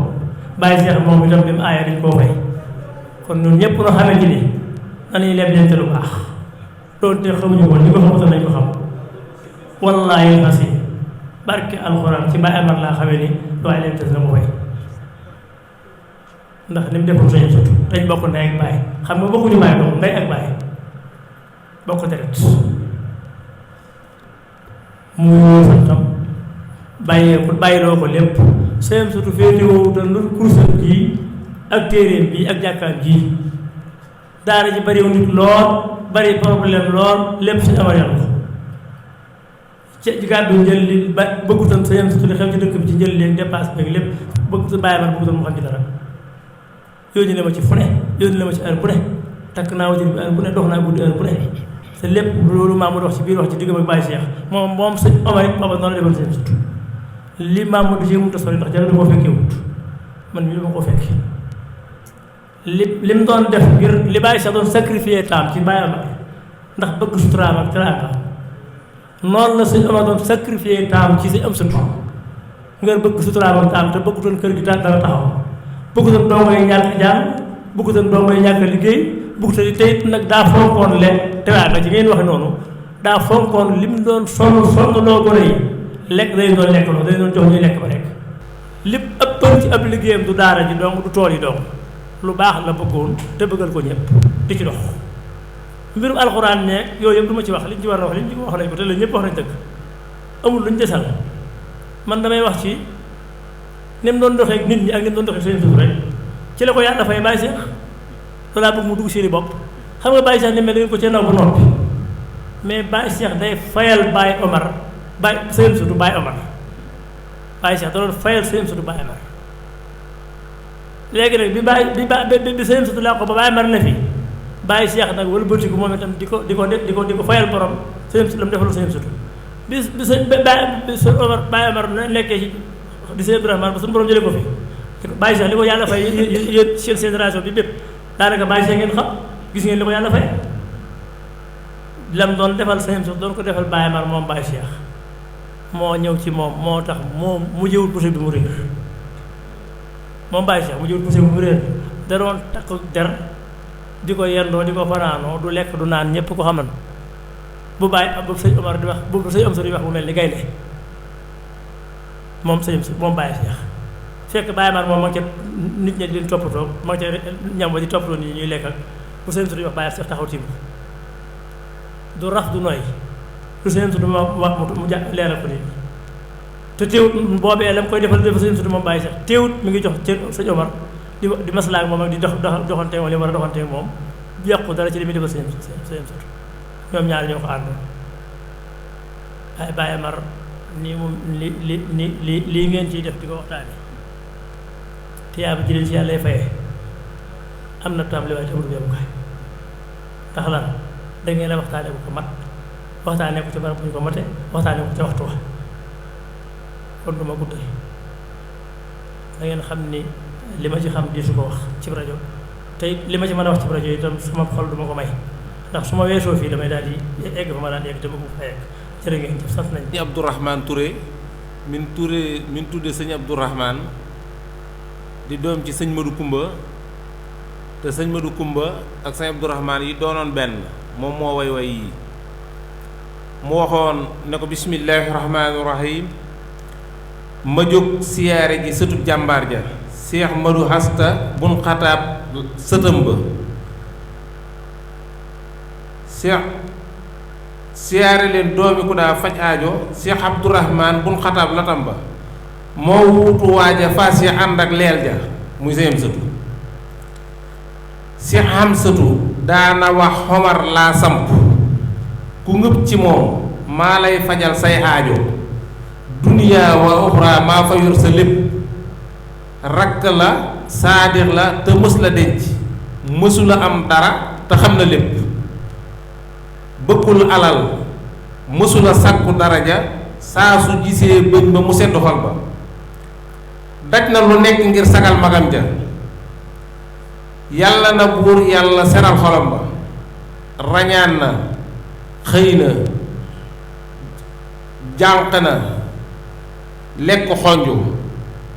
Baye Cheikh moom itam bi mu aayee dañ koo fay kon ñun ñëpp noo xamante ni nañuy leblente lu baax doonte xamuñu ko ñi ko xamutoon nañ ko xam wallaahi xasi barke alxuraan ci Baye Amar laa xamee ni waaye leen des na ko fay ndax ni mu defoon sañu sut dañ bokk ndey ak baay xam nga bokkuñu baay bokk ndey ak baay bokk deret mu santam bàyyiloo ko lépp seen sutu féetewoo te lu kursam ji ak téeréem bi ak jàkkaam ji daara ji bariw nit lool bari problème lool lépp suñu Amar yàlla ko ci gàddu njël li ba bëggutoon seen sutu li xew ci dëkk bi ci njël léegi dépasse beeg lépp bëggutoon Baye Amar bëggutoon mu xam ci dara yónni na ma ci fu ne yónni na ma ci heure bu ne takk naa wajur bi heure bu ne dox naa guddi heure bu ne te lépp loolu Mamadou wax ci biir wax ci diggam ak Baye Cheikh moom sëñ Omar it booba noonu la defoon seen sut li Mamadou ci mënut a sori ndax jarul da koo fekkee wut man mii dama koo fekke li mu doon def ngir li Baye Cheikh doon sacrifier taam ci Baye Omar ndax bëgg suturaam ak teraanga noonu la sëñ Omar doon sacrifier taam ci sëñ am sut ngir bëgg suturaam ak taam te bëggutoon kër gi dara taxaw bëggutoon dongo yi ñàkk jàng bëggutoon dongo yi ñàkk liggéey bëggutoon te it nag daa fonkoon leen teraanga ci ngeen waxe noonu daa fonkoon li mu doon sonn loo gone yi lekk day doon lekk loolu day doon jox ñuy lekk ba lekk lépp ëppoon ci ab liggéeyam du daara ji dong du tool yi dong lu baax la bëggoon te bëggal ko ñëpp di ci dox mbirum alxuraan ne yooyu yëpp du ma ci wax liñ ci war a wax liñ ci wax nañ ko te la ñëpp wax nañ dëgg amul luñ desal man damay wax ci ni mu doon doxee nit ñi ak ni mu doon doxee seen suuf rek ci la ko yàlla fay Baye Cheikh loolaa bëgg mu dugg seeni bopp xam nga Baye Cheikh ni mel da ngeen ko cee naw ba noppi mais Baye Cheikh day fayal Baye Omar Baye seen sutu Baye Omar Baye Cheikh da doon fayal seen sutu Baye Omar léegi nag bi seen sutu laa ko ba Baye Omar ne fi Baye Cheikh nag wala bëtiku moom itam di ko fayal borom seen sutu la mu defal seen sutu bi Omar Baye Omar nekkee ci di seen Abdourahmane ba suñu borom jëlee ko fi Baye Cheikh li ko yàlla fay yéen seen génération bi bépp daanaka Baye Cheikh ngeen xam gis ngeen li ko yàlla fay lam doon defal seen sutu doon ko defal Baye Omar moom Baye Cheikh moo ñëw ci moom moo tax moom mu jëwul pousse bi mu réer moom Baye Cheikh mu jëwul pousse bi mu réer da doon takk der di ko yendoo di ko fanaanoo du lekk du naan ñëpp ko xaman bu bàyyi bu sëñ Omar di wax bu sëñ am sa di wax bu mel ni gaynde moom sëñ moom Baye Cheikh fekk Baye Omar moom ma ca nit ñi di leen toppatoo ma ca ñam ba di toppatoo nit ñi ñuy lekk ak bu sëñ am sa di wax Baye Cheikh taxaw tiim du raf du noy lu sëñ am sa di wax mu leeral ko nit te teewut boobee la mu koy defal sëñ am sa di moom Baye Cheikh teewut mi ngi jox cër sëñ Omar di maslaak moom ak di doxante moom li war a doxante moom yàqu dara ci li muy defal sëñ am sa ñoom ñaar ñoo ko àndoon waaye Baye Omar nii moom lii ngeen ciy def di ko waxtaane tiyaaba ji leen ci yàlla fayee am na tàmbali waaye amul yemukaay tax la da ngeen a waxtaane bu ko mat waxtaane ko ci barab bu ñu ko mate waxtaane ko ca waxtu wa kon du ma guddal da ngeen xam ni li ma ci xam di su ko wax ci rajo te li ma ci mën a wax ci rajo itam suma xol du ma ko may ndax su ma weesoo fii damay daal di egg fa ma daan egg te bëgg fa egg jërë ngeen jëf sant nañ sëñ Abdourahmane Touré min tudde sëñ Abdourahmane di doom ci sëñ Madou Kumba te sëñ Madou Kumba ak sëñ Abdourahmane yi doonoon benn moom moo way yi mu waxoon ne ko bismillaahi rahmaani rahim ma jóg siyaare ji sëtub jàmbaar ja Cheikh Madou Hasta bun xataab sëtam ba siyaare leen doomi ku daa faj aajo Cheikh Abdourahmane bun xataab latam ba moo wuutu waaja fas ya ànd ak leel ja muy sëyam sëtu Cheikh am sëtu daana wax xomar laa samp ku ngëb ci moom maa lay fajal say aajo duniyaa wa uxra maa fa yor sa lépp rakk la saadix la te mës la denc mësula am dara te xam na lépp bëggul alal mësula sàkku daraja saa su gisee bëñ ba mu sedd xol ba daj na lu nekk ngir sagal magam ja yàlla na buur yàlla seral xolam ba rañaan na xëy na jànq na lekk xonju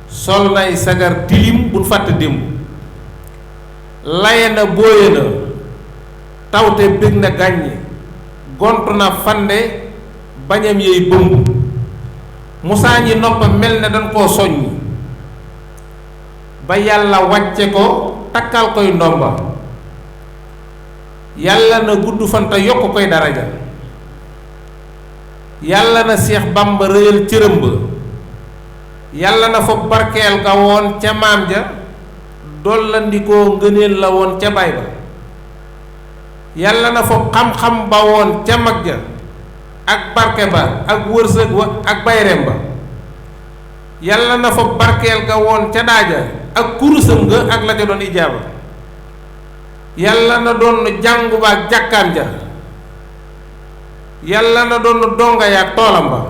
sol nay sagar tilim bul fàtte démb laye na bóoye na tawte bég na gàññi gont na fande bañam yey bëmb musaa ñi noppam mel ne dañ koo soññ ba yàlla wàcce ko takkal koy ndomba yàlla na gudd fanta yokk koy daraja yàlla na Seex Bamba rëyal cërëm ba yàlla na fa barkeel ga woon ca maam ja dollandikoo ngëneel la woon ca baay ba yàlla na fa xam-xam ba woon ca mag ja ak barke ba ak wërsëg wa ak bayreem ba yàlla na fa barkeel ga woon ca daaja ak kurusam ga ak la ca doon ijaaba yàlla na doon jàngu ba ak jàkkaam ja yàlla na doon donga yaag toolam ba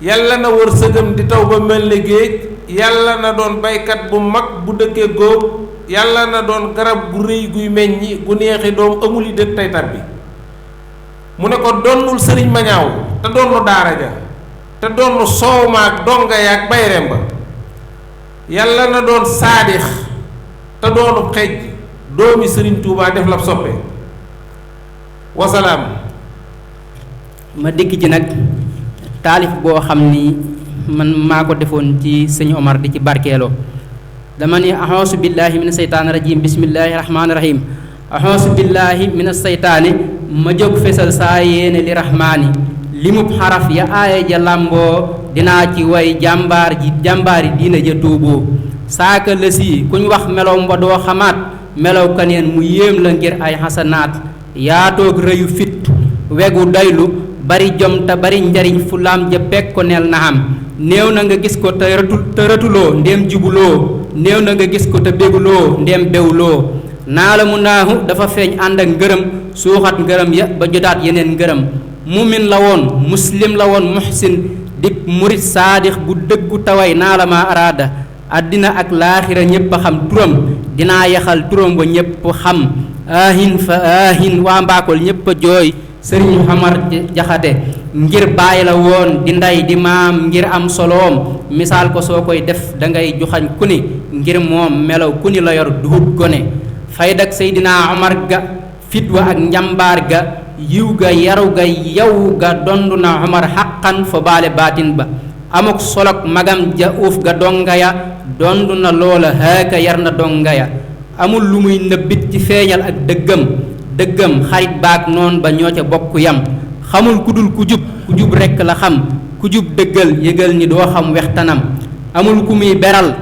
yàlla na wër sëgam di taw ba mel ni géej yàlla na doon baykat bu mag bu dëkkee góob yàlla na doon garab gu rëy guy meññi gu neexi doom amuli dëkk tey tar bi mu ne ko donnul sëriñ Mañaaw te donnu daara ja te donnu soow maag donga yaag bayrem ba yàlla na doon saadix te doonu xeej doomi sëriñ Tuubaa def la soppe wasalaam. ma dikk ci nag taalif boo xam ni man maa ko defoon ci sëñ Omar di ci barkeeloo dama ni axoosu billaahi mina seytaani rajiim bismillaahi rahmaani rahiim axoosu billaahi mina seytaani ma jóg fesal saa yéene li rahmaani limub xaraf ya aaya ja làmboo dinaa ci way jàmbaari diina ja tuuboo saaka la si kuñ wax melow mba doo xamaat melow kaneen mu yéem la ngir ay xasanaat yaatoog rëyu fit wegu doylu bari jom te bari njariñ fu laam ja peg ko neel na am néew na nga gis ko te rëtuloo ndéem jubuloo néew na nga gis ko te béguloo ndéem bewloo naa la mu naahu dafa feeñ ànd ak ngërëm suuxat ngërëm ya ba jotaat yeneen ngërëm mumin la woon muslim la woon muhsin di murit saadix bu dëggu taway naa la ma araada àddina ak laaxira ñépp a xam turam dinaa yaxal turam ba ñépp xam aahin fa aahin waa mbaakol ñépp a jooy sëriñ Xamar Jaxate ngir bàyyi la woon di ndey di maam ngir am soloom misaal ko soo koy def dangay joxañ ku ni ngir moom melaw ku ni la yor duhut gone faydak Seydina Omar ga fitwa ak njambaar ga yiw ga yaru ga yaw ga dondu na Omar xaqan fa baale baatin ba amuk solok magam ja uuf ga donga ya dondu na loola haaka yar na donga ya amul lu muy nëbbit ci feeñal ak dëggam xarit baak noon ba ñoo ca bokk yam xamul ku dul ku jub rekk la xam ku jub dëggal yëgal ni doo xam wextanam amul ku muy beral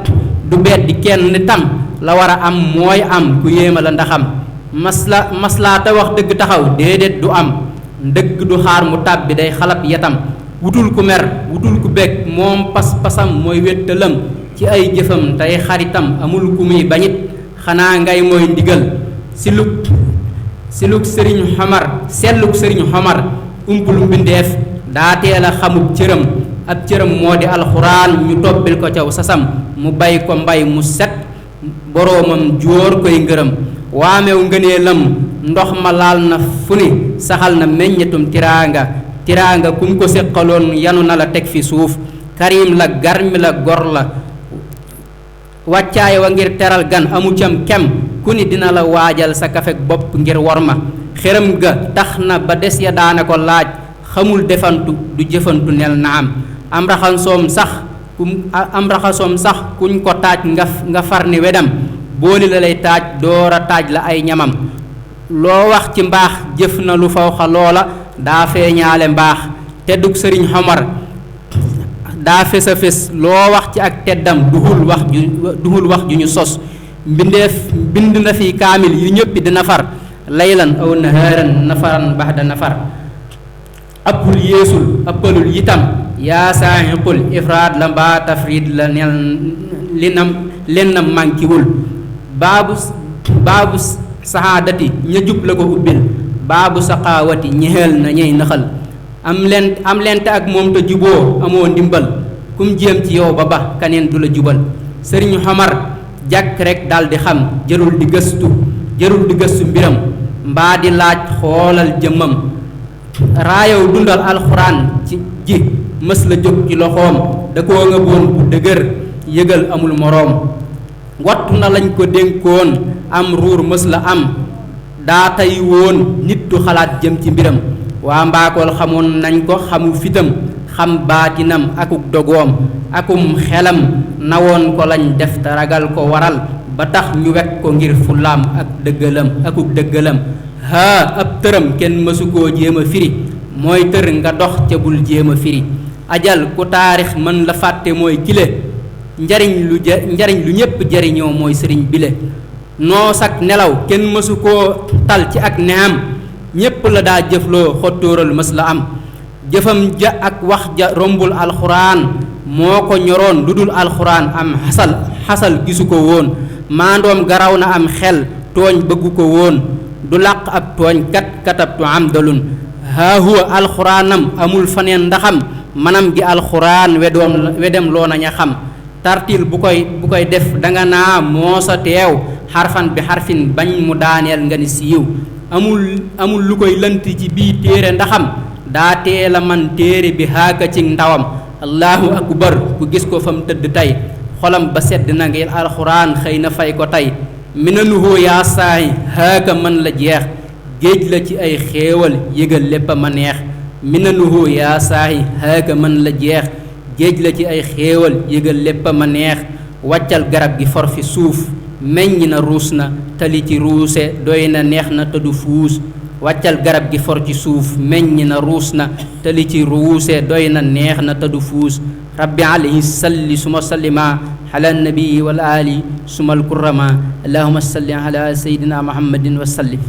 du beet di kenn ni tam la war a am mooy am ku yéema la ndaxam maslaa te wax dëgg taxaw déedéet du am dëgg du xaar mu tàbbi day xalab yatam wutul ku mer wutul ku bég moom pas-pasam mooy wéttalam ci ay jëfam tey xaritam amul ku muy bañit xanaa ngay mooy ndigal siluk sëriñ Xamar selluk sëriñ Xamar umpul mbindeef daa teel a xamub cëram ab cëram moo di alxuraan ñu tobbil ko caw sasam mu bay ko mbay mu set boroomam jóor koy ngërëm waamew ngëneelam ndox ma laal na fu ni saxal na meññetum tiraanga kum ko séqaloon yanu na la teg fi suuf karim la garmi la gor la wàccaay wa ngir teral gan amu cam kem ku ni dina la waajal sa kafek bopp ngir wor ma xërëm ga tax na ba des ya daana ko laaj xamul defantu du jëfantu nel na am raxasoom sax kuñ ko taaj nga far ni wedam booli la lay taaj doora taaj la ay ñamam loo wax ci mbaax jëf na lu fawxa loola daa feeñaale mbaax teddug sëriñ Xamar daa fés a fés loo wax ci ak teddam duhul wax ju ñu sos bind na fi kaamil yu ñëppi dina far laylan aw nahaaran nafaran baxda nafar appul yeesul appalul itam yaa saaxiqul ifraad la mbaa tafrid la nel lennam mànkiwul baabu saxaadati ña jub la ko ubbil baabu saqaawati ñexeel na ñey naxal am lente ak moom te juboo amoo ndimbal kum jéem ci yow ba kaneen du la jubal sëriñ Xamar jàkk rek daldi xam jërul di gëstu mbiram mbaa di laaj xoolal jëmmam raayow dundal alxuraan ji mës la jóg ci loxoom da koo nga boon bu dëgër yëgal amul moroom wattu na lañ ko dénkoon am ruur mës la am daa tey woon nit du xalaat jëm ci mbiram waa mbaakool xamoon nañ ko xamu fitam xam baatinam akuk dogoom akum xelam nawoon ko lañ def te ragal ko waral ba tax ñu wekk ko ngir fulaam akuk dëggalam haa ab tëram kenn mësu koo jéem a firi mooy tër nga dox ca bul jéem a firi ajal ku taarix mën la fàtte mooy kile njariñ lu ñépp jariñoo mooy sëriñ bile noos ak nelaw kenn mësu koo tal ci ak neam ñépp la daa jëfloo xottóoral mës la am jëfam ja ak wax ja rombul alxuraan moo ko ñoroon lu dul alxuraan am xasal gisu ko woon maandoom garaw na am xel tooñ bëggu ko woon du làq ab tooñ kat katabtu amdalun haa huwa alxuraanam amul faneen ndaxam manam gi alxuraan wedem loo naña xam tartil bu koy def danga naa moosa teew xarfan bi xarfin bañ mu daaneel nga ni siiw amul lu koy lënt ci bii téere ndaxam daa teel a man téere bi haaka ci ndawam allahu akbar ku gis ko fa mu tëdd tey xolam ba sedd na ngir alxuraan xëy na fay ko tey minanuhu yaa saay haaka mën la jeex géej la ci ay xéewal yëgal lépp a ma neex minanuhu yaa saay haaka mën la jeex géej la ci ay xéewal yëgal lépp a ma neex wàccal garab gi for fi suuf meññ na ruus na tali ci ruuse doy na neex na te du fuus wàccal garab gi for ci suuf meññ na ruus na tali ci ruuse doy na neex na te du fuus rabbi alayhi salli suma sallima ala nabii wal ali suma alkurama allahuma salli ala sayidina muhammadin wa sallim